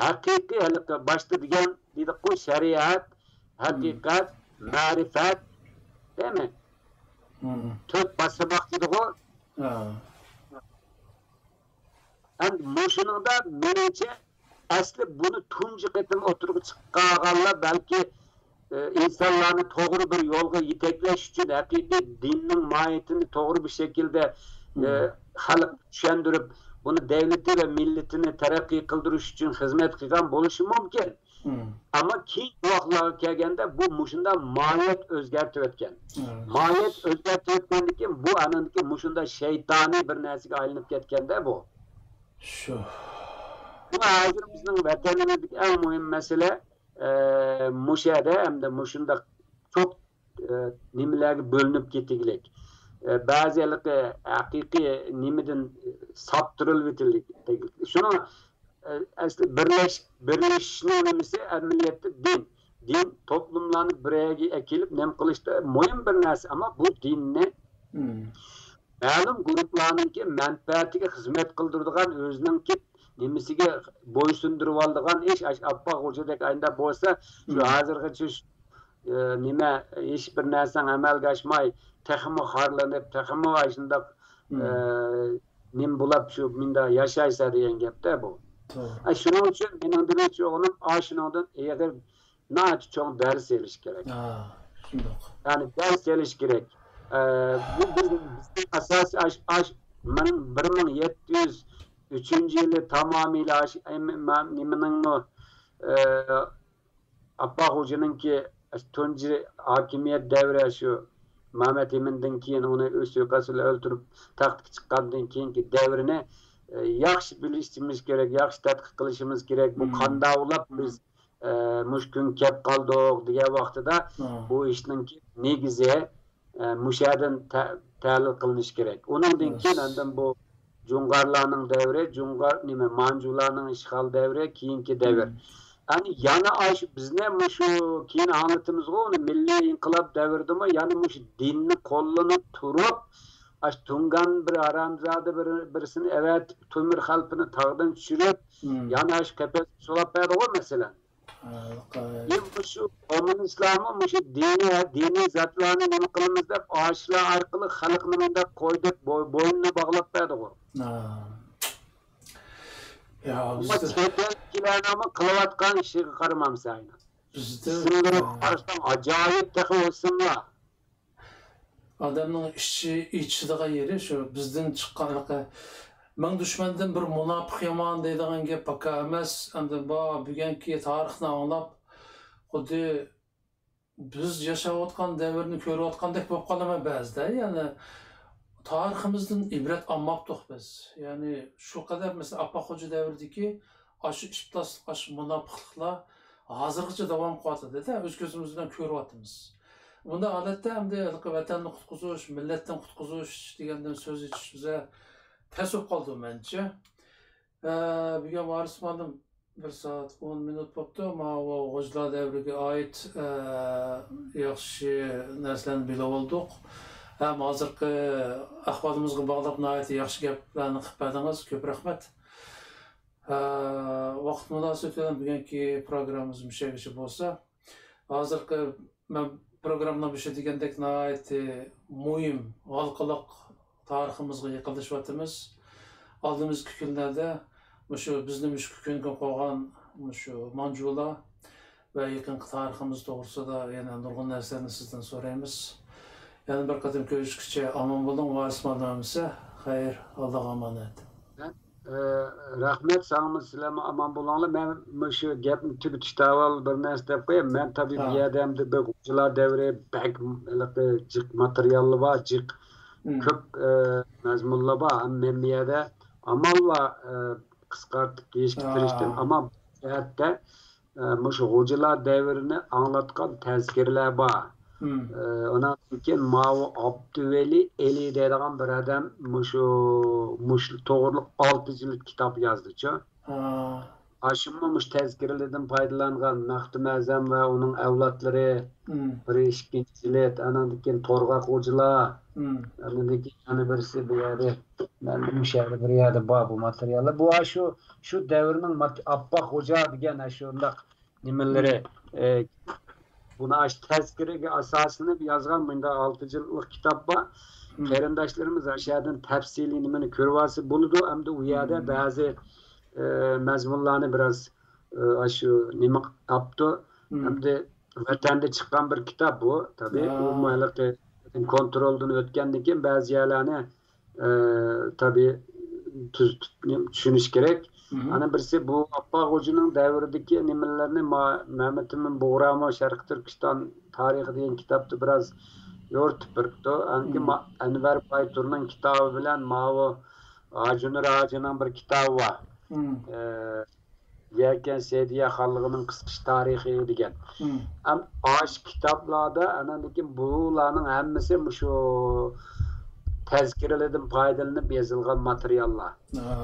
ھەقىقىي، ھېلىقى باشتا دېگەن دېدۇققۇ، شەرىئەت، مم. ھەقىقەت، مەرىپەت، دەيمەن. مم. تۆت باسماق دېدىغۇ. ھا. ئەمدى مۇشۇنىڭدا مېنىڭچە ئەسلى بۇنى تۇنجى قېتىم ئوتتۇرىغا چىقارغانلار بەلكى، ئى، ئىنسانلارنى توغرا بىر يولغا يېتەكلەش ئۈچۈن، ھەقىقىي دىننىڭ ماھىيىتىنى توغرا بىر شەكىلدە، ئى، مم. خەلققە چۈشەندۈرۈپ، بۇنى دەۋلىتى ۋە مىللىتىنى تەرەققىي قىلدۇرۇش ئۈچۈن خىزمەت قىلغان بولۇشى مۇمكىن. مم. ئەمما كېيىنكى ۋاقىتلارغا كەلگەندە بۇ مۇشۇنداق ماھىيەت ئۆزگەرتىۋەتكەن. مم. ماھىيەت ئۆزگەرتىۋەتكەندىن كېيىن بۇ ئانىڭدىكى مۇشۇنداق شەيتانىي بىر نەرسىگە ئايلىنىپ كەتكەندە بۇ. شۇ. بۇ ھازىر بىزنىڭ ۋەتىنىمىزدىكى ئەڭ مۇھىم مەسىلە، ئە، مۇشۇ يەردە ھەمدە مۇشۇنداق چوڭ، ئە، نېمىلەرگە بۆلۈنۈپ كېتىگلىك. ئە، بەزى ھېلىقى ھەقىقىي نېمىدىن ساپتۇرۇلۇۋېتىلدى. شۇنىڭ، ئە، ئەسلى بىرلەش-، بىرلىشىشنىڭ نېمىسى ئەمەلىيەتتە دىن. دىن توپلۇملارنى بىر يەرگە ئەكېلىپ نېمە قىلىشتا مۇھىم بىر نەرسە. ئەمما بۇ دىننى مم. مەلۇم گۇرۇپپىلارنىڭكى مەنپەئەتىگە خىزمەت قىلدۇرىدىغان، ئۆزىنىڭكى نېمىسىگە بويسۇندۇرۇۋالىدىغان ئىش، ئاش-، ئاپپاق خوجىدەك ئاينداپ بولسا، شۇ مم. ھازىرغىچە شۇ، ئە، نېمە، ھېچ بىر نەرسەڭ ئەمەلگە ئاشماي، تېخىمۇ خارلىنىپ، تېخىمۇ ئاشۇنداق، مم. ئە، نېمە بولاپ شۇ مۇنداق ياشايسەن دېگەن گەپتە بۇ. توغرا. ئە، شۇنىڭ ئۈچۈن مېنىڭ دېمەكچى بولغىنىم، ئاشۇنىڭدىن ئېغىر ناھايىتى چوڭ دەرس ئېلىش كېرەك. ھا، شۇنداق. يەنى دەرس ئېلىش كېرەك. ئە، بۇ بىز، بىزنىڭ ئاساسىي ئاش، ئاش، مىڭ، بىر مىڭ يەتتە يۈز ئۈچىنچى يىلى تامامىيلا ئاش، ئەم-، ما-، نېمىنىڭمۇ، ئە، ئاپپاق خوجىنىڭكى تۇنجى ھاكىمىيەت دەۋرى شۇ مەمەت ئىمىندىن كېيىن ئۇنى سۇيىقەست بىلەن ئۆلتۈرۈپ تەختكە چىققاندىن كېيىنكى دەۋرنى، ئە، ياخشى بىلىشىمىز كېرەك، ياخشى تەتقىق قىلىشىمىز كېرەك. بۇ مم. قانداقلاپ بىز ئە، مۇشۇ كۈنگە كەپ قالدۇق دېگەن ۋاقتىدا، ھە. بۇ ئىشنىڭكى نېگىزى، ئە، مۇشۇ يەردىن تە-، تەھلىل قىلىنىشى كېرەك. ئۇنىڭدىن كېيىن ئاندىن بۇ جۇڭغارلارنىڭ دەۋرى، جۇڭغار، نېمە، مانجۇلارنىڭ ئىشغال دەۋرى، كېيىنكى دەۋر. مم. ئەنە يەنە ئاشۇ بىزنى مۇشۇ كېيىن ئاڭلىتىمىزغۇ، ئۇنى مىللىي ئىنقىلاب دەۋرىدىمۇ، يەنە مۇشۇ دىننى قوللىنىپ تۇرۇپ، ئاشۇ تۇڭگان بىر ھارامزادە بىر، بىرسىنى ئەۋەتىپ، تۆمۈر خەلپىنى تاغدىن چۈشۈرۈپ، مم. يەنە ئاشۇ قەپەسكە سولاپ بەردىغۇ، مەسىلەن. ھە، ئەمدى مۇشۇ كوممۇنىستلارمۇ مۇشۇ دىنىي، دىنىي زاتلارنى نېمە قىلىمىز دەپ، ئاشۇلار ئارقىلىق خەلقنى مۇنداق قوي دەپ بو-، بوينىنى باغلاپ بەردىغۇ. ھە. يا، ئەمما بىزدە چەت ئەلدىكىلەرنىڭمۇ قىلىۋاتقان ئىشىغا قارىمامسەن ئاينا. بىزدە، ئىسىملىرىغا ھە. قارىساڭ، ئاجايىپ تېخى ئىسىملار. ئادەمنىڭ ئىچى ئېچىشىدىغان يېرى شۇ، بىزدىن چىققان ھېلىقى، «مىڭ دۈشمەندىن بىر مۇناپىق يامان» دەيدىغان گەپ پاكا ئەمەس. ئەمدى بۇ بۈگۈنكى تارىخنى ئاڭلاپ، خۇددى بىز ياشاۋاتقان دەۋرنى كۆرۈۋاتقاندەك بولۇپ قالىمەن بەزىدە. يەنى تارىخىمىزدىن ئىبرەت ئالماپتۇق بىز. يەنى شۇ قەدەر، مەسىلەن، ئاپپاق خوجا دەۋرىدىكى ئاشۇ ئىپلاسلىق، ئاشۇ مۇناپىقلىقلار ھازىرغىچە داۋام قىلىۋاتىدۇ-دە، ئۆز كۆزىمىز بىلەن كۆرۈۋاتىمىز. بۇنداق ھالەتتە ئەمدى ھېلىقى ۋەتەننى قۇتقۇزۇش، مىللەتنى قۇتقۇزۇش دېگەندىن سۆز ئېچىش بىزگە تەس بولۇپ قالدى مەنچە. ئە، بۈگۈن ۋارىس مۇئەللىم، بىر سائەت ئون مىنۇت بوپتۇ. ماۋۇ غوجىلار دەۋرىگە ئائىت، ئە، ياخشى نەرسىلەرنى بىلىۋالدۇق. ھەم ھازىرقى ئەھۋالىمىزغا باغلاپ ناھايىتى ياخشى گەپلەرنى قىلىپ بەردىڭىز. كۆپ رەھمەت. ئە، ۋاقىت مۇناسىۋىتى بىلەن بۈگۈنكى پروگراممىمىز مۇشۇ يەرگىچە بولسا، ھازىرقى مەن پروگراممىنىڭ بېشىدا دېگەندەك ناھايىتى مۇھىم ھالقىلىق تارىخىمىزغا يېقىنلىشىۋاتىمىز. ئالدىمىزدىكى كۈنلەردە مۇشۇ بىزنى مۇشۇ كۈنگە قويغان مۇشۇ مانجۇلار ۋە يېقىنقى تارىخىمىز توغرىسىدا يەنە نۇرغۇن نەرسىلەرنى سىزدىن سورايمىز. يەنە بىر قېتىم كۆرۈشكىچە ئامان بولۇڭ، ۋارىس مۇئەللىم ئەمىسە. خەير، ئاللاغا ئامانەت. ئە، رەھمەت ساڭىمۇ، سىلەرمۇ ئامان بولۇڭلار. مەن مۇشۇ گەپنى تۈگىتىشتە ئاۋۋال بىر نەرسە دەپ قوياي. مەن تەبىئىي بۇ ھە. يەردە ئەمدى بىر غوجىلار دەۋرى بەك ھېلىقى جىق ماتېرىياللار بار، جىق مم. كۆپ، ئە، مەزمۇنلار بار. ھەم مەن بۇ يەردە ئامانلا، ئە، قىسقارتىپ دېيىشكە ھە. تىرىشتىم. ئەمما بۇ جەھەتتە، ئە، مۇشۇ غوجىلار دەۋرىنى ئاڭلاتقان تەزكىرىلەر بار. ئۇنىڭدىن كېيىن ماۋۇ ئابدۇۋەلى ئېلى دەيدىغان بىر ئادەم مۇشۇ، مۇشۇ توغرىلىق ئالتە جىلد كىتاب يازدىچۇ. ئاشۇمۇ مۇشۇ تەزكىرىلىرىدىن پايدىلانغان مەختۇم ئەزەم ۋە ئۇنىڭ ئەۋلادلىرى، بىرى ئىككىنچى جىلد، ئاناندىن كېيىن تورغاق خوجىلار، ئانىدىن كېيىن يەنە بىرسى بۇ يەردە، مەن مۇشۇ يەردە بىر يەردە بار بۇ ماتېرىياللار. بۇ شۇ، شۇ دەۋرنىڭ مات-، ئاپپاق خوجا دېگەن شۇنداق نېمىلىرى، ئى، بۇنى ئاشۇ تەزكىرىگە ئاساسلىنىپ يازغان مۇنداق ئالتە جىلدلىق كىتاب بار. قېرىنداشلىرىمىز ئاشۇ يەردىن تەپسىلىي نېمىنى كۆرۈۋالسا بولىدۇ. ئەمدى ئۇ يەردە بەزى، ئى، مەزمۇنلارنى بىراز، ئى، ئاشۇ نېمە ئاپتۇ. ئەمدى ۋەتەندە چىققان بىر كىتاب بۇ. تەبىئىي، ئۇمۇ ھېلىقى كونترولدىن ئۆتكەندىن كېيىن بەزى يەرلەرنى ئى، تەبىئىي تۈزىتىپ چۈشىنىش كېرەك. ئانا بىرسى بۇ ئاپپاق خوجىنىڭ دەۋرىدىكى نېمىلەرنى ما-، مەمەتئىمىن بۇغرامۇ شەرقىي تۈركىستان تارىخى دېگەن كىتابتا بىراز يورۇتۇپ بېرىپتۇ. ئانكى ما-، ئەنۋەر بايتۇرنىڭ كىتابى بىلەن ماۋۇ ھاجىنۇر ھاجىنىڭ بىر كىتابى بار. ئى، يەكەن سەئىدىيە خانلىقىنىڭ قىسقىچە تارىخى دېگەن. ئەم ئاشۇ كىتابلاردا ئاناندىن كېيىن بۇلارنىڭ ھەممىسى مۇشۇ تەزكىرىلەردىن پايدىلىنىپ يېزىلغان ماتېرىياللار.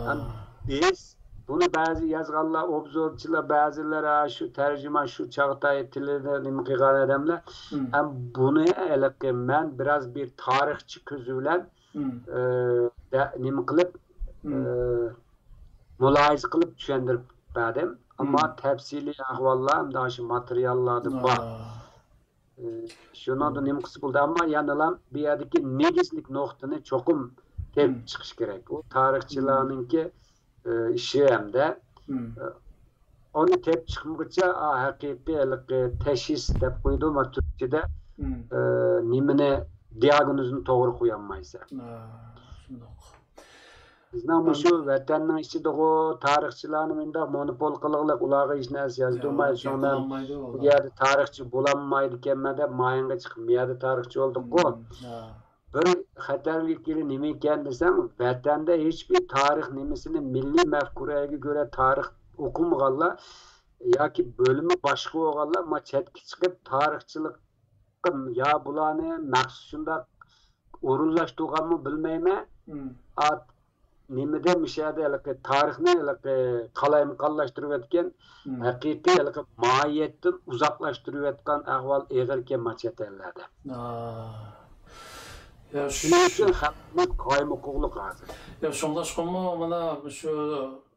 ئەم بىز بۇنى بەزى يازغانلار، ئوبزورچىلار، بەزىلەر، ھە، شۇ تەرجىمان، شۇ چاغتاي تىلىدا نېمە قىلغان ئادەملەر. ئەم بۇنى ھېلىقى مەن بىراز بىر تارىخچى كۆزى بىلەن، ئى، دە-، نېمە قىلىپ، ئى، مۇلاھىزە قىلىپ چۈشەندۈرۈپ بەردىم. ئەمما تەپسىلىي ئەھۋاللار ئەمدى ئاشۇ ماتېرىياللاردا بار. ئى، شۇنىڭدا نېمە قىلسا بولدى. ئەمما يەنىلا بۇ يەردىكى نېگىزلىك نۇقتىنى چوقۇم تېپىپ چىقىش كېرەك. ئۇ تارىخچىلارنىڭكى، ئى، ئىشى ھەمدە، ئى، ئۇنى تېپىپ چىقمىغۇچە، ئا، ھەقىقىي ھېلىقى تەشخىس دەپ قويىدۇ ما تۈركچىدە، ئى، نېمىنى، دىئاگنوزنى توغرا قويالمايسەن. شۇنداق. بىزنىڭ مۇشۇ ۋەتەننىڭ ئىچىدىغۇ تارىخچىلارنى مۇنداق مونوپول قىلغىلىق، ئۇلارغا ھېچ نەرسە يازدۇرمايدۇ. شۇڭا مەن بۇ يەردە تارىخچى بولالمايدىكەنمەن دەپ مايىنغا چىقىپ، بۇ يەردە تارىخچى بولدۇققۇ. بىر خەتەرلىك يېرى نېمە ئىكەن دېسەڭ، ۋەتەندە ھېچبىر تارىخ نېمىسىنى مىللىي مەفكۇرەگە كۆرە تارىخ ئوقۇمىغانلار ياكى بۆلۈمى باشقا بولغانلار ما چەتكە چىقىپ تارىخچىلىق يا بۇلارنى مەخسۇس شۇنداق ئورۇنلاشتۇرغانمۇ بىلمەيمەن. ئا، نېمىدە مۇشۇ يەردە ھېلىقى تارىخنى ھېلىقى قالايمىقانلاشتۇرۇۋەتكەن، ھەقىقىي ھېلىقى ماھىيەتتىن ئۇزاقلاشتۇرۇۋەتكەن ئەھۋال ئېغىركەن ما چەت ئەللەردە. شۇنىڭ ئۈچۈن خەلقىمىز قايمۇقۇقلۇق ھازىر. يا، شۇڭلاشقىمۇ مانا شۇ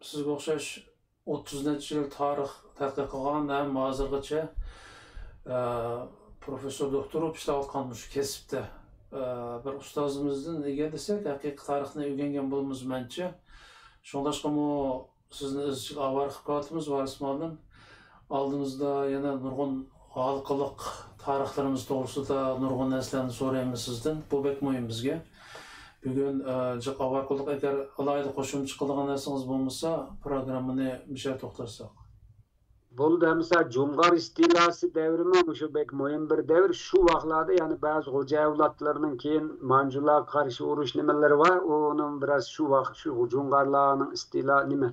سىزگە ئوخشاش ئوتتۇز نەچچە يىل تارىخ تەتقىق قىلغان ھەم ھازىرغىچە، ئە، پروفېسسور، دوكتور بولۇپ ئىشلەۋاتقان مۇشۇ كەسىپتە، ئە، بىر ئۇستازىمىزدىن ئىگىلىسەك، ھەقىقىي تارىخنى ئۆگەنگەن بولىمىز مەنچە. شۇڭلاشقىمۇ سىزنى ئىزچىل ئاۋارە قىلىپ قېلىۋاتىمىز، ۋارىس مۇئەللىم. ئالدىمىزدا يەنە نۇرغۇن ھالقىلىق تارىخلىرىمىز توغرىسىدا نۇرغۇن نەرسىلەرنى سورايمىز سىزدىن. بۇ بەك مۇھىم بىزگە. بۈگۈن، ئە، جىق ئاۋارە قىلدۇق. ئەگەر ئالاھىدە قوشۇمچە قىلىدىغان نەرسىڭىز بولمىسا، پروگراممىنى مۇشۇ يەردە توختاتساق. بولدى، مىسال، جۇڭغار ئىستىلاسى دەۋرىمۇ مۇشۇ بەك مۇھىم بىر دەۋر. شۇ ۋاقىتلاردا يەنە بەزى خوجا ئەۋلادلىرىنىڭ كېيىن مانجۇلارغا قارشى ئۇرۇش نېمىلىرى بار. ئۇنىڭ بىراز شۇ ۋاقىت، شۇ جۇڭغارلارنىڭ ئىستىلا، نېمە،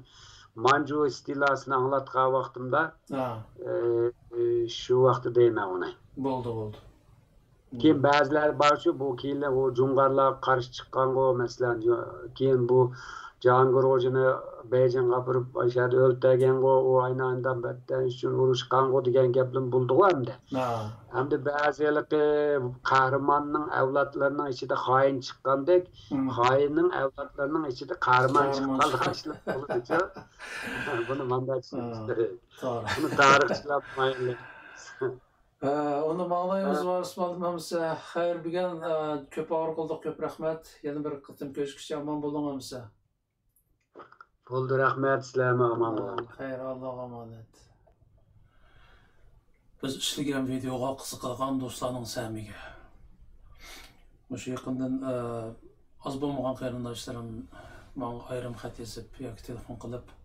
مانجۇ ئىستىلاسىنى ئاڭلاتقان ۋاقتىمدا، ئە، ئە، شۇ ۋاقىتتا دەيمەن ئۇنى. بولدى، بولدى. كېيىن بەزىلەر بارچۇ، بۇ كېيىنلەر ئۇ جۇڭغارلارغا قارشى چىققانغۇ، مەسىلەن، كېيىن بۇ جاھانگىر خوجىنى بېيجىڭغا ئاپىرىپ، ئاشۇ يەردە ئۆلتۈرگەنغۇ، ئۇ ئايناندان بەتتەن ئۈچۈن ئۇرۇشقانغۇ دېگەن گەپلىرىمۇ بولدىغۇ ئەمدى. ئەمدى بەزى ھېلىقى قەھرىماننىڭ ئەۋلادلىرىنىڭ ئىچىدە خائىن چىققاندەك، خائىننىڭ ئەۋلادلىرىنىڭ ئىچىدە قەھرىمان چىققان ئىشلار بولىدۇچۇ. بۇنى مانداق چۈشىنىش كېرەك. بۇنى تارىخچىلار مۇئەييەنلەيدۇ. ھە، ئۇنى ماڭلايمىز، ھە. ۋارىس مۇئەللىم ھەممىسى. خەير، بۈگۈن، ئە، كۆپ ئاۋارە قىلدۇق، كۆپ رەھمەت. يەنە بىر قېتىم كۆرۈشكىچە ئامان بولۇڭ ھەممىسى. بولدى، رەھمەت، سىلەرمۇ ئامان بولۇڭ. خەير، ئاللاغا ئامانەت. بىز ئىشلىگەن ۋىدېئوغا قىزىقىدىغان دوستلارنىڭ سەمىگە. مۇشۇ يېقىندىن، ئە، ئاز بولمىغان قېرىنداشلىرىم ماڭا ئايرىم خەت يېزىپ ياكى تېلېفون قىلىپ،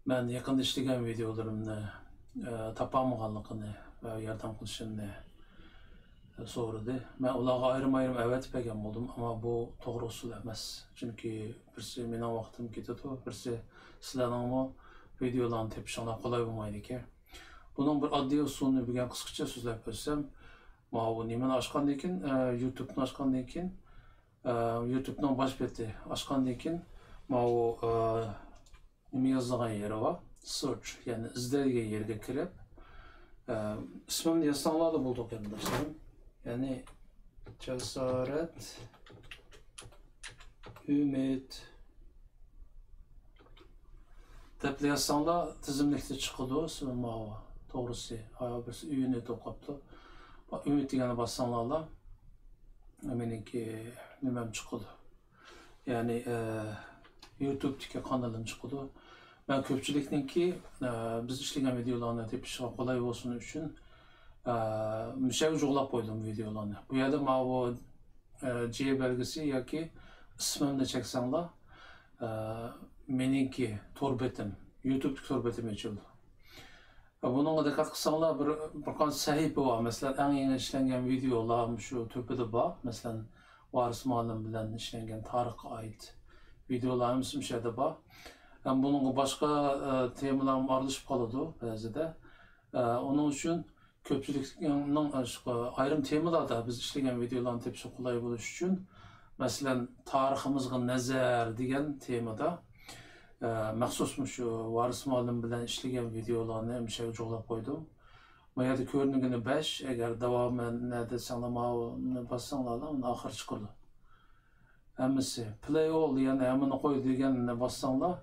مەن يېقىندا ئىشلىگەن ۋىدېئولىرىمنى، ئە، تاپالمىغانلىقىنى ۋە ياردەم قىلىشىمنى، ئە، سورىدى. مەن ئۇلارغا ئايرىم-ئايرىم ئەۋەتىپ بەرگەن بولدۇم، ئەمما بۇ توغرا ئۇسۇل ئەمەس. چۈنكى بىرسى مېنىڭ ۋاقتىم كېتىدۇ، بىرسى سىلەرنىڭمۇ ۋىدېئولارنى تېپىشىڭلار قولاي بولمايدىكەن. بۇنىڭ بىر ئاددىي ئۇسۇلىنى بۈگۈن قىسقىچە سۆزلەپ ئۆتسەم، ماۋۇ نېمىنى ئاچقاندىن كېيىن، ئە، يۇتۇبنى ئاچقاندىن كېيىن، ئە، يۇتۇبنىڭ باش بېتى ئاچقاندىن كېيىن، ماۋۇ، ئە، نېمە يازىدىغان يېرى بار، سېرچ، يەنى ئىزدەيدىغان يەرگە كىرىپ، ئە، ئىسمىمنى يازساڭلارلا بولىدۇ، قېرىنداشلىرىم. يەنى جاسارەت ئۈمىد دەپلا يازساڭلار، تىزىملىكتە چىقىدۇ. سىز ماۋۇ، توغرىسى، ھايا، بىرسى ئۈمىد دەپ قاپتۇ. ئۈمىد دېگەننى باسساڭلارلا، مېنىڭكى نېمەم چىقىدۇ. يەنى، ئە، يۇتۇبتىكى قانىلىم چىقىدۇ. مەن كۆپچىلىكنىڭكى، ئە، بىز ئىشلىگەن ۋىدېئولارنى تېپىشىغا قولاي بولسۇن ئۈچۈن، ئە، مۇشۇ يەرگە جۇغلاپ قويدۇم ۋىدېئولارنى. بۇ يەردە ماۋۇ، ئە، جى بەلگىسى ياكى ئىسمىمنى چەكسەڭلار، ئە، مېنىڭكى تور بېتىم، يۇتۇبتىكى تور بېتىم ئېچىلىدۇ. بۇنىڭغا دىققەت قىلساڭلار، بىر، بىر قانچە سەھىپە بار. مەسىلەن، ئەڭ يېڭى ئىشلەنگەن ۋىدېئولار مۇشۇ تۆپىدە بار. مەسىلەن، ۋارىس مۇئەللىم بىلەن ئىشلەنگەن تارىخقا ئائىت ۋىدېئولار ھەممىسى مۇشۇ يەردە بار. ھەم بۇنىڭغا باشقا، ئە، تېمىلارمۇ ئارىلىشىپ قالىدۇ بەزىدە. ئە، ئۇنىڭ ئۈچۈن كۆپچىلىكنىڭ، ئە، شۇ ئايرىم تېمىلاردا بىز ئىشلىگەن ۋىدېئولارنى تېپىشى قولاي بولۇش ئۈچۈن، مەسىلەن، تارىخىمىزغا نەزەر دېگەن تېمىدا، ئە، مەخسۇس مۇشۇ ۋارىس مۇئەللىم بىلەن ئىشلىگەن ۋىدېئولارنى مۇشۇ يەرگە جۇغلاپ قويدۇم. ما يەردە كۆرۈنگىنى بەش، ئەگەر داۋامى نە دېسەڭلار، ماۋۇنى باسساڭلارلا، ئۇنىڭ ئاخىرى چىقىدۇ. ھەممىسى. پلەي ئول، يەنى ھەممىنى قوي دېگەننى باسساڭلار،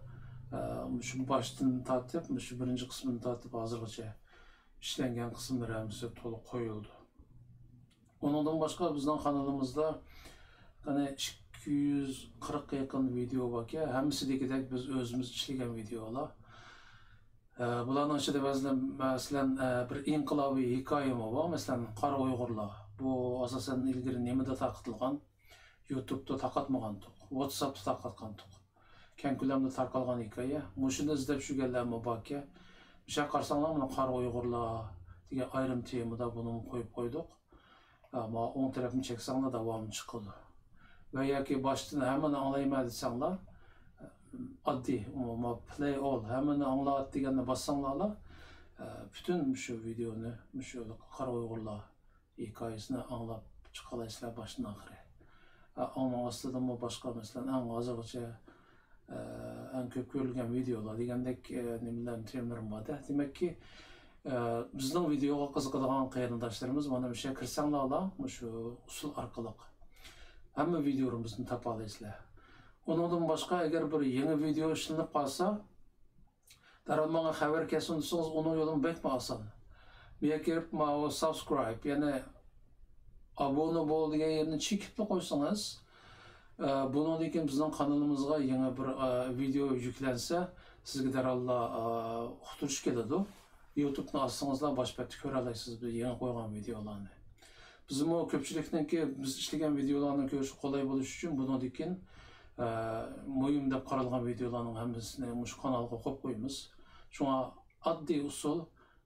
ئە، مۇشۇ باشتىن تارتىپ، مۇشۇ بىرىنچى قىسمىدىن تارتىپ ھازىرغىچە ئىشلەنگەن قىسىملىرى ھەممىسى تولۇق قويۇلىدۇ. ئۇنىڭدىن باشقا بىزنىڭ قانىلىمىزدا قېنى ئىككى يۈز قىرىققا يېقىن ۋىدېئو باركەن، ھەممىسى دېگۈدەك بىز ئۆزىمىز ئىشلىگەن ۋىدېئولار. ئە، بۇلارنىڭ ئىچىدە بەزىلەر، مەسىلەن، ئە، بىر ئىنقىلابىي ھېكايىمۇ بار. مەسىلەن، قارا ئۇيغۇرلار. بۇ ئاساسەن ئىلگىرى نېمىدە تارقىتىلغان؟ يۇتۇبتا تارقاتمىغانتۇق. ۋاتساپتا تارقاتقانتۇق. كەڭ كۆلەمدە تارقالغان ھېكايە. مۇشۇنى ئىزدەپ يۈرگەنلەرمۇ باركەن. مۇشۇ يەرگە قارىساڭلار، مانا قارا ئۇيغۇرلار دېگەن ئايرىم تېمىدا بۇنىمۇ قويۇپ قويدۇق. ئەمما ئوڭ تەرەپنى چەكسەڭلار داۋامى چىقىدۇ. ۋە ياكى باشتىن ھەممىنى ئاڭلايمەن دېسەڭلار، ئاددىي، ئومۇمەن، پلەي ئول، ھەممىنى ئاڭلات دېگەننى باسساڭلارلا، ئە، پۈتۈن مۇشۇ ۋىدېئونى، مۇشۇ قارا ئۇيغۇرلار ھېكايىسىنى ئاڭلاپ چىقالايسىلەر باشتىن ئاخىرى. ئە، ئۇنىڭ ئاستىدىمۇ باشقا، مەسىلەن، ئەڭ ھازىرغىچە، ئە، ئەڭ كۆپ كۆرۈلگەن ۋىدېئولار دېگەندەك، ئە، نېمىلەرنى، تېمىلىرىم بار-دە. دېمەككى، ئە، بىزنىڭ ۋىدېئوغا قىزىقىدىغان قېرىنداشلىرىمىز مانا مۇشۇ يەرگە كىرسەڭلارلا، مۇشۇ ئۇسۇل ئارقىلىق ھەممە ۋىدېئولىرىمىزنى تاپالايسىلەر. ئۇنىڭدىن باشقا، ئەگەر بىر يېڭى ۋىدېئو ئىشلىنىپ قالسا، دەرھال ماڭا خەۋەر كەلسۇن دېسىڭىز، ئۇنىڭ يولىمۇ بەكمۇ ئاسان. بۇ يەرگە كىرىپ، ماۋۇ سابسكرايب، يەنى ئابۇنە بول دېگەن يەرنى چېكىپلا قويسىڭىز، ئە، بۇنىڭدىن كېيىن بىزنىڭ قانىلىمىزغا يېڭى بىر، ئە، ۋىدېئو يۈكلەنسە، سىزگە دەرھاللا، ئە، ئۇقتۇرۇش كېلىدۇ. يۇتۇبنى ئاچسىڭىزلا باش بەتتە كۆرەلەيسىز بىز يېڭى قويغان ۋىدېئولارنى. بىزمۇ كۆپچىلىكنىڭكى بىز ئىشلىگەن ۋىدېئولارنى كۆرۈشى قولاي بولۇش ئۈچۈن بۇنىڭدىن كېيىن، ئە، مۇھىم دەپ قارالغان ۋىدېئولارنىڭ ھەممىسىنى مۇشۇ قانالغا قويۇپ قويىمىز. شۇڭا ئاددىي ئۇسۇل،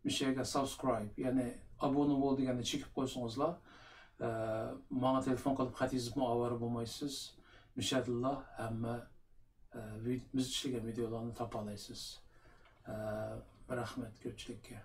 مۇشۇ يەرگە سابسكرايب، يەنى ئابۇنە بول دېگەننى چېكىپ قويسىڭىزلا، ئە، ماڭا تېلېفون قىلىپ خەت يېزىپمۇ ئاۋارە بولمايسىز. مۇشۇ يەردىلا ھەممە، ئە، ۋىد-، بىز ئىشلىگەن ۋىدېئولارنى تاپالايسىز. ئە، رەھمەت كۆپچىلىككە.